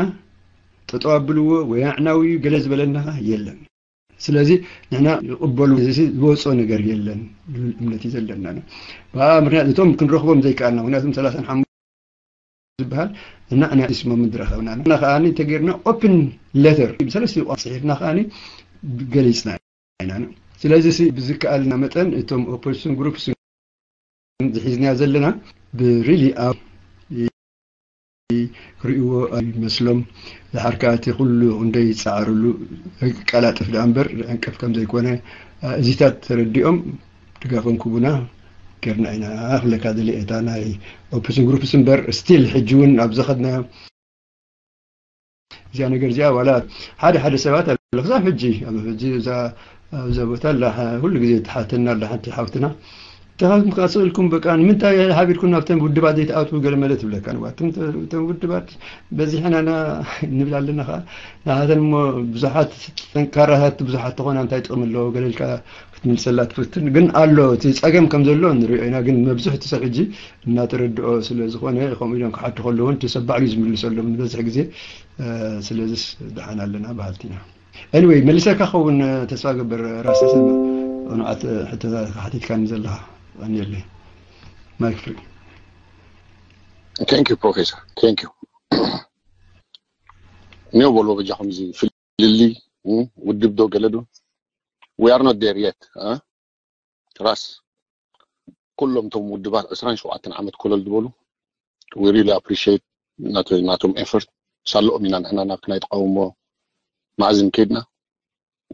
ጠጠው ኣብልዎ ወይ ኣዕናዊ ገለ ዝበለና የለን ስለዚ ንሕና ይቕበሉ ዝወፆ ነገር የለን ዝብል እምነት እዩ ዘለና ብኣ ምክንያት እቶም ክንረኽቦም ዘይከኣልና ምክንያቱም ሰላሳን ሓሙሽተ ዝበሃል እና ኣናዲስሞምን ዝረኸብና እና ከዓ ተገርና ኦፕን ሌተር ብሰለስተ ቋ ፅሒፍና ከዓ ገሊፅና ኢና ስለዚ ሲ ብዝከኣልና መጠን እቶም ኦፖዚሽን ግሩፕስ ዝሒዝናዮ ዘለና ብሪሊ ክርእይዎ ኣይመስሎም። ዝሓር ከዓ እቲ ኩሉ እንደይ ይፀዓርሉ ቀላጥፍ ደኣ እምበር ዕንቅፍ ከም ዘይኮነ እዚታት ተረዲኦም ድጋፎም ክቡና ገርና ኢና ክብለካ ደሊ። እታ ናይ ኦፖዚሽን ግሩፕስ እምበር ስቲል ሕጂ እውን ኣብ ዘኸድናዮ እዚኣ ነገር እዚኣ ዋላ ሓደ ሓደ ሰባት ኣሎ ክሳብ ሕጂ ኣብ ሕጂ እዛ ኣብዛ ቦታ ኣላ ኩሉ ግዜ ትሓተና ኣላ ሓንቲ ሓውትና ተኻትኩም ከዓ ስእልኩም በቃ ንምንታይ ሓቢርኩም ናብተን ውድባት ዘይትኣትዉ ገለ መለ ትብለካ ንባትም እተን ውድባት በዚሕና ኢና ንብል ኣለና ከዓ ንሓተን እሞ ብዙሓት ጠንካራታት ብዙሓት ተኾና እንታይ ጥቕሚ ኣለዎ ገለ ኢልካ ክትምልሰላ ትፍትን ግን ኣሎ እቲ ፀገም ከም ዘሎ ንሪኦ ኢና ግን መብዝሕቲ ሰብ ሕጂ እናተረድኦ ስለ ዝኾነ ከምኡ ኢሎም ክሓቱ ከለውን እቲ ሰብ ባዕሉ እዩ ዝምልሰሎም ዝበዝሕ ግዜ ስለዚስ ደሓን ኣለና በሃልቲ ኢና Anyway መሊሰካ ከውን ተስፋ ገበር ራስ ተሰማ ቅኑዓት ሕቶታት ሓቲትካኒ ዘለኻ ቀኒየለይ ማይክ ፍሪ Thank you, Professor. Thank you. ኔው በሎ በጃኹም እዚ ፍልልይ ውድብ ዶ ገለ ዶ we are not there yet. ራስ ኩሎም እቶም ውድባት ዕስራን ሸውዓተን ዓመት ኮለል ዝበሉ we really appreciate ናቶም effort ሳልኦም ኢና ንሕና ናብቲ ናይ ተቃውሞ ማእዝን ከይድና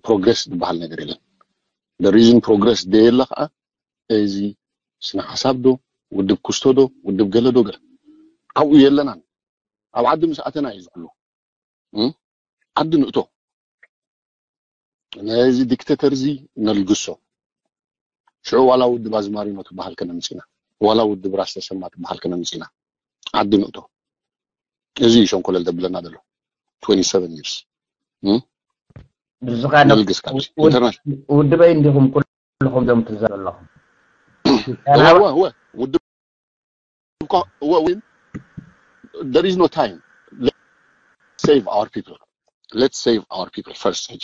progress ዝበሃል ነገር የለን the reason progress ደየለ ከዓ እዚ ስነ ሓሳብ ዶ ውድብ ክስቶ ዶ ውድብ ገለ ዶ ገለ ኣብኡ የለናን ኣብ ዓዲ ምስ ኣተና እዩ ዝኩሉ ዓዲ ንእቶ ነዚ dictator እዚ ነልግሶ ሽዑ ዋላ ውድብ ኣዝማሪኖ ትበሃል ከነምፅና ዋላ ውድብ ራስ ተሰማ ትበሃል ከነምፅና ዓዲ ንእቶ እዚ እዩ ሸንኮለል ዘብለና ዘሎ twenty-seven years ንስኻ ነልግስ ካብዚ international ውድበይ እንዲኹም ኩልኹም ዞም ትዛረቡ ዘለኹም እወ እወ ውድብ እኮ እወ win there is no time let's save our people let's save our people first ሕጂ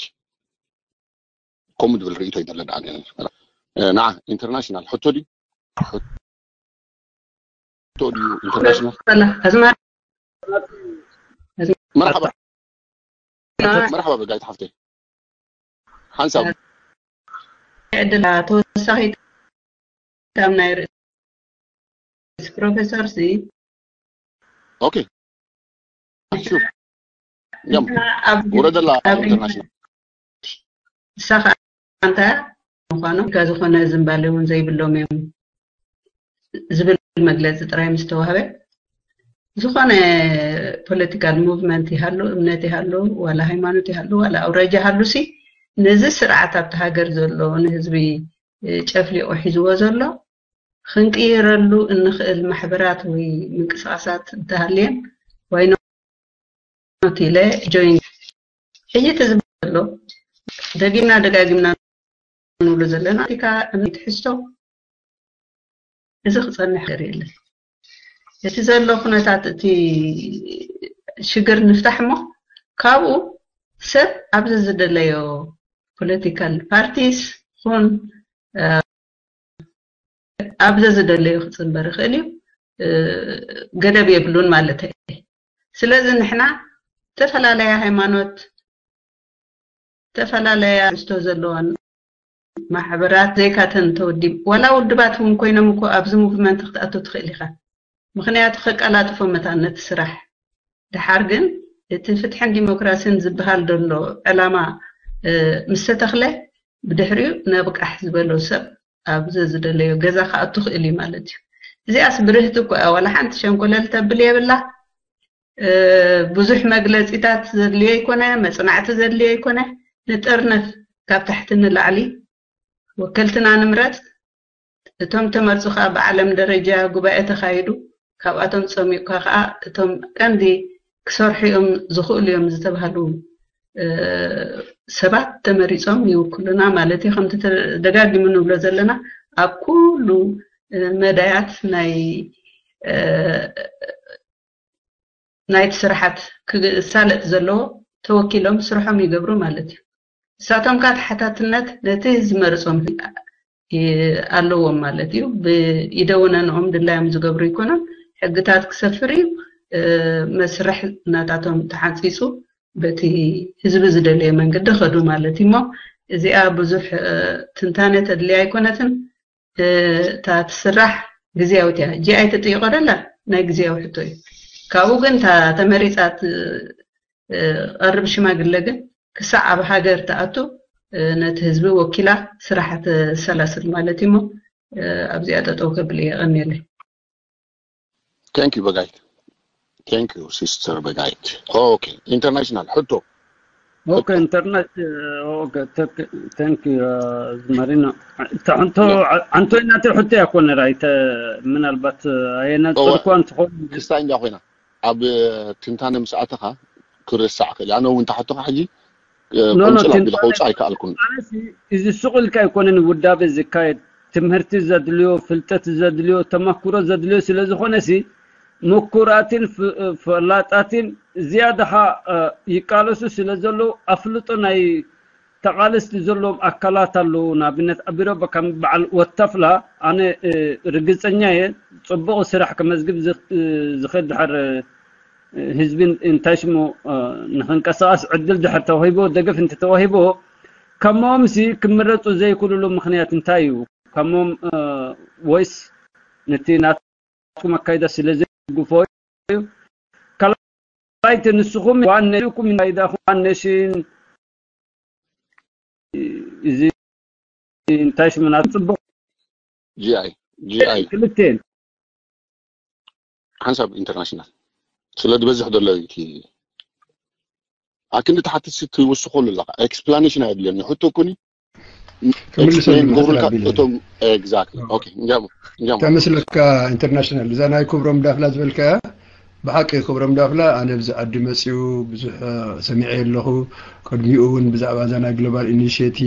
ከምኡ ዝብል ርእይቶ ይደለ ደኣ ንዓ international ሕቶ ድዩ ሕቶ ድዩ international ኣዝማሪ መርሓባ መርሓባ በጋይት ሓፍተይ ሓንሳብ ዕድላ ተወሳኺት ካብ ናይ ርእሲ ፕሮፌሰር ሲ okay sure ያም ወረደላ international ንሳ ከዓ እንታይ ምዃኑ ጋ ዝኾነ ዝንባሌ እውን ዘይብሎም እዮም ዝብል መግለፂ ጥራይ ምስ ተዋህበ ዝኾነ political movement ይሃሉ እምነት ይሃሉ ዋላ ሃይማኖት ይሃሉ ዋላ ኣውራጃ ሃሉ ሲ ነዚ ስርዓት ኣብቲ ሃገር ዘሎ ንህዝቢ ጨፍሊቑ ሒዝዎ ዘሎ ክንቅይረሉ እንኽእል ማሕበራት ወይ ምንቅስቃሳት እንተሃልየን why not ኢለ join ሕጂ እቲ ዝበሃል ዘሎ ደጊምና ደጋጊምና ንብሎ ዘለና ካ እምኒ ትሕዝቶ እዚ ክፀንሕ ገር የለን እቲ ዘሎ ኩነታት እቲ ሽግር ንፍታሕ እሞ ካብኡ ሰብ ኣብዚ ዝደለዮ political parties ኹን ኣብ ዘዝደለዮ ክፅንበር ይኽእል እዩ ገደብ የብሉን ማለት እዩ ስለዚ ንሕና ዝተፈላለያ ሃይማኖት ዝተፈላለያ ስቶ ዘለዋን ማሕበራት ዘይካተን ተወዲብ ዋላ ውድባት እውን ኮይኖም እኮ ኣብዚ ሙቭመንት ክትኣቱ ትኽእል ኢኻ ምክንያቱ ከቀላጥፎ መታን ነቲ ስራሕ ድሓር ግን እቲ ፍትሕን ዲሞክራሲን ዝበሃል ዘሎ ዕላማ ምስ ተተኽለ ብድሕሪኡ ነብቃሕ ዝበሎ ሰብ ኣብ ዘዝደለዮ ገዛ ክኣቱ ክእል እዩ ማለት እዩ። እዚኣስ ብርህቲ እኮ እያ፣ ዋላ ሓንቲ ሸንኮለል ተብል የብላ። ብዙሕ መግለፂታት ዘድልዮ ኣይኮነ፣ መፅናዕቲ ዘድልዮ ኣይኮነ። ንጠርነፍ ካብ ታሕቲ ንላዕሊ ወከልትና ንምረፅ። እቶም ተመርፁ ከዓ ብዓለም ደረጃ ጉባኤ ተካይዱ፣ ካብኣቶም ፀሚቕካ ከዓ እቶም ቀንዲ ክሰርሑ እዮም ዝኽእሉ እዮም ዝተባሃሉ ሰባት ተመሪፆም ይውክሉና ማለት እዩ። ከምቲ ተደጋጊሙ ንብሎ ዘለና ኣብ ኩሉ መዳያት ናይ ናይቲ ስራሓት ክሳለጥ ዘለዎ ተወኪሎም ስርሖም ይገብሩ ማለት እዩ። ንሳቶም ከዓ ተሓታትነት ነቲ ዝመርፆም ኣለዎም ማለት እዩ። ብኢደወነንኦም ድላዮም ዝገብሩ ይኮኑን፣ ሕግታት ክሰፍር እዩ። መስርሕ ናታቶም ተሓንፂፁ በቲ ህዝቢ ዝደለየ መንገዲ ከዱ ማለት እዩ። እሞ እዚኣ ብዙሕ ትንታነ ተድልያ ኣይኮነትን። እታ ትስራሕ ግዜያዊት እያ። ጂ ኣይትጥይቆ ደላ ናይ ግዜያዊ ሕቶ እዩ። ካብኡ ግን እታ ተመሪፃ ትቐርብ ሽማግለ ግን ክሳዕ ኣብ ሃገር ትኣቱ ነቲ ህዝቢ ወኪላ ስራሓ ተሰላስል ማለት እዩ። እሞ ኣብዚኣ ጠጠው ከብል እየ። ቀኒየለይ። Thank you በጋይት። Thank you sister በጋይት። Okay international ሕቶ okay international okay thank you ዝመሪና ተንቶ ኣንቶ ናተ ሕቶ ያኮነ ራይተ ምናልባት ኣየነጽርኳ እንትኾን ክስታይ እንዳ ኮይና ኣብ ትንታነ ምስ ኣተኻ ክርሳዕ ክእል ኣነ እውን ተሓቶኻ ሕጂ ቁንጽል ኣቢለ ከውፅእ ኣይከኣልኩን። እዚ ሱቕ ኢልካ ኣይኮነን ውዳበ ዝካየድ ትምህርቲ ዘድልዮ ፍልጠት ዘድልዮ ተመክሮ ዘድልዮ ስለ ዝኾነ ሲ ምኩራትን ፈላጣትን ዝያዳ ይቃለሱ ስለ ዘለዉ ኣፍልጦ ናይ ተቓለስቲ ዘለዎም ኣካላት ኣለዉ። ንኣብነት ኣቢሮ ከም በዓል ወተፍላ ኣነ ርግጸኛ እየ ጽቡቕ ስራሕ ከመዝግብ ዝኽእል ድሕር ህዝቢ እንታይ ሽሙ ንክንቀሳቐስ ዕድል ድሕር ተዋሂቦ ደገፍ እንተተዋሂቦ ከሞም ሲ ክምረፁ ዘይክእልሉ ምክንያት እንታይ እዩ? ከሞም ወይስ ነቲ ናትኩም ኣካይዳ ስለ ዘይግፎ እዩ? ካልኣይቲ ንስኹም ዋነሽን እዚ እንታይ ሽሙ ናት ፅቡቅ ጂኣይ ጂኣይ ክልቴን ሓንሳብ ኢንተርናሽናል ስለ ዝበዝሕ ዘሎ እቲ ኣክንዲ ተሓትት ትውስኸሉ ኣለካ ኤክስፕላኔሽን ኣይድልየኒ ሕቶ ኩኒ ክምልሰሉ ክገብሩልካ እቶም exactly okay እንጃሞ እንጃሞ ተመስለካ ኢንተርናሽናል እዛ ናይ ክብሮም ዳፍላ ዝበልካያ ብሓቂ ክብሮም ዳፍላ ኣነ ብዚ ዓዲ መፅኡ ብዙሕ ሰሚዐ ኣለኹ ቅድሚኡ እውን ብዛዕባ እዛ ናይ ግሎባል ኢኒሽቲቭ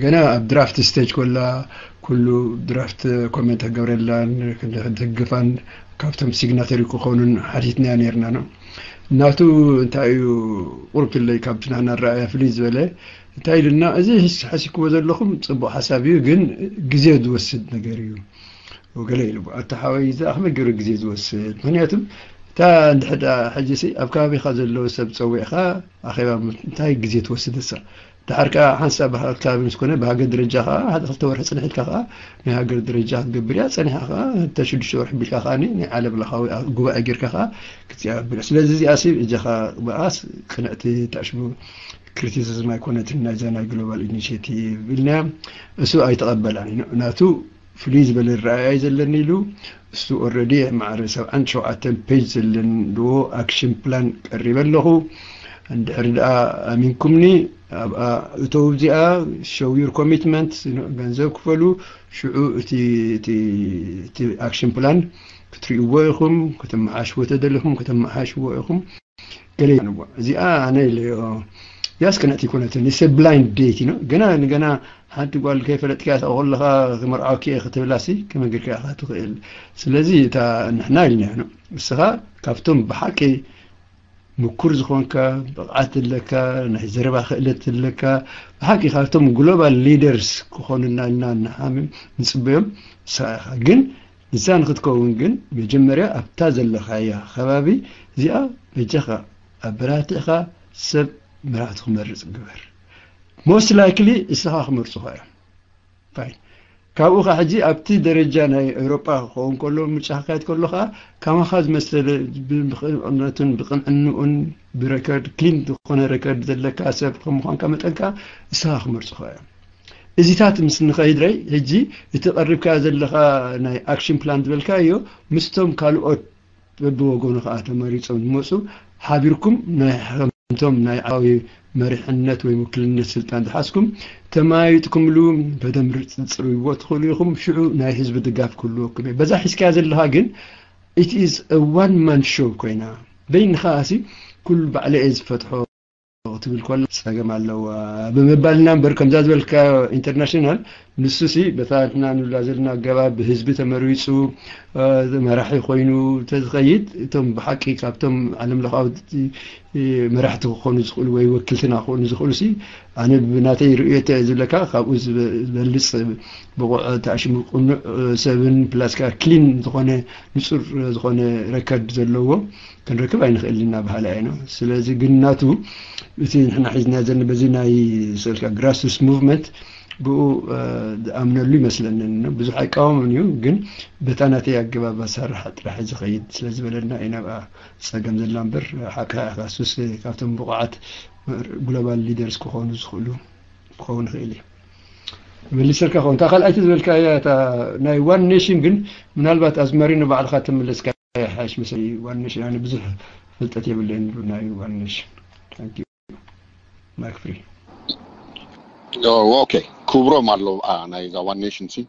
ገና ኣብ ድራፍት ስቴጅ ኮላ ኩሉ ድራፍት ኮሜንት ክገብረላን ክትድግፋን ካብቶም ሲግናተሪ ክኾኑን ሓቲትናያ ነርና ነው እናቱ እንታይ እዩ ቁርብ ክለይ ካብቲ ናህና ረኣያ ፍልይ ዝበለ እንታይ ኢሉና እዚ ሕስ- ሓሲብክዎ ዘለኹም ፅቡቅ ሓሳብ እዩ ግን ግዜ ዝወስድ ነገር እዩ ወገለ ኢሉ ኣታ ሓወይ እዚ ኣኽበ ገይሩ ግዜ ዝወስድ ምክንያቱም እታ እንድሕዳ ሕጂ ሲ ኣብ ከባቢኻ ዘለዉ ሰብ ፀዊዕኻ ኣኼባ ም- እንታይ ግዜ ትወስድ እሳ ድሓር ከዓ ሓንሳብ ባህል ከባቢ ምስ ኮነ ብሃገር ደረጃ ከዓ ሓደ ክልተ ወርሒ ፅንሕ ኢልካ ከዓ ናይ ሃገር ደረጃ ክትገብር እያ ፀኒሓ ከዓ እንተ ሽዱሽተ ወርሒ ቢልካ ከዓ ናይ ዓለም ለኻዊ ጉባኤ ጌርካ ከዓ ክትፅያ ቢሉ ስለዚ እዚኣ ሲ እጃኻ ብኣስ ቅንዕቲ ታሽሙ ክሪቲሲዝም ኣይኮነትን ናይዛ ናይ ግሎባል ኢኒሽቲቭ ኢልና እሱ ኣይተቐበላን እዩ ናቱ ፍሉይ ዝበለ ረኣያ እዩ ዘለኒ ኢሉ እሱ ኦረዲ ማዕረ ሰብዓን ሸውዓተን ፔጅ ዘለንዎ ኣክሽን ፕላን ቀሪበ ኣለኹ እንድሕር ደኣ ኣሚንኩምኒ ኣብኣ እተው እዚኣ show your commitment ገንዘብ ክፈሉ ሽዑ እቲ እቲ እቲ ኣክሽን ፕላን ክትርእይዎ ኢኹም ከተመሓሽዎ ተደሊኹም ከተመሓሽዎ ኢኹም ገለ ይብልዎ እዚኣ ኣነ ኢለዮ እዚኣስ ቅንዕቲ ይኮነትን it's a blind date you know ገና ንገና ሓንቲ ጓል ከይፈለጥክያ ተኣ ከለኻ ክመርዓወኪ እየ ክትብላሲ ከመይ ጌርካ ኢኻ ትኽእል ስለዚ እታ ንሕና ኢልናዮ ነው እስኻ ካብቶም ብሓቂ ምኩር ዝኾንካ ብቕዓት ኣለካ ናይ ዘረባ ክእለት ኣለካ ብሓቂ ካብቶም ግሎባል ሊደርስ ክኾኑና ኢልና ንሓምም ንፅበዮም ንስኻ ኢኻ ግን ንሳ ንክትከውን ግን መጀመርያ ኣብታ ዘለኻያ ከባቢ እዚኣ በጃኻ ኣበራቲዕኻ ሰብ መራሕቲ ክመርፅ ግበር most likely እስኻ ክመርፁኻ እዮም fine ካብኡ ኸዓ ሕጂ ኣብቲ ደረጃ ናይ ኤውሮጳ ክኸውን ከሎ ምርጫ ክካየድ ከሎ ኸዓ ካማኻ ዝመሰለ ብቅንዕነቱን ብቅንዕንኡን ብረከርድ ክሊን ዝኾነ ረከርድ ዘለካ ሰብ ከም ምዃንካ መጠን ከዓ እስኻ ክመርፁኻ እዮም እዚታት ምስ ንኸይድ ረይ ሕጂ እቲ ቀሪብካ ዘለኻ ናይ ኣክሽን ፕላን ዝበልካ እዮ ምስቶም ካልኦት በብወገኑ ከዓ ተመሪፆም ዝመፁ ሓቢርኩም ናይ ከምቶም ናይ ዓዊ መሪሕነት ወይ ውክልነት ስልጣን ዝሓዝኩም ተመያይጥኩምሉ በደንብ ፅርይዎ ትኽእሉ ኢኹም ሽዑ ናይ ህዝቢ ድጋፍ ክህልወኩም እዩ በዛ ሒዝካያ ዘለኻ ግን it is a one man show ኮይና በይንኻ ኣሲ ኩሉ ባዕለ እየ ዝፈትሖ ክትብል ከላ ፀገም ኣለዋ ብምባልና እምበር ከምዛ ዝበልካ ኢንተርናሽናል ንሱ ሲ በታ ንሕና ንብላ ዘለና ኣገባብ ብህዝቢ ተመሪፁ መራሒ ኮይኑ ተዝኸይድ፣ እቶም ብሓቂ ካብቶም ዓለም ለኻዊ መራሕቲ ክኾኑ ዝኽእሉ ወይ ወክልትና ክኾኑ ዝኽእሉ ሲ፣ ኣነ ብናተይ ርእየት ዝብለካ ካብኡ ዝበልፅ ብቑዕ ተኣሽሙ ቅኑዕ ሰብን ፕላስካ ክሊን ዝኾነ ንፁር ዝኾነ ረከርድ ዘለዎ ክንረክብ ኣይንኽእል ኢና በሃላ ኢና። ስለዚ ግን ናቱ እቲ ንሕና ሒዝና ዘለና በዚ ናይ ስልካ ግራስሩትስ ሙቭመንት ብኡ ዝኣምነሉ ይመስለኒ። ብዙሕ ኣይቃወምን እዩ፣ ግን በታ ናተይ ኣገባብ ኣሰራርሓ ጥራሕ ዝኸይድ ስለ ዝበለና ኢና ብኣ ፀገም ዘላ እምበር ሓቅኻ ኢኻ። ሱስ ካብቶም ብቑዓት ግሎባል ሊደርስ ክኾኑ ዝኽእሉ ክኸውን ይኽእል እዩ። መሊሰርካ ኸውን እታ ካልኣይቲ ዝበልካያ እታ ናይ ዋን ኔሽን ግን ምናልባት ኣዝማሪኖ ባዕልካ ተመለስካ ሓሽ መሰለይ። ዋን ኔሽን ኣነ ብዙሕ ፍልጠት የብለይን ናይ ዋን ኔሽን። ማይክ ፍሪ። ኦኬ፣ ክብሮም ኣሎ ናይዛ ዋን ኔሽን ሲ።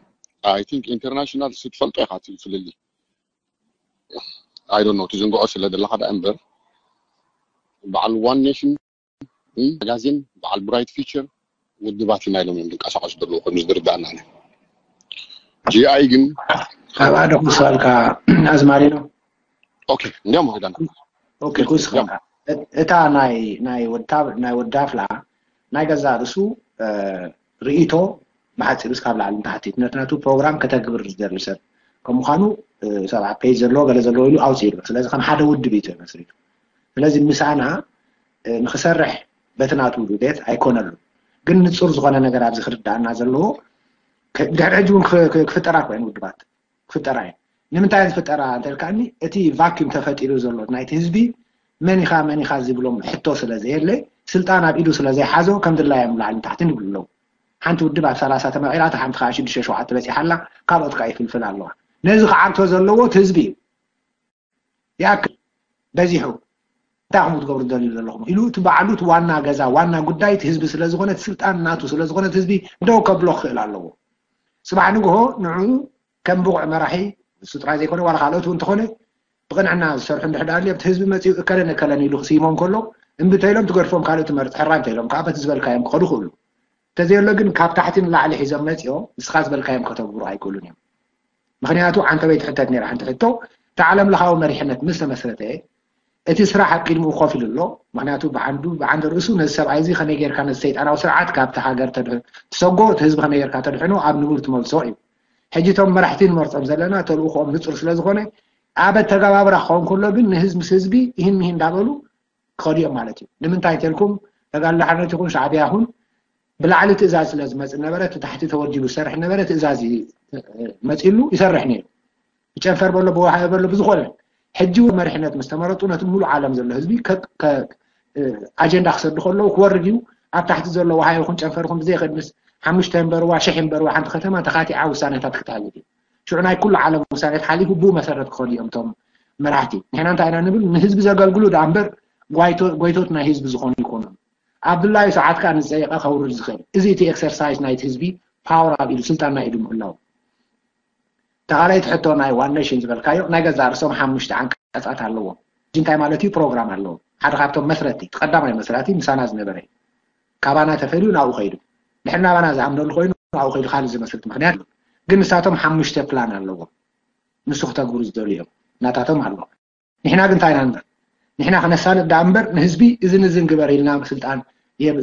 ኣይ ቲንክ ኢንተርናሽናል ሲ ትፈልጦ ኢኻ እቲ ፍልልይ። ኣይ ዶንት ኖ ትዝንግዖ ስለ ዘለኻ ደኣ እምበር በዓል ዋን ኔሽን ጋዜን በዓል ብራይት ፊቸር ውድባት ኢና ኢሎም እዮም ዝንቀሳቀሱ ዘለዉ ኮይኑ ዝርዳእና። ጂኣይ ግን ካብኣ ዶ ክስኣልካ ኣዝማሪኖ? ኦኬ እንዲያም ወህዳን ኦኬ ክስኣልካ እታ ናይ ናይ ወዳብ ናይ ወዳፍላ ናይ ገዛ ርእሱ ርእይቶ ብሓፂሩ እስካብ ላዕሊ እንተሓቲት ነቲ ናቱ ፕሮግራም ከተግብር ዝደሊ ሰብ ከም ምዃኑ ሰብዓ ፔጅ ዘለዎ ገለ ዘለዎ ኢሉ ኣውፂኡ። ስለዚ ከም ሓደ ውድብ እዩ መስሪቱ። ስለዚ ምሳና ንክሰርሕ በቲ ናቱ ድሌት ኣይኮነሉ። ግን ንፁር ዝኾነ ነገር ኣብዚ ክርዳእና ዘለዎ ድሕሪ ሕጂ እውን ክፍጠራ ኮይን ውድባት ክፍጠራ እየን። ንምንታይ ዝፍጠራ እንተልካኒ እቲ ቫኪዩም ተፈጢሩ ዘሎ ናይቲ ህዝቢ መን ኢኻ መን ኢኻ ዝብሎም ሕቶ ስለ ዘየለ ስልጣን ኣብ ኢዱ ስለ ዘይሓዞ ከም ድላዮም ላዕሊ ታሕቲ ንብሉ ኣለዉ። ሓንቲ ውድብ ኣብ ሰላሳ ተመቂላ እታ ሓንቲ ከዓ ሽዱሽተ ሸውዓተ በፂሓ ኣላ። ካልኦት ከዓ ይፍልፍል ኣለዋ። ነዚ ክዓግቶ ዘለዎ እቲ ህዝቢ እዩ። ይኣክል በዚሑ እንታይ ኢኹም ክትገብሩ ትደልዩ ዘለኹም ኢሉ እቲ ባዕሉ እቲ ዋና ገዛ ዋና ጉዳይ እቲ ህዝቢ ስለ ዝኾነ እቲ ስልጣን ናቱ ስለ ዝኾነ እቲ ህዝቢ ደው ከብሎ ክኽእል ኣለዎ። ፅባሕ ንግሆ ንዑ ከም ብቑዕ መራሒ ንሱ ጥራይ ዘይኮነ ዋላ ካልኦት እውን እንተኾነ ብቕንዕና ዝሰርሑ እንድሕር ደኣ ኣብቲ ህዝቢ መፂኡ እከለን እከለን ኢሉ ክስይሞም ከሎ እምቢ እንተኢሎም ትገድፎም ካልእ ትመርፅ ሕራይ እንተኢሎም ከዓ በቲ ዝበልካዮም ክኸዱ ክእሉ። እንተዘየሎ ግን ካብ ታሕቲ ንላዕሊ ሒዞም መፂኦም ንስኻ ዝበልካዮም ከተግብሩ ኣይክእሉን እዮም። ምክንያቱ ዓንተበይ ትሕተት ነይራ ሓንቲ ሕቶ እቲ ዓለም ለኻዊ መሪሕነት ምስ ተመስረተ እቲ ስራሕ ኣብ ቅድሚኡ ኮፍ ኢሉ ኣሎ። ምክንያቱ ብዓንዱ ብዓንዲ ርእሱ ነዚ ሰብኣይ እዚ ከመይ ጌርካ ነዚ ሰይጣናዊ ስርዓት ካብቲ ሃገር ተድሕ- ትሰጎ እቲ ህዝቢ ከመይ ጌርካ ተድሕኖ ኣብ ንቡር ትመልሶ እዩ። ሕጂ እቶም መራሕቲ ንመርፆም ዘለና ተልእኮኦም ንፁር ስለ ዝኾነ ኣብ ኣተገባብራ ክኸውን ከሎ ግን ንህዝቢ ምስ ህዝቢ ይህን ምሂን እንዳበሉ ክኸዱ እዮም ማለት እዩ። ንምንታይ እንተልኩም ተጋድሎ ሓርነት ይኹን ሻዕብያ ይኹን ብላዕሊ ትእዛዝ ስለ ዝመፅእ ነበረ እቲ ታሕቲ ተወዲቡ ዝሰርሕ ነበረ ትእዛዝ መፂሉ ይሰርሕ ነይሩ። ብጨንፈር በሎ ብወሃቢ በሎ ብዝኾነ ሕጂ እውን መሪሕነት ምስ ተመረጡ ነቲ ሙሉእ ዓለም ዘሎ ህዝቢ ኣጀንዳ ክሰዱ ከለዉ ክወርድ እዩ። ኣብ ታሕቲ ዘሎ ወሃቢ ይኹን ጨንፈር ይኹን ብዘየገድስ ሓሙሽተ እምበርዋ ሽሕ እምበርዋ ሓንቲ ከተማ ተኻቲዓ ውሳኔታት ክተሕልፍ እዩ። ሽዑ ናይ ኩሉ ዓለም ውሳኔት ሓሊፉ ብኡ መሰረት ክኸዱ እዮም እቶም መራሕቲ። ንሕና እንታይ ኢና ንብል ንህዝቢ ዘገልግሉ ደኣ እምበር ጎይቶት ናይ ህዝቢ ዝኾኑ ይኮኑን። ኣብ ድላዩ ሰዓት ከዓ ንዝፀየቐ ከውርድ ዝኽእል እዚ እቲ ኤክሰርሳይዝ ናይቲ ህዝቢ ፓወር ኣብ ኢዱ ስልጣን ናይ ኢዱ ምህላው። ተኻለይቲ ሕቶ ናይ ዋን ኔሽን ዝበልካዮ ናይ ገዛእ ርእሶም ሓሙሽተ ዓንቀፃት ኣለዎም። እዚ እንታይ ማለት እዩ? ፕሮግራም ኣለዎም። ሓደ ካብቶም መስረቲ እቲ ቀዳማይ መስራቲ ምሳና ዝነበረ እዩ። ካባና ተፈልዩ ናብኡ ከይዱ ድሕሪ ናባና ዝኣምነሉ ኮይኑ ናብኡ ከይዱ ካልእ ዝመስርት ምክንያት የብሉን። ግን ንሳቶም ሓሙሽተ ፕላን ኣለዎም። ንሱ ክተግብሩ ዝደልዩ እዮም። ናታቶም ኣሎ። ንሕና ግን እንታይ ኢና ንብል? ንሕና ክነሳልጥ ደኣ እምበር ንህዝቢ እዚ ንዚ ንግበር ኢልና ስልጣን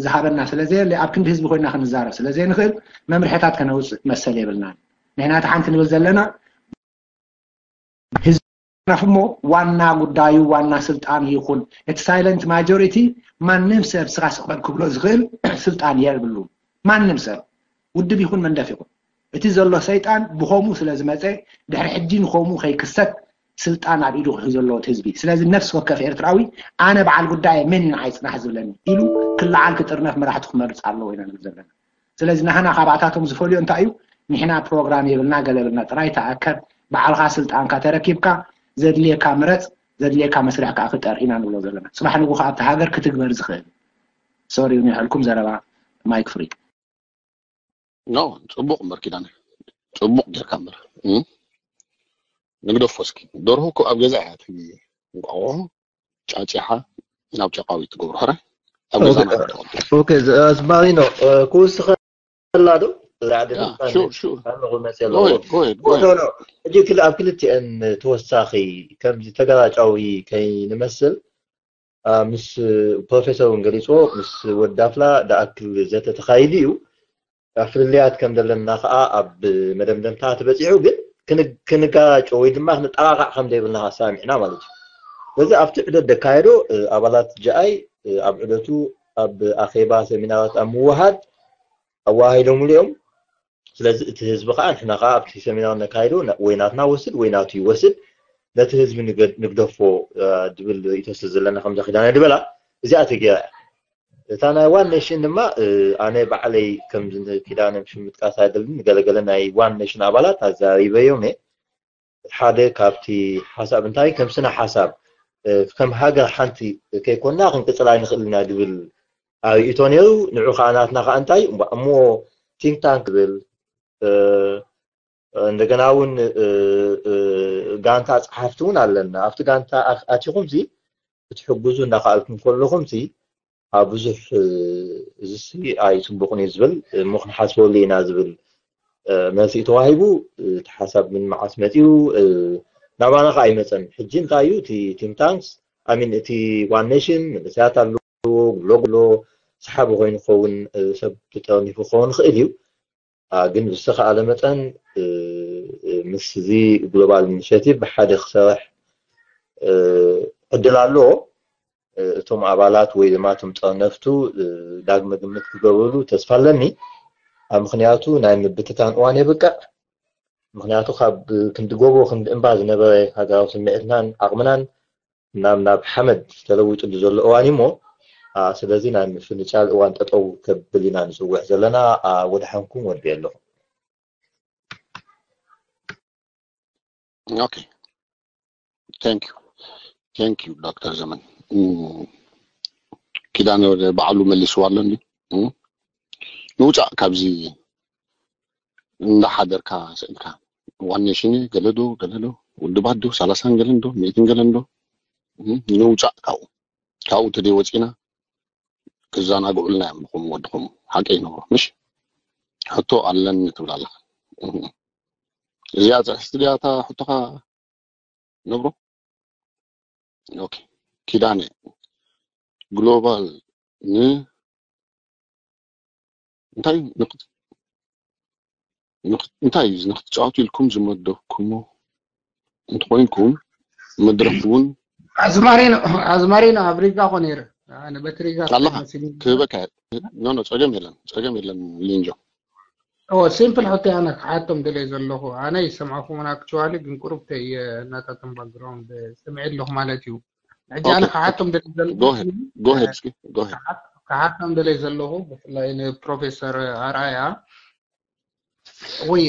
ዝሃበና ስለ ዘየለ ኣብ ክንዲ ህዝቢ ኮይና ክንዛረብ ስለ ዘይንኽእል መምርሕታት ከነውፅእ መሰል የብልናን። ንሕና እቲ ሓንቲ ንብል ዘለና ህዝብና እሞ ዋና ጉዳዩ ዋና ስልጣን ይኹን እቲ ሳይለንት ማጆሪቲ ማንም ሰብ ስኻ ስቕበል ክብሎ ዝኽእል ስልጣን የብሉን። ማንም ሰብ ውድብ ይኹን መንደፍ ይኹን እቲ ዘሎ ሰይጣን ብኸምኡ ስለ ዝመፀ ድሕሪ ሕጂ ንኸምኡ ከይክሰት ስልጣን ኣብ ኢዱ ክሕዞ ኣለዎ እቲ ህዝቢ። ስለዚ ነፍሲ ወከፍ ኤርትራዊ ኣነ በዓል ጉዳየ መን እዩ ንዓይ ፅናሕ ዝብለኒ ኢሉ ክለዓል ክጥርነፍ መራሕቱ ክመርፅ ኣለዎ ኢና ንብል ዘለና። ስለዚ ናህና ካባእታቶም ዝፈልዮ እንታይ እዩ? ንሕና ፕሮግራም የብልና ገለ የብልና ጥራይ ተኣከብ ባዕልኻ ስልጣንካ ተረኪብካ ዘድልየካ ምረፅ ዘድልየካ መስርሕ ከዓ ፍጠር ኢና ንብሎ ዘለና። ፅባሕ ንጉ ከዓ ኣብቲ ሃገር ክትግበር ዝኽእል ሶሪ ይኹን ይሕልኩም ዘረባ ማይክ ፍሪ። ኖ ጽቡቕ እምበር ኪዳነ ጽቡቕ ጌርካ እምበር እም? ንግደፎ እስኪ ደርሆ እኮ ኣብ ገዛ እያ ትብሊ እንቋቑሖ ጫጭሓ ናብ ጨቃዊት ትገብሮ ሕረ ኣብ ገዛ ናት ተቐምጥ ኦኬ ኣዝማሪኖ ክውስኸላ ዶ ሹር ሹር ኣለኹ መፅእ ኣለኹ ሕጂ ክል ኣብ ክልቲአን ተወሳኺ ከምዚ ተጋራጫዊ ከይንመስል ምስ ፕሮፌሰር እውን ገሊፅዎ ምስ ወዳፍላ ደኣክል ዘተ ተኻይዱ እዩ ፍልልያት ከም ዘለና ከዓ ኣብ መደምደምታ ተበፂሑ ግን ክንጋጮ ወይ ድማ ክንጠቃቃዕ ከም ዘይብልና ሰሚዕና ማለት እዩ በዚ ኣብቲ ዕደት ደካየዶ ኣባላት ጃኣይ ኣብ ዕደቱ ኣብ ኣኼባ ሰሚናራት ኣብ ምውሃድ ኣወሃሂዶምሉ እዮም ስለዚ እቲ ህዝቢ ከዓ ንሕና ከዓ ኣብቲ ሰሚናር ነካይዶ ወይ ናትና ወስድ ወይ ናቱ ይወስድ ነቲ ህዝቢ ንግደፎ ድብል ርእቶ ስለ ዘለና ከምዛ ኪዳነ ድበላ እዚኣ ተገይራ እያ እታ ናይ ዋን ኔሽን ድማ ኣነ ባዕለይ ከም ኪዳነ ሽም ምጥቃስ ኣይደልን ገለገለ ናይ ዋን ኔሽን ኣባላት ኣዛሪበዮም እየ ሓደ ካብቲ ሓሳብ እንታይ ከም ስነ ሓሳብ ከም ሃገር ሓንቲ ከይኮና ክንቅፅል ኣይንኽእል ኢና ድብል ኣርእቶ ነይሩ ንዑ ከዓ ናትና ከዓ እንታይ እሞ ቲንክ ታንክ ብል እንደገና እውን ጋንታ ፀሓፍቲ እውን ኣለና ኣብቲ ጋንታ ኣቲኹም ክትሕግዙ እናክኣልኩም ከለኹም ኣብ ብዙሕ እዚ ኣይፅቡቅን እዩ ዝብል እሞ ክንሓስበሉ ኢና ዝብል መልሲ ተዋሂቡ እቲ ሓሳብ ግን መዓስ መፅኡ ናባና ከዓ ኣይመፀን ሕጂ እንታይ እዩ እቲ ቲንክ ታንክስ ኣሚን እቲ ዋን ኔሽን መንእሰያት ኣለዎ ጉሎ ጉሎ ሰሓቢ ኮይኑ ክኸውን ሰብ ተጠርኒፉ ክኸውን ይኽእል እዩ ግን ብዝተኸኣለ መጠን ምስዚ ግሎባል ኢኒሽቲቭ ብሓደ ክሰርሕ ዕድል ኣለዎ እቶም ኣባላት ወይ ድማ እቶም ጠርነፍቱ ዳግመ ግምት ክገብርሉ ተስፋ ኣለኒ ኣብ ምክንያቱ ናይ ምብትታን እዋን የብቅዕ ምክንያቱ ካብ ክንዲ ጎቦ ክንዲ እምባ ዝነበረ ሃገራዊ ስምዒትናን ዓቕምናን ናብ ናብ ሓመድ ተለዊጥሉ ዘሎ እዋን እሞ ስለዚ ናይ ምፍንጫል እዋን ጠጠው ከብል ኢና ንፅውዕ ዘለና ወድሓንኩም ወዲ ኣለኹም ኦኬ thank you thank you ዶክተር ዘመን ኪዳነ ወደ ባዕሉ መሊስዋ ኣሎ እንዲ ንውፃእ ካብዚ እንዳሓደርካ ስእልካ ዋን ኔሽን ገለዶ ገለዶ ውድባት ዶ ሰላሳን ገለን ዶ ሚእትን ገለን ዶ ንውፃእ ካብኡ ካብኡ ተደይ ወፂና ክዘናግዑልና እዮም ንኹም ወድኹም ሓቂ ይነግሩ ምሽ ሕቶ ኣለኒ ትብል ኣለኻ እዚኣ ፅሕስቲ ድያ እታ ሕቶኻ ነብሮ ኦኬ ኪዳነ ግሎባል ን እንታይ እንታይ እዩ ንክትጫወቱ ኢልኩም ዝመደብኩሞ እንተኮይንኩም መድረክ እውን ኣዝማሪኖ ኣዝማሪኖ ኣብ ሪጋ ኮ ነይረ ኣነ በቲ ሪጋ ኣለካ ክህበካ ኖ ኖ ፀገም የለን ፀገም የለን ሊንጆ ኦ ሲምፕል ሕቶ ኣነ ክሓቶም ደልየ ዘለኹ ኣነ ይሰምዐኹም ኣክቹዋሊ ግን ቁሩብ ተየ እናታቶም ባክግራውንድ ሰምዐ ኣለኹ ማለት እዩ ሕጂ ኣነ ክሓቶም ደልየ ዘለኹ ጎሄድ እስኪ ጎሄድ ክሓቶም ደልየ ዘለኹ ብፍላይ ንፕሮፌሰር ኣርኣያ ወይ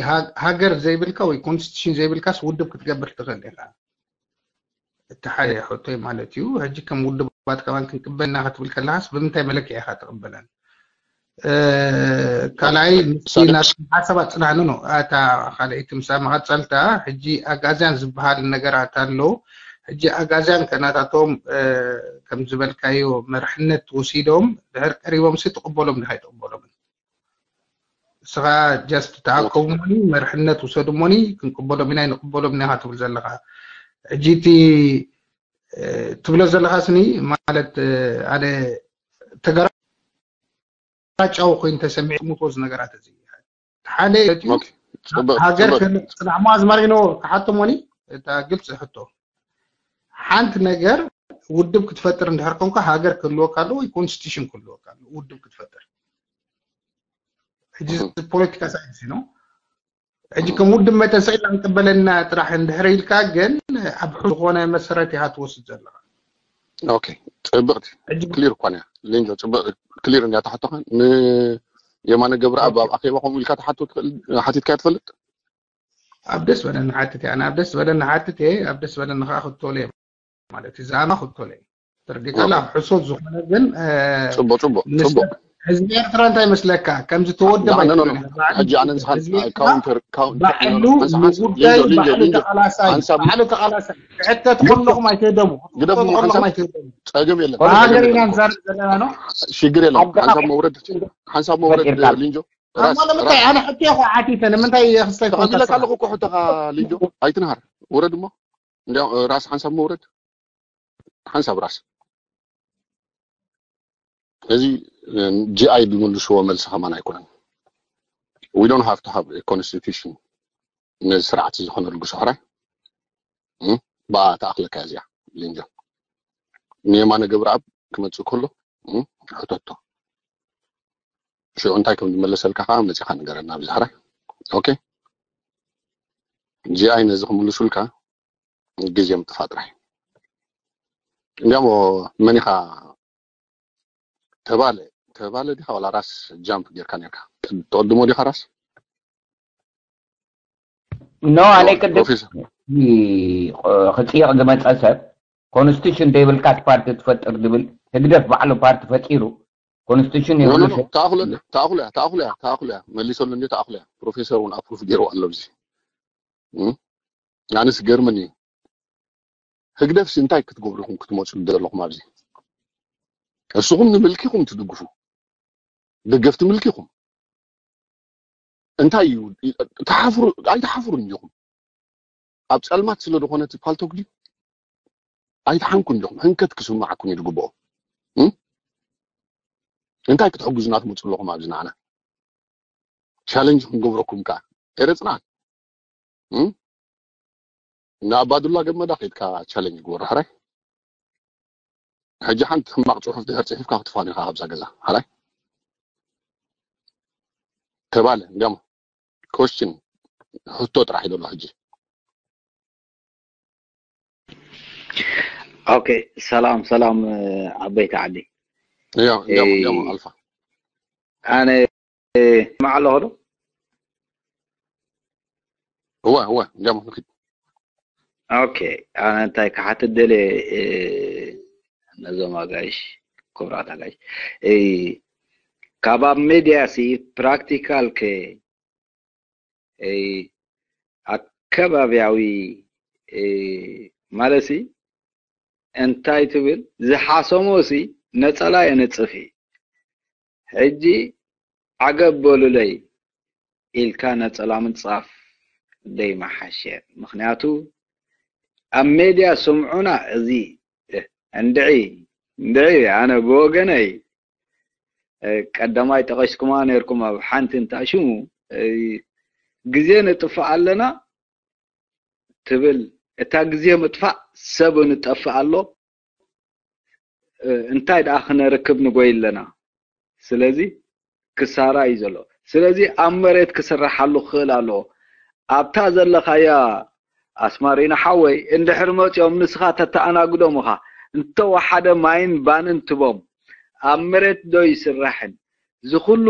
ሃገር ዘይብልካ ወይ ኮንስቲቱሽን ዘይብልካስ ውድብ ክትገብር ትኽእል ኢኻ እቲ ሓደ ሕቶይ ማለት እዩ ሕጂ ከም ውድባት ከማን ክንቅበልና ክትብል ከለካስ ብምንታይ መለክዒ ኢኻ ትቕበለን ካልኣይ ሓሳባት ፅናሕኒ ነው እታ ካልኣይቲ ምሳ መቐፀልታ ሕጂ ኣጋዝያን ዝበሃል ነገራት ኣሎ ሕጂ ኣጋዝያን ከናታቶም ከም ዝበልካዮ መርሕነት ወሲዶም ድሕር ቀሪቦም ሲ ትቕበሎም ድካ ይትቕበሎም እስኻ ጀስት ተኣከቡ ሞኒ መርሕነት ውሰዱ ሞኒ ክንቅበሎም ኢና ይንቅበሎም ኢና ትብል ዘለካ ሕጂ እቲ ትብሎ ዘለካ ስኒ ማለት ኣነ ተገራጫዊ ኮይኑ ተሰሚዑ ሙቶ ዝነገራት እዚ ሓደ ሃገር ፅናዕሞ ኣዝማሪኖ ክሓቶ ሞኒ እታ ግልፂ ሕቶ ሓንቲ ነገር ውድብ ክትፈጥር እንድሕር ኮንካ ሃገር ክህልወካ ኣለዎ ወይ ኮንስቲቱሽን ክህልወካ ኣለዎ ውድብ ክትፈጥር ሕጂ ፖለቲካ ሳይንስ ነው ሕጂ ከም ውድብ መተን ሰኢልና ክንቅበለና ጥራሕ እንድሕር ኢልካ ግን ኣብ ዝኾነ መሰረት ኢኻ ትወስድ ዘለኻ ኦኬ ፅብቕቲ ክሊር እኳ እያ ሌንጆ ፅብቕ ክሊር እንዲያ ተሓቶኻ ንየማነ ገብረኣብ ኣብ ኣኼባ ከምኡ ኢልካ ተሓቶ ትኽእል ሓቲትካ ትፈልጥ ኣብ ደስ በለኒ ሓትት እያ ኣብ ደስ በለኒ ሓትት እየ ኣብ ደስ በለኒ ከዓ ክትተሉ እየ ማለት እዩ ዛማ ክትተሉ እየ ተረዲእካ ኣብ ሕሶት ዝኾነ ግን ፅቡቅ ፅቡቅ ፅቡቅ ህዝቢ ኤርትራ እንታይ መስለካ ከምዚ ተወደበ ሕጂ ኣነ ንስኻን ካውንተር ባዕሉ ንጉዳይ ባዕሉ ተቃላሳይ ባዕሉ ተቃላሳይ ክሕተት ከለኹም ኣይትህደሙ ክሕተት ከለኹም ኣይትህደሙ ፀገም የለን ብሃገር ኢና ንዛረብ ዘለና ነው ሽግር የለን ሓንሳብ መውረድ ሓንሳብ መውረድ ሊንጆ እሞ ንምንታይ ኣነ ሕቶ እኮ ዓቲተ ንምንታይ ክስታይ ተቐቢለካ ኣለኹ እኮ ሕቶኻ። ሊንጆ ኣይትንሃር፣ ውረድ እሞ። እንዲያው ራስ ሓንሳብ መውረድ ሓንሳብ ራስ። እዚ ጂ ኣይ ዝምልስዎ መልሲ ከማን ኣይኮነን። We don't have to have a constitution ነዚ ስርዓት እዚ ዝኾነ ልጉስ ሕራይ ብኣ ተኣኽለካ እዚኣ። ሊንጆ ንየማነ ገብረኣብ ክመፅእ ከሎ ሕተቶ ሽዑ እንታይ ከም ዝመለሰልካ ከዓ መፂኻ ንገረና ብዛሕራይ። ኦኬ፣ ጂ ኣይ ነዚ ክምልሱልካ ግዜ ምጥፋእ ጥራይ። እንዲያሞ መን ኢኻ? ተባለ ተባለ ዲኻ ዋላ ራስ ጃምፕ ጌርካ ኔርካ? ትቕድሞ ዲኻ ራስ? ኖ ኣነ ቅድም ክፅይቕ ዝመፀ ሰብ ኮንስቲቱሽን ዘይብልካስ ፓርቲ ትፈጥር ዝብል ህግደፍ ባዕሉ ፓርቲ ፈጢሩ ኮንስቲቱሽን የብሉ። ተኣኹለያ ተኣኹለያ መሊሰሉ እንዲ ተኣኹለያ። ፕሮፌሰር እውን ኣፕሩፍ ገይሩ ኣሎ። እዚ ኣነስ ገርምን እዩ። ህግደፍሲ እንታይ ክትገብሩ ኢኹም ክትመፁ ዘለኹም ኣብዚ? እስኹም ንምልኪ ኢኹም ትድግፉ፣ ደገፍቲ ምልኪ ኢኹም። እንታይ እዩ ትሓፍሩ? ኣይትሓፍሩን እንዲኹም? ኣብ ፀልማት ስለ ዝኾነ እቲ ፓልቶክ ድዩ? ኣይትሓንኩን እንዲኹም? ህንከት ክስማዓኩም እዩ ዝግብኦ። እንታይ ክትሕግዙና ትመፁ ኣለኹም ኣብዚ ንዓና? ቻለንጅ ክንገብረኩም ከዓ ኤረ ፅናት ንኣባዱላ ገመዳ ከይድካ ቻለንጅ ግበሮ ሕራይ። ሕጂ ሓንቲ ሕማቕ ፅሑፍ ድሕር ፅሒፍካ ክትፋን ኢኻ ኣብዛ ገዛ ሕራይ። ተባለ እንዲያሞ ኮስችን ሕቶ ጥራሕ ይደሎ ሕጂ። ኦኬ፣ ሰላም ሰላም ዓበይቲ ዓዲ። ያው ያው ያው ኣልፋ ኣነ ማዕሎ ዶ እወ እወ እንዲያሞ ንኺድ ኦኬ፣ ኣነ እንታይ ክሓትት ደልየ ነዞም ኣጋይሽ፣ ክቡራት ኣጋይሽ፣ ካብ ኣብ ሜድያ ሲ ፕራክቲካል ከ ኣከባቢያዊ ማለት ሲ እንታይ ትብል? ዝሓሰሞ ሲ ነፀላ የንፅፍ እዩ። ሕጂ ዓገብ በሉለይ ኢልካ ነፀላ ምንፃፍ ደይመሓሸ። ምኽንያቱ ኣብ ሜድያ ስምዑና እዚ እንድዒ እንድዒ ኣነ ብወገነይ ቀዳማይ ጠቐስኩማ ነርኩም ኣብ ሓንቲ እንታይ ሽሙ ግዜ ንጥፍእ ኣለና ትብል እታ ግዜ ምጥፋእ ሰብ ንጠፍእ ኣሎ እንታይ ደኣ ክነርክብ ንጎይ ኣለና ስለዚ ክሳራ እዩ ዘሎ ስለዚ ኣብ መሬት ክስራሓሉ ክኽእል ኣለዎ ኣብታ ዘለኻያ ኣስማሪና ሓወይ እንድሕር መፅኦም ንስኻ ተተኣናግዶም ኢኻ እንተወሓደ ማይን ባንን ትቦም ኣብ መሬት ዶ ይስራሕን ዝኹሉ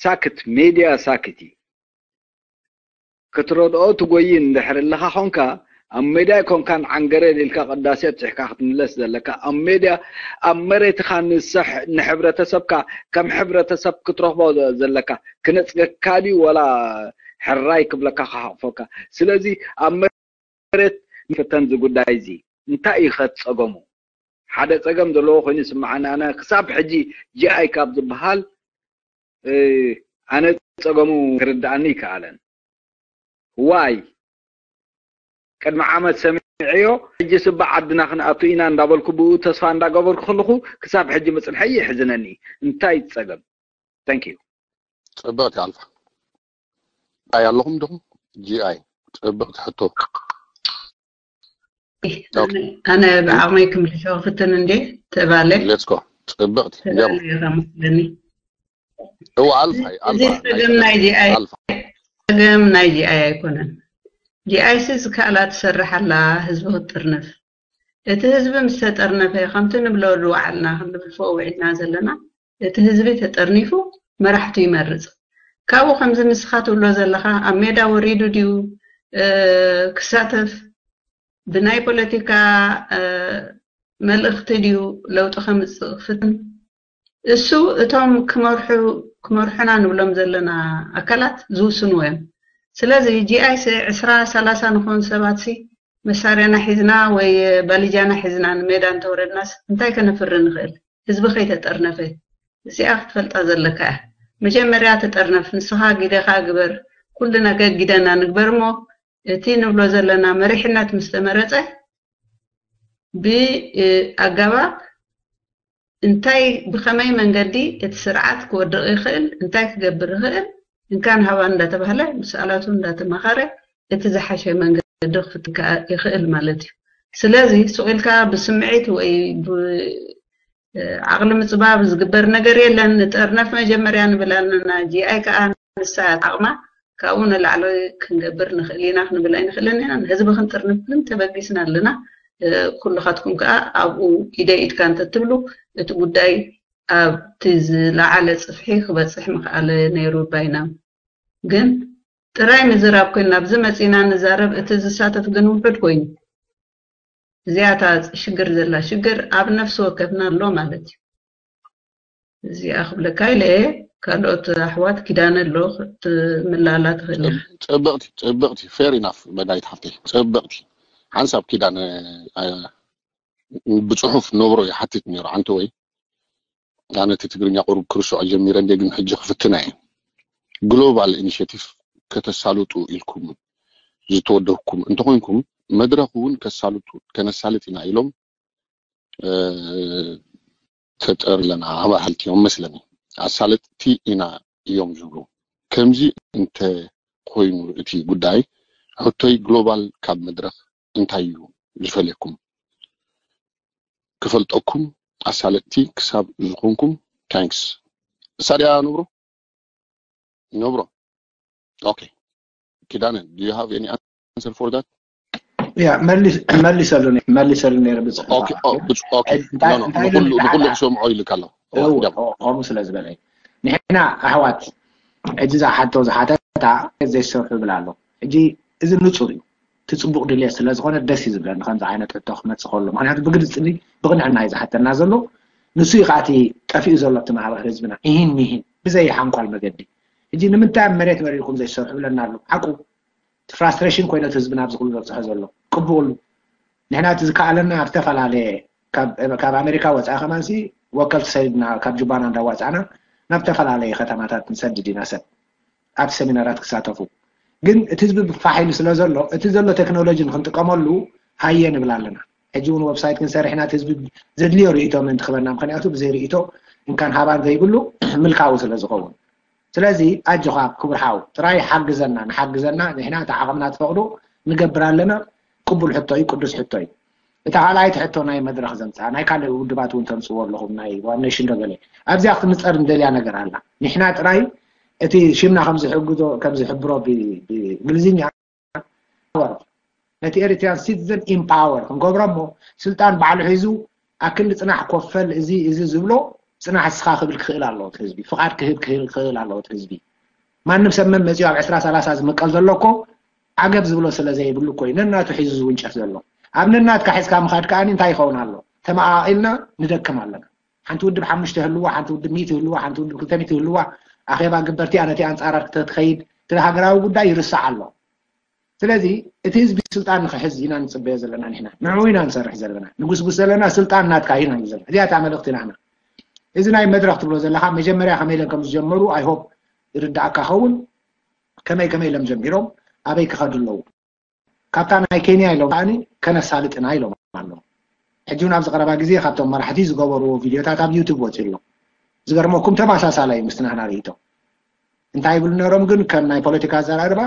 ሳክት ሜድያ ሳክት እዩ ክትረድኦ ትጎይ እንድሕር ኣለኻ ኾንካ ኣብ ሜድያ ኣይኮንካን ዓንገረል ኢልካ ቅዳሴ ኣብፅሕካ ክትምለስ ዘለካ ኣብ ሜድያ ኣብ መሬትኻ ንሰሕ ንሕብረተሰብካ ከም ሕብረተሰብ ክትረኽቦ ዘለካ ክነፅገካ ድዩ ወላ ሕራይ ክብለካ ክሓቕፈካ ስለዚ ኣብ መሬት ንፍተን ዝጉዳይ እዚ እንታይ እዩ ከፀገሙ ሓደ ፀገም ዘለዎ ኮይኑ ይስምዓኒ ኣነ ክሳብ ሕጂ ጂኣይ ካብ ዝበሃል ኣነ ፀገሙ ክርድኣኒ ይከኣለን ዋይ ቅድሚ ዓመት ሰሚዐዮ ሕጂ ስባ ዓድና ክንኣቱ ኢና እንዳበልኩ ብኡ ተስፋ እንዳገበርኩ ከለኹ ክሳብ ሕጂ ምፅንሐይ ይሕዝነኒ እንታይ ፀገም thank you ፅብቕቲ ኣልፋ ታይ ኣለኹም ድኹም ጂኣይ ፅብቕቲ ሕቶ ኣነ ብዓቕመይ ክምልሶ ክፍትን እንዴ ተባለ let's go ፅብቕቲ እንዲያሞ ተባለ ኢኻ መስለኒ እዋ ኣልፋ እዩ እዚ ኣልፋ ጸገም ናይ ጂኣይ ኣልፋ ጸገም ናይ ጂኣይ ኣይኮነን ጂኣይሲ ዝከኣላ ትሰርሕ ኣላ ህዝቢ ክትጥርንፍ እቲ ህዝቢ ምስ ተጠርነፈ ከምቲ ንብሎ ዝወዓልና ክንብል ፎእ ውዒልና ዘለና እቲ ህዝቢ ተጠርኒፉ መራሕቱ ይመርፅ ካብኡ ከምዚ ንስኻ ትብሎ ዘለኻ ኣብ ሜዳ ወሪዱ ድዩ ክሳተፍ ብናይ ፖለቲካ መልእኽቲ ድዩ ለውጢ ከምፅእ ክፍትን እሱ እቶም ክመርሑ ክመርሑና ንብሎም ዘለና ኣካላት ዝውስንዎ እዮም ስለዚ ጂኣይስ ዕስራ ሰላሳ ንኾን ሰባት ሲ መሳርያና ሒዝና ወይ ባልጃና ሒዝና ንሜዳ እንተወረድናስ እንታይ ከነፍሪ ንኽእል ህዝቢ ከይተጠርነፈ እዚኣ ክትፈልጣ ዘለካ እያ። መጀመርያ ተጠርነፍ፣ ንስኻ ግደኻ ግበር፣ ኩሉ ነገር ግደና ንግበር እሞ፣ እቲ ንብሎ ዘለና መሪሕነት ምስ ተመረጸ፣ ብኣገባብ እንታይ፣ ብኸመይ መንገዲ እቲ ስርዓት ክወድቕ ይኽእል፣ እንታይ ክገብር ይኽእል፣ እንካን ሃባን እንዳተባህለ ምስ ኣላቱ እንዳተማኸረ እቲ ዝሓሸ መንገዲ ክፍትካ ይኽእል ማለት እዩ። ስለዚ ስቕ ኢልካ ብስምዒት ወይ ብ-፣ ዓቕሊ ምጽባብ ዝግበር ነገር የለን። ንጠርነፍ መጀመርያ ንብል ኣለና። ጂኣይ ከኣ ንሳ ዓቕማ ካብኡ ንላዕሊ ክንገብር ንኽእል ኢና ክንብል ኣይንኽእልን ኢና። ንህዝቢ ክንጥርንፍ ግን ተበጊስና ኣለና። እ፣ ኩልኻትኩም ከኣ ኣብኡ ኢደይ ኢድካ እንተትብሉ እቲ ጉዳይ ኣብቲ ዝለዓለ ጽፍሒ ክበጽሕ ምኽኣለ ነይሩ ባይና። ግን ጥራይ ምዝራብ ኮይና ኣብዚ መጺና ንዛረብ፣ እቲ ዝሳተፍ ግን ውሑድ ኮይኑ። እዚኣ እታ ሽግር ዘላ ሽግር ኣብ ነፍሲ ወከፍና ኣሎ ማለት እዩ። እዚኣ ክብለካ ኢለ እየ። ካልኦት ኣሕዋት ኪዳነ ኣሎ ክትምላላ ትኽእል ኢኻ። ጽብቕቲ ጽብቕቲ፣ fair enough መድሃኒት ሓፍተይ፣ ጽብቕቲ ሓንሳብ ኪዳነ። አ፣ ብጽሑፍ ነብሮ ይሓትት ነይሩ። ኣንተ ወይ ኣነ እቲ ትግርኛ ቁሩብ ክርስዖ ጀሚረ እንደ ግን ሕጂ ክፍትና እየ። ግሎባል ኢኒሽቲቭ ከተሳልጡ ኢልኩም ዝተወደብኩም እንተኾይንኩም፣ መድረኽ እውን ከሳልጡ፣ ከነሳልጥ ኢና ኢሎም፣ እ፣ ተጠርለና ኣባህልቲ እዮም መስለኒ። ኣሳለጥቲ ኢና እዮም ዝብሉ። ከምዚ እንተ ኮይኑ እቲ ጉዳይ፣ ሕቶይ ግሎባል ካብ መድረኽ እንታይ እዩ ዝፈልየኩም? ክፈልጠኩም ኣሳለጥቲ ክሳብ ዝኾንኩም፣ ታንክስ። እሳ ድያ ነብሮ? ነብሮ። ኦኬ። ኪዳነ፣ do you have any answer for that? ያ፣ መሊስ-፣ መሊሰሉ ነ-፣ መሊሰሉ ነይረ ብጽሑፍ ኦኬ፣ ከዓ። ኦ፣ ብጽ-፣ ኦኬ። እንታይ-፣ ኖ፣ ኖ፣ እንታይ ንኹሉ፣ ኢሉ ንኹሉ ንዓና? ክሰምዖ ኢልካ ኣሎ። ኦ፣ እው፣ ኪዳነ። ኦ-፣ ከምኡ ስለ ዝበለ እዩ። ንሕና ኣሕዋት፣ ሕጂ እዛ ሓቶ ዝሓተታ ዘይሰርሑ ይብል ኣሎ። ሕጂ እዚ ንጹር እዩ። እቲ ጽቡቕ ድልየት ስለ ዝኾነ ደስ እዩ ዝብለኒ ከምዚ ዓይነት ሕቶ ክመጽእ ከሎ። ምኽንያቱ ብግልጽ ብቕንዕና እዩ ዝሓተና ዘሎ። ንሱ እዩ ከዓ እቲ ጠፊኡ ዘሎ እቲ ማሕበር ህዝብና። ይህን ይህን ብዘይ ሓንኳል መገዲ። ሕጂ ንምንታይ ኣብ መሬት ወሪድኩም ዘይሰርሑ ይብለና ኣሎ። ሓቁ። እቲ ፍራስትሬሽን ኮይኑ እቲ ህዝብና ኣብዚ ኩሉ ዘብፅሖ ዘሎ። ቅቡል። ንሕና እቲ ዝከኣለና ኣብ ዝተፈላለየ ካብ፣ ካብ ኣሜሪካ ወፃኢ ከማንሲ ወከልቲ ሰዲድና ካብ ጁባና እንዳዋፃእና ናብ ዝተፈላለየ ከተማታት ንሰድድ ኢና ሰብ ኣብቲ ሰሚናራት ክሳተፉ። ግን እቲ ህዝቢ ፋሕ ኢሉ ስለ ዘሎ እቲ ዘሎ ቴክኖሎጂ ንክንጥቀመሉ ሃየ ንብል ኣለና። ሕጂ እውን ዌብሳይት ክንሰርሕ ኢና፣ እቲ ህዝቢ ዘድልዮ ርእይቶ ምእንቲ ክበና፣ ምክንያቱ ብዘይ ርእይቶ እንካን ሃባን ዘይብሉ ምልካዊ ስለ ዝኸውን። ስለዚ ኣጆኻ ክቡር ሓው፣ ጥራይ ሓግዘና፣ ንሓግዘና፣ ንሕና እቲ ዓቕምና ትፈቕዶ ንገብር ኣለና። ቅቡል ሕቶ እዩ፣ ቅዱስ ሕቶ እዩ። እታ ካልኣይቲ ሕቶ ናይ መድረኽ ዘምፅኣ፣ ናይ ካልእ ውድባት እውን ተምፅዎ ኣለኹም፣ ናይ ዋን ኔሽን ዶ ገለ፣ ኣብዚኣ ክትንፀር እንደልያ ነገር ኣላ። ንሕና ጥራይ እቲ ሽምና ከም ዝሕግዞ፣ ከም ዝሕብሮ ብ-፣ ብእንግሊዝኛ፣ ነቲ ኤሪትሪያን ሲቲዘን ኢምፓወር ክንገብሮ እሞ፣ ስልጣን ባዕሉ ሒዙ ኣክሊ ጽናሕ ኮፈል እዚ እዚ ዝብሎ ጽናሕ እስኻ ክብል ክኽእል ኣለዎ እቲ ህዝቢ፣ ፍቓድ ክህብ ክህል ክኽእል ኣለዎ እቲ ህዝቢ። ማንም ሰብ መን መጺኡ ኣብ ዕስራ ሰላሳ ዝምቀል ዘሎ እኮ ዓገብ ዝብሎ ስለ ዘይብሉ እኮ እዩ ነናቱ ሒዙ ዝውንጨፍ ዘሎ። ኣብ ነናትካ ሒዝካ ምኻድ ከኣ እንታይ ይኸውን ኣሎ? ተመቓቒልና ንደክም ኣለና። ሓንቲ ውድብ ሓሙሽተ ይህልዋ፣ ሓንቲ ውድብ ሚእቲ ይህልዋ፣ ሓንቲ ውድብ ክልተ ሚእቲ ይህልዋ፣ ኣኼባ ግበር፣ እቲኣ ነቲኣ ኣንጻራ ክትከይድ፣ እቲ ሃገራዊ ጉዳይ ይርሳዕ ኣሎ። ስለዚ እቲ ህዝቢ ስልጣን ንክሕዝ ኢና ንጽበዮ ዘለና ንሕና። ንዕኡ ኢና ንሰርሕ ዘለና። ንጉስጉስ ዘለና ስልጣን ናትካ ኢና ንብል ዘለና። እዚኣ እታ መልእኽቲ ናህና። እዚ ናይ መድረኽ ትብሎ ዘለኻ መጀመርያ ከመይ ኢለን ከም ዝጀመሩ I hope ይርድኣካ ኸውን። ከመይ ከመይ ኢሎም ጀሚሮም ኣበይ ክኸዱ ኣለዉ? ካብታ ናይ ኬንያ ኢሎም ከኣኒ ከነሳልጥ ኢና ኢሎም ኣለዉ። ሕጂ እውን ኣብዚ ቀረባ ግዜ ካብቶም መራሕቲ ዝገበርዎ ቪድዮታት ኣብ ዩቱብ ወፂኡ ኣሎ። ዝገርመኩም ተመሳሳላይ እዩ ምስቲ ናህና ርእይቶ። እንታይ ይብሉ ነይሮም ግን ከም ናይ ፖለቲካ ኣዘራርባ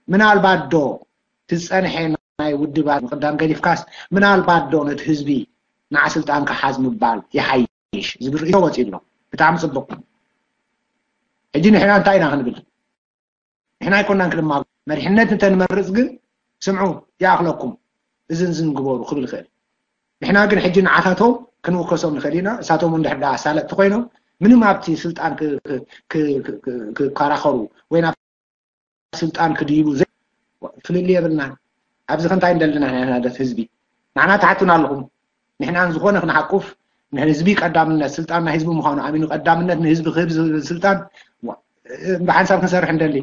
ምናልባት ዶ እቲ ዝፀንሐ ናይ ውድባት ምቕዳም ገዲፍካስ ምናልባት ዶ ነቲ ህዝቢ ንዓ ስልጣንካ ሓዝ ምባል ይሓይሽ ዝብል ርእይቶ ወፂኡ ኣሎ። ብጣዕሚ ፅቡቕ። ሕጂ ንሕና እንታይ ኢና ክንብል? ንሕና ኣይኮናን ክልማጎ መሪሕነት እንተንመርፅ ግን ስምዑ ይኣኽለኩም እዝን ዝን ግበሩ ክብል ይኽእል። ንሕና ግን ሕጂ ንዓታቶም ክንውከሶም ንኽእል ኢና። እሳቶም እውን ድሕር ደኣ ኣሳለጥቲ ኮይኖም ምንም ኣብቲ ስልጣን ክ-፣ ክ-፣ ክ-፣ ክ-፣ ክ-፣ ክከራኸሩ ወይ ናብ ስልጣን ክድይቡ ዘ-፣ ፍልልይ የብልናን። ኣብዚ ክንታይ እንደልና ንሕና ደት ህዝቢ ንሕና ትሓቱና ኣለኹም። ንሕና ዝኾነ ክንሓቁፍ ንህዝቢ ቀዳምነት፣ ስልጣን ናይ ህዝቢ ምዃኑ ኣሚኑ ቀዳምነት ንህዝቢ ክህብ ዝብል ስልጣን ዋ-፣ ብሓንሳብ ክንሰርሕ እንደሊ።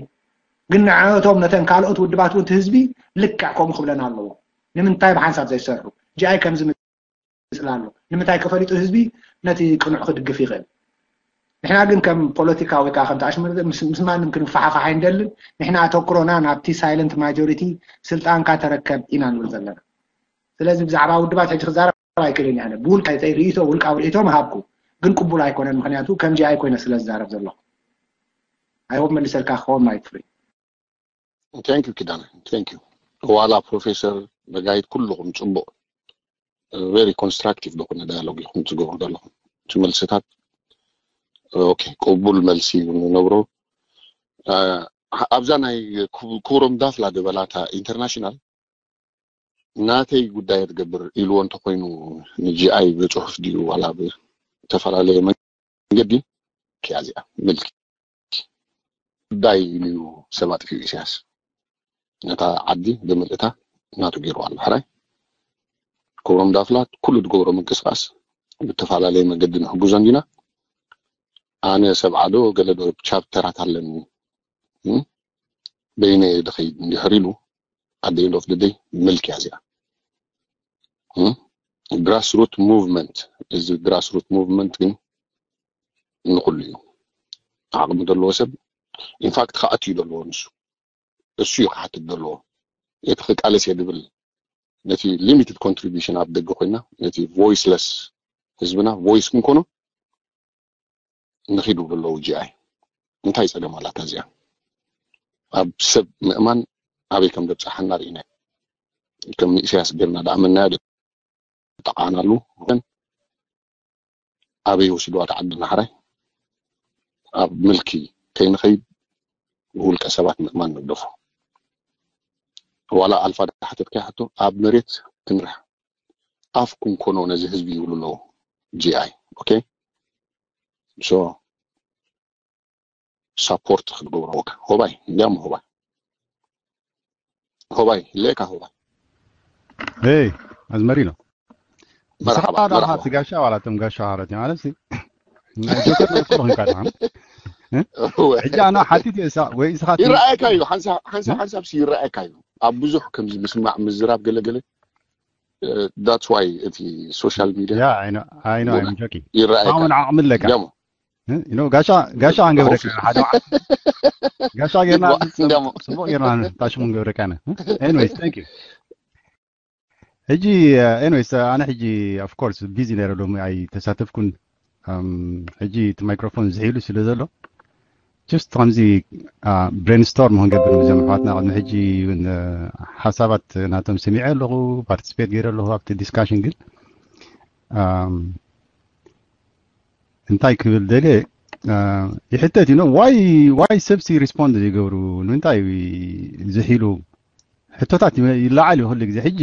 ግን ንዕቶም ነተን ካልኦት ውድባት እውን እቲ ህዝቢ ልክዕ ከምኡ ክብለና ኣለዎ። ንምንታይ ብሓንሳብ ዘይሰርሑ? ጂኣይ ከምዚ ምፅላ ኣሎ። ንምንታይ ከፈሊጡ ህዝቢ ነቲ ቅኑዕ ክድግፍ ይኽእል? ንሕና ግን ከም ፖለቲካ ወይ ከዓ ከም ተኣሽመር ምስ ምስ ማንም ክንፈሓፋሕ ኣይንደልን። ንሕና ኣተኩሮና ናብቲ ሳይለንት ማጆሪቲ ስልጣንካ ተረከብ ኢና ንብል ዘለና። ስለዚ ብዛዕባ ውድባት ሕጂ ክዛረብ ኣይክእልን እየ። ብውልቃ ርእይቶ ውልቃዊ ርእይቶ ምሃብኩ ግን ቅቡል ኣይኮነን። ምክንያቱ ከም ጂኣይ ኮይነ ስለ ዝዛረብ ዘለኹ። I hope መሊሰልካ ክኸውን ማይክ ፍሪ። Thank you ኪዳነ፣ thank you። ዋላ ፕሮፌሰር ነጋይት ኩልኹም ጽቡቕ፣ very constructive ዝኾነ ዳያሎግ ኢኹም ትገብሩ ዘለኹም። እቲ መልስታት okay ቅቡል መልሲ እዩ ንነብሮ። ኣብዛ ናይ ክቡሮም ዳፍላ ዝበላታ ኢንተርናሽናል ናተይ ጉዳይ ትገብር ኢልዎ እንተኮይኑ ንጂኣይ ብፅሑፍ ድዩ ዋላ ብተፈላለየ መንገዲ ክያ እዚኣ ምልኪ ጉዳይ ኢሉ እዩ ሰብ ኣጥፊኡ ኢሳያስ ነታ ዓዲ ብምልእታ ናቱ ገይርዋ ኣሎ ሕራይ ክብሮም ዳፍላ ኩሉ ዝገብሮ ምንቅስቃስ ብተፈላለየ መገዲ ንሕግዞ እንዲና ኣነ ሰብ ዓዶ ገለ ዶ ቻፕተራት ኣለኒ በይነ ድኸይድ እንድሕር ኢሉ ኣደ ኢንድ ኦፍ ደይ ምልኪ እያ እዚኣ ግራስሩት ሙቭመንት እዚ ግራስሩት ሙቭመንት ግን ንኩሉ እዩ ዓቅሚ ዘለዎ ሰብ ኢንፋክት ክኣት እዩ ዘለዎ ንሱ እሱ እዩ ክሓትት ዘለዎ እቲ ክቃለስ እየ ድብል ነቲ ሊሚትድ ኮንትሪቢሽን ኣብ ደገ ኮይና ነቲ ቮይስለስ ህዝብና ቮይስ ክንኮኖ ንኺዱ ብለዉ ጂ ኣይ እንታይ ጸገም ኣላታ እዚኣ ኣብ ሰብ ምእማን ኣበይ ከም ዘብጽሓና ርኢና ከም ኢሳያስ ጌርና ደኣመናዮ ጠቃናሉ ግን ኣበይ ወሲድዋ ተዓዲ ናሕራይ ኣብ ምልኪ ከይንኸይድ ውልቀ ሰባት ምእማን ንግደፎ ዋላ ኣልፋ ዳሓተትካይ ሕቶ ኣብ መሬት ክንርሕ ኣፍ ክንኮኖ ነዚ ህዝቢ ይብሉ ኣለዉ ጂ ኣይ okay so support ክትገብሮ ኣለካ ሆባይ እንዲያም ሆባይ ሆባይ ለካ ሆባይ ይ ኣዝመሪኖ መርሓባ ንስኻ ዳኣ እቲ ጋሻ ዋላ እቶም ጋሻ ማለት እዩ ማለት ሲ ናይ ጆከር ናይ ኩሉ ኺንካ ዳሓን ሕጂ ኣነ ሓቲት እየ እሳ ወይ እስኻ እቲ ይረኣየካ እዩ ሓንሳብ ሓንሳብ ሓንሳብ ሲ ይረኣየካ እዩ ኣብ ብዙሕ ከምዚ ምስማዕ ምዝራብ ገለገለ that's why እቲ social media yeah I know I know I'm joking ይረኣየካ ኣሁን ዓቕሚ ኣለካ ደሞ you know ጋሻ ጋሻ ክንገብረካ ሓደ መዓልቲ ጋሻ ጌርና ደሞ ጽቡቕ ጌርና ታሽሙ ክንገብረካ ኢና anyways thank you ሕጂ anyways ኣነ ሕጂ of course busy ነይረ ሎሚ ኣይተሳተፍኩን ሕጂ እቲ ማይክሮፎን ዝሒሉ ስለ ዘሎ just ከምዚ brainstorm ክንገብር ብዞም ኣሕዋትና ቅድሚ ሕጂ ሓሳባት ናቶም ሰሚዐ ኣለኹ participate ገይረ ኣለኹ ኣብቲ discussion ግን እንታይ ክብል ደልየ ይሕተት እዩ why why ሰብሲ respond ዘይገብሩ ንምንታይ ዝሒሉ ሕቶታት ይለዓል እዩ ኩሉ ግዜ ሕጂ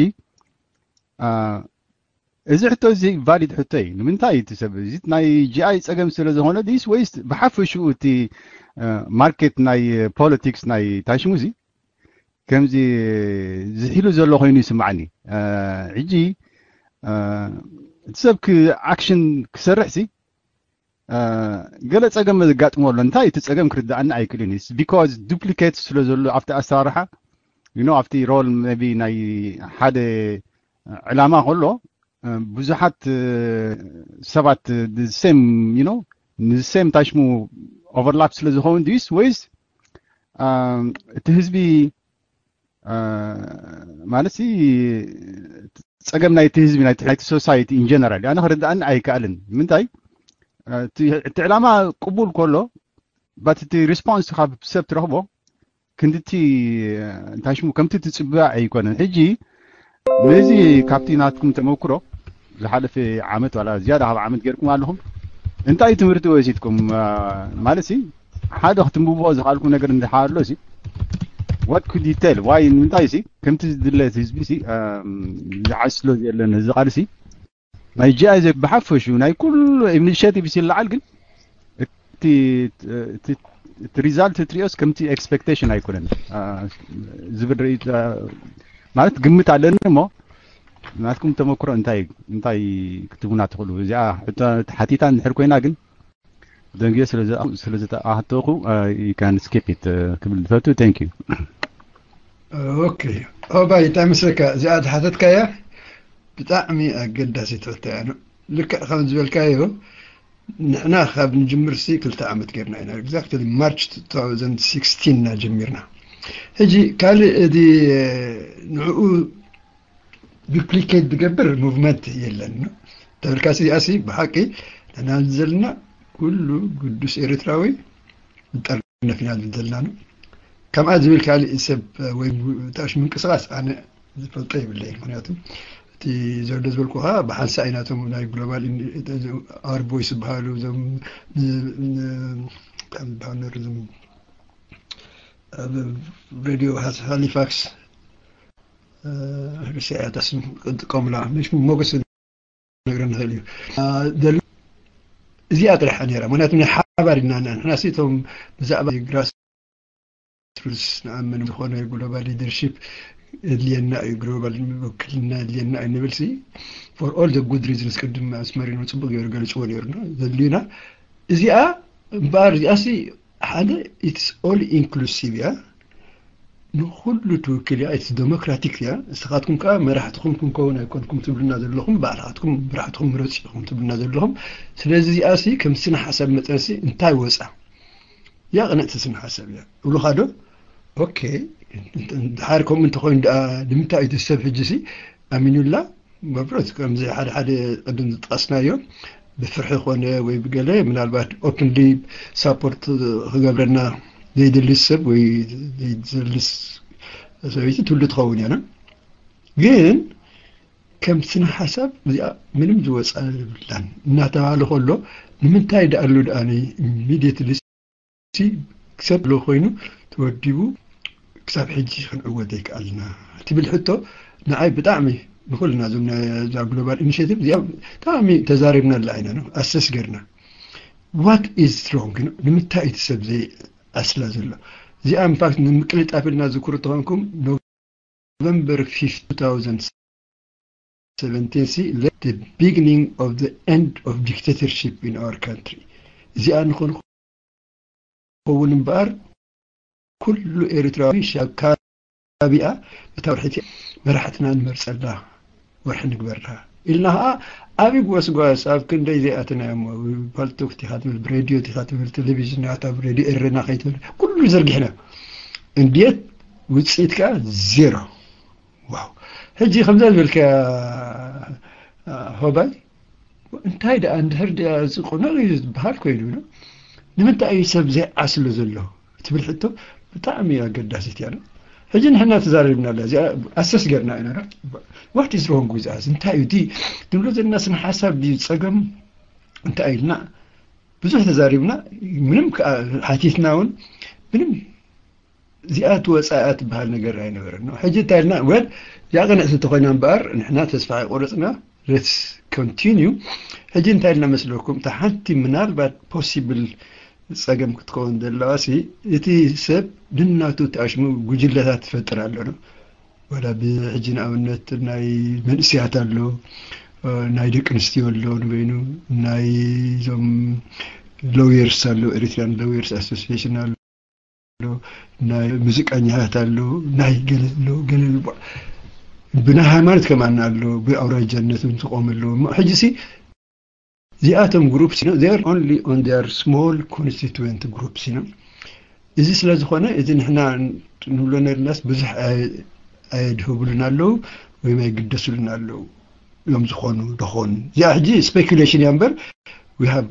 እዚ ሕቶ እዚ valid ሕቶ እዩ ንምንታይ እቲ ሰብ እዚ ናይ ጂ ኣይ ፀገም ስለ ዝኾነ ዲስ ወይስ ብሓፈሽኡ እቲ market ናይ politics ናይ ታሽሙ እዚ ከምዚ ዝሒሉ ዘሎ ኮይኑ ይስማዓኒ ሕጂ እቲ ሰብ action ክሰርሕ ሲ ገለ ፀገም ዘጋጥሞ ኣሎ እንታይ እቲ ፀገም ክርዳኣኒ ኣይክእልን እዩ because duplicate ስለ ዘሎ ኣብቲ ኣሰራርሓ you know ኣብቲ role maybe ናይ ሓደ ዕላማ ከሎ ብዙሓት ሰባት same you know ን same ታሽሙ overlap ስለ ዝኸውን ድዩስ ወይስ እቲ ህዝቢ ማለት ሲ ፀገም ናይቲ ህዝቢ ናይቲ society in general ኣነ ክርዳኣኒ ኣይከኣልን ንምንታይ እቲ ዕላማ ቅቡል ከሎ but እቲ response ካብ ሰብ ትረኽቦ ክንድቲ እንታይ ሽሙ ከምቲ ትፅበያ ኣይኮነን ሕጂ ነዚ ካብቲ ናትኩም ተመክሮ ዝሓለፈ ዓመት ዋላ ዝያዳ ካብ ዓመት ገይርኩም ኣለኹም እንታይ ትምህርቲ ወሲድኩም ማለት ሲ ሓደ ክትንብቦ ዝኽኣልኩም ነገር እንድሓ ኣሎ ሲ what could you tell why ንምንታይ ሲ ከምቲ ዝድለ ህዝቢ ሲ ዝዓስሎ ዘለን እዚ ቃል ሲ ናይ ጂ ኣይ ዘ ብሓፈሹ ናይ ኩሉ initiative ይልዓል ግን እቲ እቲ result ትሪኦስ ከምቲ expectation ኣይኮነን ዝብል ርኢ ማለት ግምት ኣለኒ እሞ ናትኩም ተመክሮ እንታይ እንታይ ክትቡና ትኽእሉ እዚኣ ሕቶ ሓቲታ እንድሕር ኮይና ግን ደንግዮ ስለ ዝተኣህተኹ you can skip it ክብል ዝፈቱ thank you okay ኦባይ እንታይ መስለካ እዚኣ ዝሓተትካያ ብጣዕሚ ኣገዳሲት ሕቶ እያ ልክዕ ከም ዝበልካዮ ንሕና ካብ ንጅምር ሲ ክልተ ዓመት ጌርና ኢና። Exactly March two thousand sixteen ኢና ጀሚርና። ሕጂ ካልእ እቲ ንዕኡ duplicate ዝገብር movement የለን። ተበልካሲ እዚኣሲ ብሓቂ ንሕና ዘለና ኩሉ ግዱስ ኤርትራዊ ንጠርነፍ ኢና ዘለና። ከምኣ ዝብል ካልእ ሰብ ወይ ታሽ ምንቅስቃስ ኣነ ዝፈልጦ የብለይ። ምክንያቱ እቲ ዘሎ ዝበልኩኻ ብሓንሳእ ኢናቶም ናይ ግሎባል ኣርቦይ ዝበሃሉ ዞም ሬድዮ ሃሊፋክስ ርሲያ ተስም ክጥቀሙላ ምሽ ሞገስ ነግረ ንኽእል እዩ። እዚኣ ጥራሕ ነራ። ምክንያቱ ናይ ሓባር ኢና ንሕና ሲ እቶም ብዛዕባ ግራስ ሩስ ንኣምን ዝኾነ ግሎባል ሊደርሺፕ እድልየና እዩ፣ ግሎባል ውክልና እድልየና እዩ ንብል ሲ for all the good reasons ቅድም ኣስመሪኖ ጽቡቅ ገይሩ ገሊጽዎ ነይሩ ዘድልዩና። እዚኣ እምበኣር እዚኣ ሲ ሓደ it's all inclusive እያ፣ ንኩሉ ትውክል እያ፣ it's democratic እያ። ንስኻትኩም ከዓ መራሕትኹም ክንከውን ኣይኮንኩም ትብሉና ዘለኹም፣ ባዕልኻትኩም መራሕትኹም ምረፁ ኢኹም ትብሉና ዘለኹም። ስለዚ እዚኣ ሲ ከም ስነ ሓሳብ መጠን ሲ እንታይ ወፃ እያ? ቅንዕቲ ስነ ሓሳብ እያ እብሉኻ ዶ? ኦኬ፣ ድሓር ከምኡ እንተኮይኑ ደኣ ንምንታይ እቲ ሰብ ሕጂ ሲ ኣሚኑላ? መብረት ከምዚ ሓደ ሓደ ቅድም ዝጠቀስናዮ ብፍርሒ ኮነ ወይ ብገለ ምናልባት ኦፕንሊ ሳፖርት ክገብረና ዘይደልስ ሰብ ወይ ዘይደልስ ሰበይቲ ትህሉ ትኸውን እያ። ግን ከም ስነ ሓሳብ እዚኣ ምንም ዝወፃ የብላን እናተባሃለ ከሎ ንምንታይ ደኣሉ ደኣ ኢሚድየትሊ ክሰብ ኣሎ ኮይኑ ተወዲቡ ክሳብ ሕጂ ክንዕወት ዘይከኣልና ትብል ሕቶ ንዓይ ብጣዕሚ ንኩልና እዞም ናይ እዛ ግሎባል ኢኒሽቲቭ እዚኣ ብጣዕሚ ተዛሪብናላ ኢና ነው ኣሰስ ገርና what is wrong ንምንታይ እቲ ሰብ ዘይኣስላ ዘሎ እዚኣ ኢንፋክት ንምቅልጣፍ ኢልና ዝክሩ ተኾንኩም November fifth two thousand seventeen ሲ the beginning of the end of dictatorship in our country እዚኣ ንኾን ኸውን እምበኣር ኩሉ ኤርትራዊ ሻካቢኣ እታ ወርሒ መራሕትና ንመርፀላ ወርሒ ንግበርላ ኢልና ከዓ ዓብዪ ጎስጓስ ኣብ ክንደይ ዘይኣተናዮ እሞ ፓልቶክ ቲካ ትብል ብሬድዮ ቲካ ትብል ቴሌቪዥን ናታ ብሬድዮ ኤረና ከይትብል ኩሉ ዘርጊሕና እንዴት ውፅኢት ከዓ ዜሮ ዋው ሕጂ ከምዛ ዝበልከያ ሆባይ እንታይ ደኣ እንድሕር እዚ ቁኑዕ እዩ ዝበሃል ኮይኑ ዶ ንምንታይ እዩ ሰብ ዘይዓስሎ ዘሎ ትብል ሕቶ ብጣዕሚ ኣገዳሲት እያ ሕጂ ንሕና ተዛሪብና ኣላ እዚኣ ኣሰስ ገርና ኢና what is wrong with us እንታይ እዩ እቲ ንብሎ ዘለና ስነ ሓሳብ ድዩ ፀገም እንታይ ኢልና ብዙሕ ተዛሪብና ምንም ሓቲትና እውን ምንም እዚኣ ትወፃ እያ ትበሃል ነገር ኣይነበረን ሕጂ እንታይ ኢልና ወል እዚኣ ቅንዕቲ እንተኮይና እምበኣር ንሕና ተስፋ ኣይቆረፅና let's continue ሕጂ እንታይ ኢልና መስለኩም እታ ሓንቲ ምናልባት possible ፀገም ክትከውን ዘለዋ ሲ እቲ ሰብ ንናቱ ተኣሽሙ ጉጅለታት ትፈጥር ኣሎ ነው ወላ ብሕጂ ንኣብነት ናይ መንእስያት ኣሎ ናይ ደቂ ኣንስትዮ ኣሎ ንበይኑ ናይ ዞም lawyers ኣሎ Eritrean Lawyers Association ኣሎ ናይ ሙዚቀኛታት ኣሎ ናይ ገለ ኣሎ ገለ ብናይ ሃይማኖት ከማና ኣሎ ብኣውራጃነት ዝቆም ኣሎ ሕጂ ሲ እዚኣቶም groups they are only on their small constituent groups you know እዚ ስለ ዝኾነ እዚ ንሕና ንብሎ ነርናስ ብዙሕ ኣየድህብሉን ኣለዉ ወይም ኣይግደስሉን ኣለዉ እዮም ዝኾኑ ደኾኑ እዚኣ ሕጂ speculation እያ እምበር we have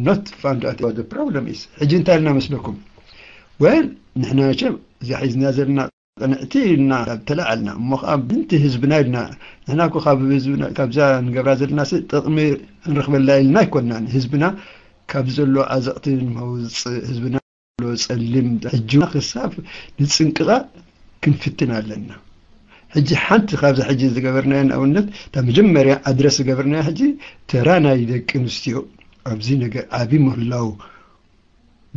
not found out what the problem is ሕጂ እንታይ ኢልና መስለኩም well ንሕና መቸም እዚኣ ሒዝና ዘለና ቅንዕቲ ኢልና ተለዓልና እሞ ከዓ ብንቲ ህዝብና ኢልና ንሕና እኮ ካብ ህዝብና ካብዛ ንገብራ ዘለና ጥቕሚ ክንረክበላ ኢልና ኣይኮናን ህዝብና ካብ ዘሎ ኣዘቕቲ ንመውፅእ ህዝብና ዘሎ ፀሊም ሕጂ ክሳብ ንፅንቅቃ ክንፍትን ኣለና ሕጂ ሓንቲ ካብዚ ሕጂ ዝገበርናዮ ንኣብነት እታ መጀመርያ ኣድረስ ዝገበርናዮ ሕጂ ተራ ናይ ደቂ ኣንስትዮ ኣብዚ ነገር ዓብዪ ምህላው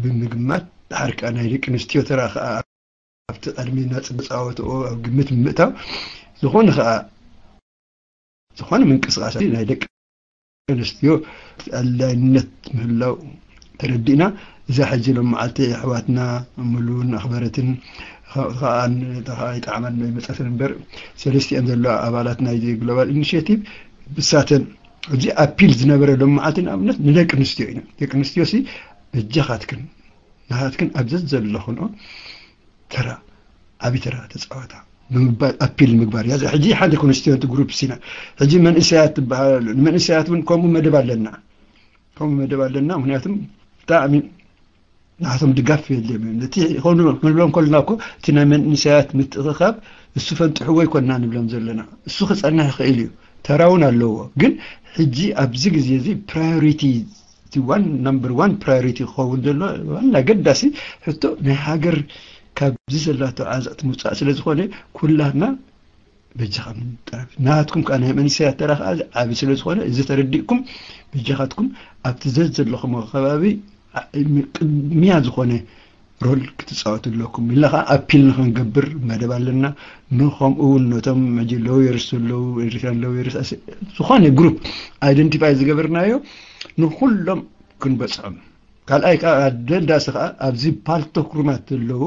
ብምግማት ድሓር ከዓ ናይ ደቂ ኣንስትዮ ተራ ከዓ ኣብቲ ቀድሚ ናፅቢ ፃወትኦ ኣብ ግምት ብምእታው ዝኾነ ከዓ ዝኾነ ምንቅስቃስ ናይ ደቂ ኣንስትዮ ኣድላይነት ምህላው ተረዲእና እዛ ሕጂ ሎም መዓልቲ ኣሕዋትና ምሉን ኣኽበረትን ከዓ ይጠዓመን ይመፀትን እምበር ሰለስቲኦም ዘለዋ ኣባላት ናይ ግሎባል ኢኒሽቲቭ ብሳተን እዚ ኣፒል ዝነበረ ሎማዓቲ ንኣብነት ንደቂ ኣንስትዮ ኢና። ደቂ ኣንስትዮ ሲ በጃኻትክን ናሃትክን ኣብ ዘዘለኹንኦ ተራ ዓቢ ተራ ተፃወታ ብምባል ኣፒል ምግባር እያ። ሕጂ ሓደ ኮንስቲቱንት ግሩፕ ሲና ሕጂ መንእሰያት ትበሃል ኣሎ። ንመንእሰያት እውን ከምኡ መደብ ኣለና፣ ከምኡ መደብ ኣለና። ምክንያቱም ብጣዕሚ ንዓቶም ድጋፍ የድልዮም እዩ። ነቲ ኾኑ ክንብሎም ከለና እኮ እቲ ናይ መንእሰያት ምትእኽኻብ እሱ ፈንጥሕዎ ይኮንና ንብሎም ዘለና። እሱ ክጸንሕ ይኽእል እዩ፣ ተራ እውን ኣለዎ። ግን ሕጂ ኣብዚ ግዜ እዚ ፕራዮሪቲ እቲ ዋን ናምበር ዋን ፕራዮሪቲ ክኸውን ዘሎ ዋና ገዳሲ ሕቶ ናይ ሃገር ካብዚ ዘላቶ ዓዘቕቲ ምውፃእ ስለ ዝኾነ ኩላትና በጃኻ ምንጣፍ ናትኩም ከዓ ናይ መንእሰያት ተራ ከዓ ዓቢ ስለ ዝኾነ እዚ ተረዲእኩም በጃኻትኩም ኣብቲ ዘዘለኹም ከባቢ ቅድሚያ ዝኾነ ሮል ክትፃወቱ ኣለኩም ኢልና ከዓ ኣፒል ንክንገብር መደብ ኣለና። ንከምኡ እውን ነቶም ሕጂ ሎየርስ ዘለዉ ኤሪትራን ሎየርስ ዝኾነ ግሩፕ ኣይደንቲፋይ ዝገበርናዮ ንኩሎም ክንበፅሖም ካልኣይ ከዓ ደንዳሲ ከዓ ኣብዚ ፓልቶክ ሩማት ዘለዉ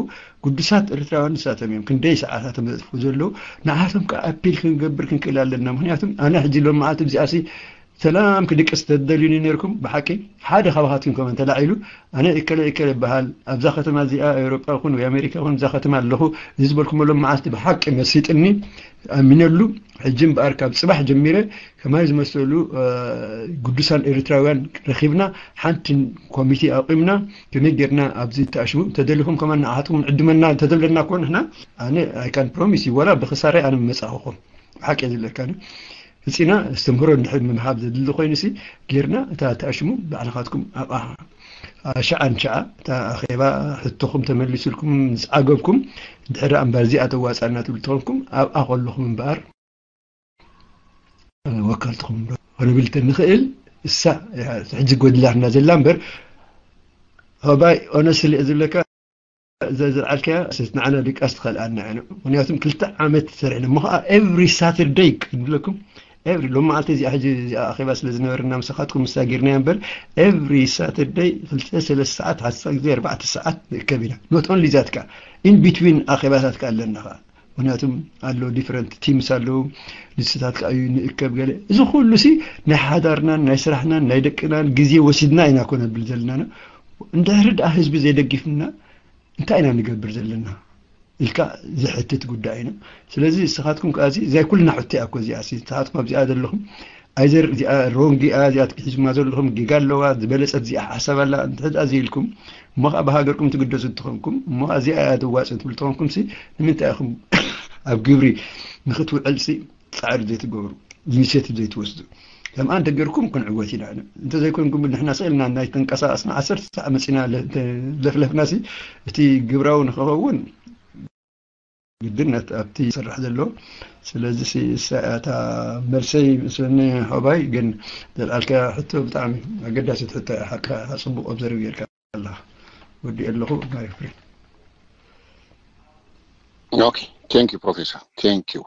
ግዱሳት ኤርትራውያን ንሳቶም እዮም ክንደይ ሰዓታት መፅፉ ዘለዉ ንዓቶም ከዓ ኣፒል ክንገብር ክንክእል ኣለና። ምክንያቱም ኣነ ሕጂ ሎም መዓልቲ እዚኣሲ ሰላም ክድቅስ ተደልዩኒ ነርኩም ብሓቂ ሓደ ካባኻትኩም ከመ እንተላዒሉ ኣነ እከለ እከለ ይበሃል ኣብዛ ከተማ እዚኣ ኤውሮጳ ይኹን ወይ ኣሜሪካ ይኹን እዛ ከተማ ኣለኹ እዚ ዝበልኩመሎም መዓልቲ ብሓቂ መሲጥኒ ኣሚነሉ ሕጂ እምበኣር ካብ ፅባሕ ጀሚረ ከማይ ዝመሰሉ ግዱሳን ኤርትራውያን ረኺብና ሓንቲ ኮሚቴ ኣቂምና ከመይ ጌርና ኣብዚ ተኣሽሙ ተደሊኹም ከማን ንዓትኩም ዕድመና ተዘብለና እኮ ንሕና ኣነ I can promise you ወላ ብክሳራይ ኣነ መጻኹኹም ብሓቂ ዝብለካ ህፂና እስተምህሮ እንድሕር ምምሃብ ዘድሊ ኮይኑ ሲ ጌርና እታ ተኣሽሙ ባዕልኻትኩም ኣብኣ ሸዓ ንሸዓ እታ ኣኼባ ሕቶኹም ተመሊሱልኩም ምስ ዓገብኩም ድሕሪ እምበር እዚኣ ተዋፃና ትብል ተኾንኩም ኣብኣ ከለኹም እምበኣር ወከልትኹም ክንብል ተንኽእል እሳ ሕጂ ጎድላትና ዘላ እምበር ሆባይ ኦነስሊ ዝብለካ እዛ ዘልዓልካያ ንዓና ድቃስ ትኸልኣና ኢና ምክንያቱም ክልተ ዓመት ሰሪሕና እሞ ከዓ ኤቭሪ ሳተርደይ ክንብለኩም ኤቭሪ ሎም መዓልቲ እዚኣ ሕጂ እዚኣ ኣኼባ ስለ ዝነበረና ምሳኻትኩም ምሳ ጌርናያ እምበር ኤቭሪ ሳተርደይ ክልተ ሰለስተ ሰዓት ሓሳ ግዜ ኣርባዕተ ሰዓት ንእከብ ኢና ኖት ኦንሊ ዛት ከዓ ኢን ቢትዊን ኣኼባታት ከዓ ኣለና ከዓ ምክንያቱም ኣሎ ዲፍረንት ቲምስ ኣለዉ ንስታት ከዓ እዩ ንእከብ ገለ እዚ ኩሉ ሲ ናይ ሓዳርናን ናይ ስራሕናን ናይ ደቅናን ግዜ ወሲድና ኢና ኮ ነብል ዘለና እንድሕሪ ደኣ ህዝቢ ዘይደጊፍና እንታይ ኢና ንገብር ዘለና ኢልካ ዝሕትት ጉዳይ ኢና ስለዚ ንስኻትኩም ከዓ እዚኣ ኩልና ሕቶ እያ እኮ እዚኣ ንስኻትኩም ኣብዚኣ ዘለኹም ኣይዘር እዚኣ ሮንግ እያ እዚኣ ሒዝማ ዘለኹም ጌጋ ኣለዋ ዝበለፀት እዚኣ ሓሳብ ኣላ እንድሕር ደኣ ዘይልኩም እሞ ከዓ ብሃገርኩም ትግደሱ እንትኾንኩም እሞ እዚኣ እያ ተዋፅእ ትብል ተኾንኩም ሲ ንምንታይ ኢኹም ኣብ ግብሪ ንክትውዕል ሲ ፃዕሪ ዘይትገብሩ ኢኒሼቲቭ ዘይትወስዱ ከምኣ እንተገርኩም ክንዕወት ኢና እንተዘይኮንኩም ንሕና ስእልና ናይ ተንቀሳቀስና ዓሰርተ ሰዓ መፂና ለፍለፍና ሲ እቲ ግብራዊ ንክኸውን ግድነት ኣብቲ ይስራሕ ዘሎ ስለዚ እታ መልሰይ መስለኒ ሆባይ ግን ዘልዓልካ ሕቶ ብጣዕሚ ኣገዳሲት ሕቶ ሓቅካ ፅቡቅ ኦብዘርቭ ጌርካ ኣለካ ወዲ ኣለኹ ማይ ፍሬ Okay, thank you, Professor. Thank you.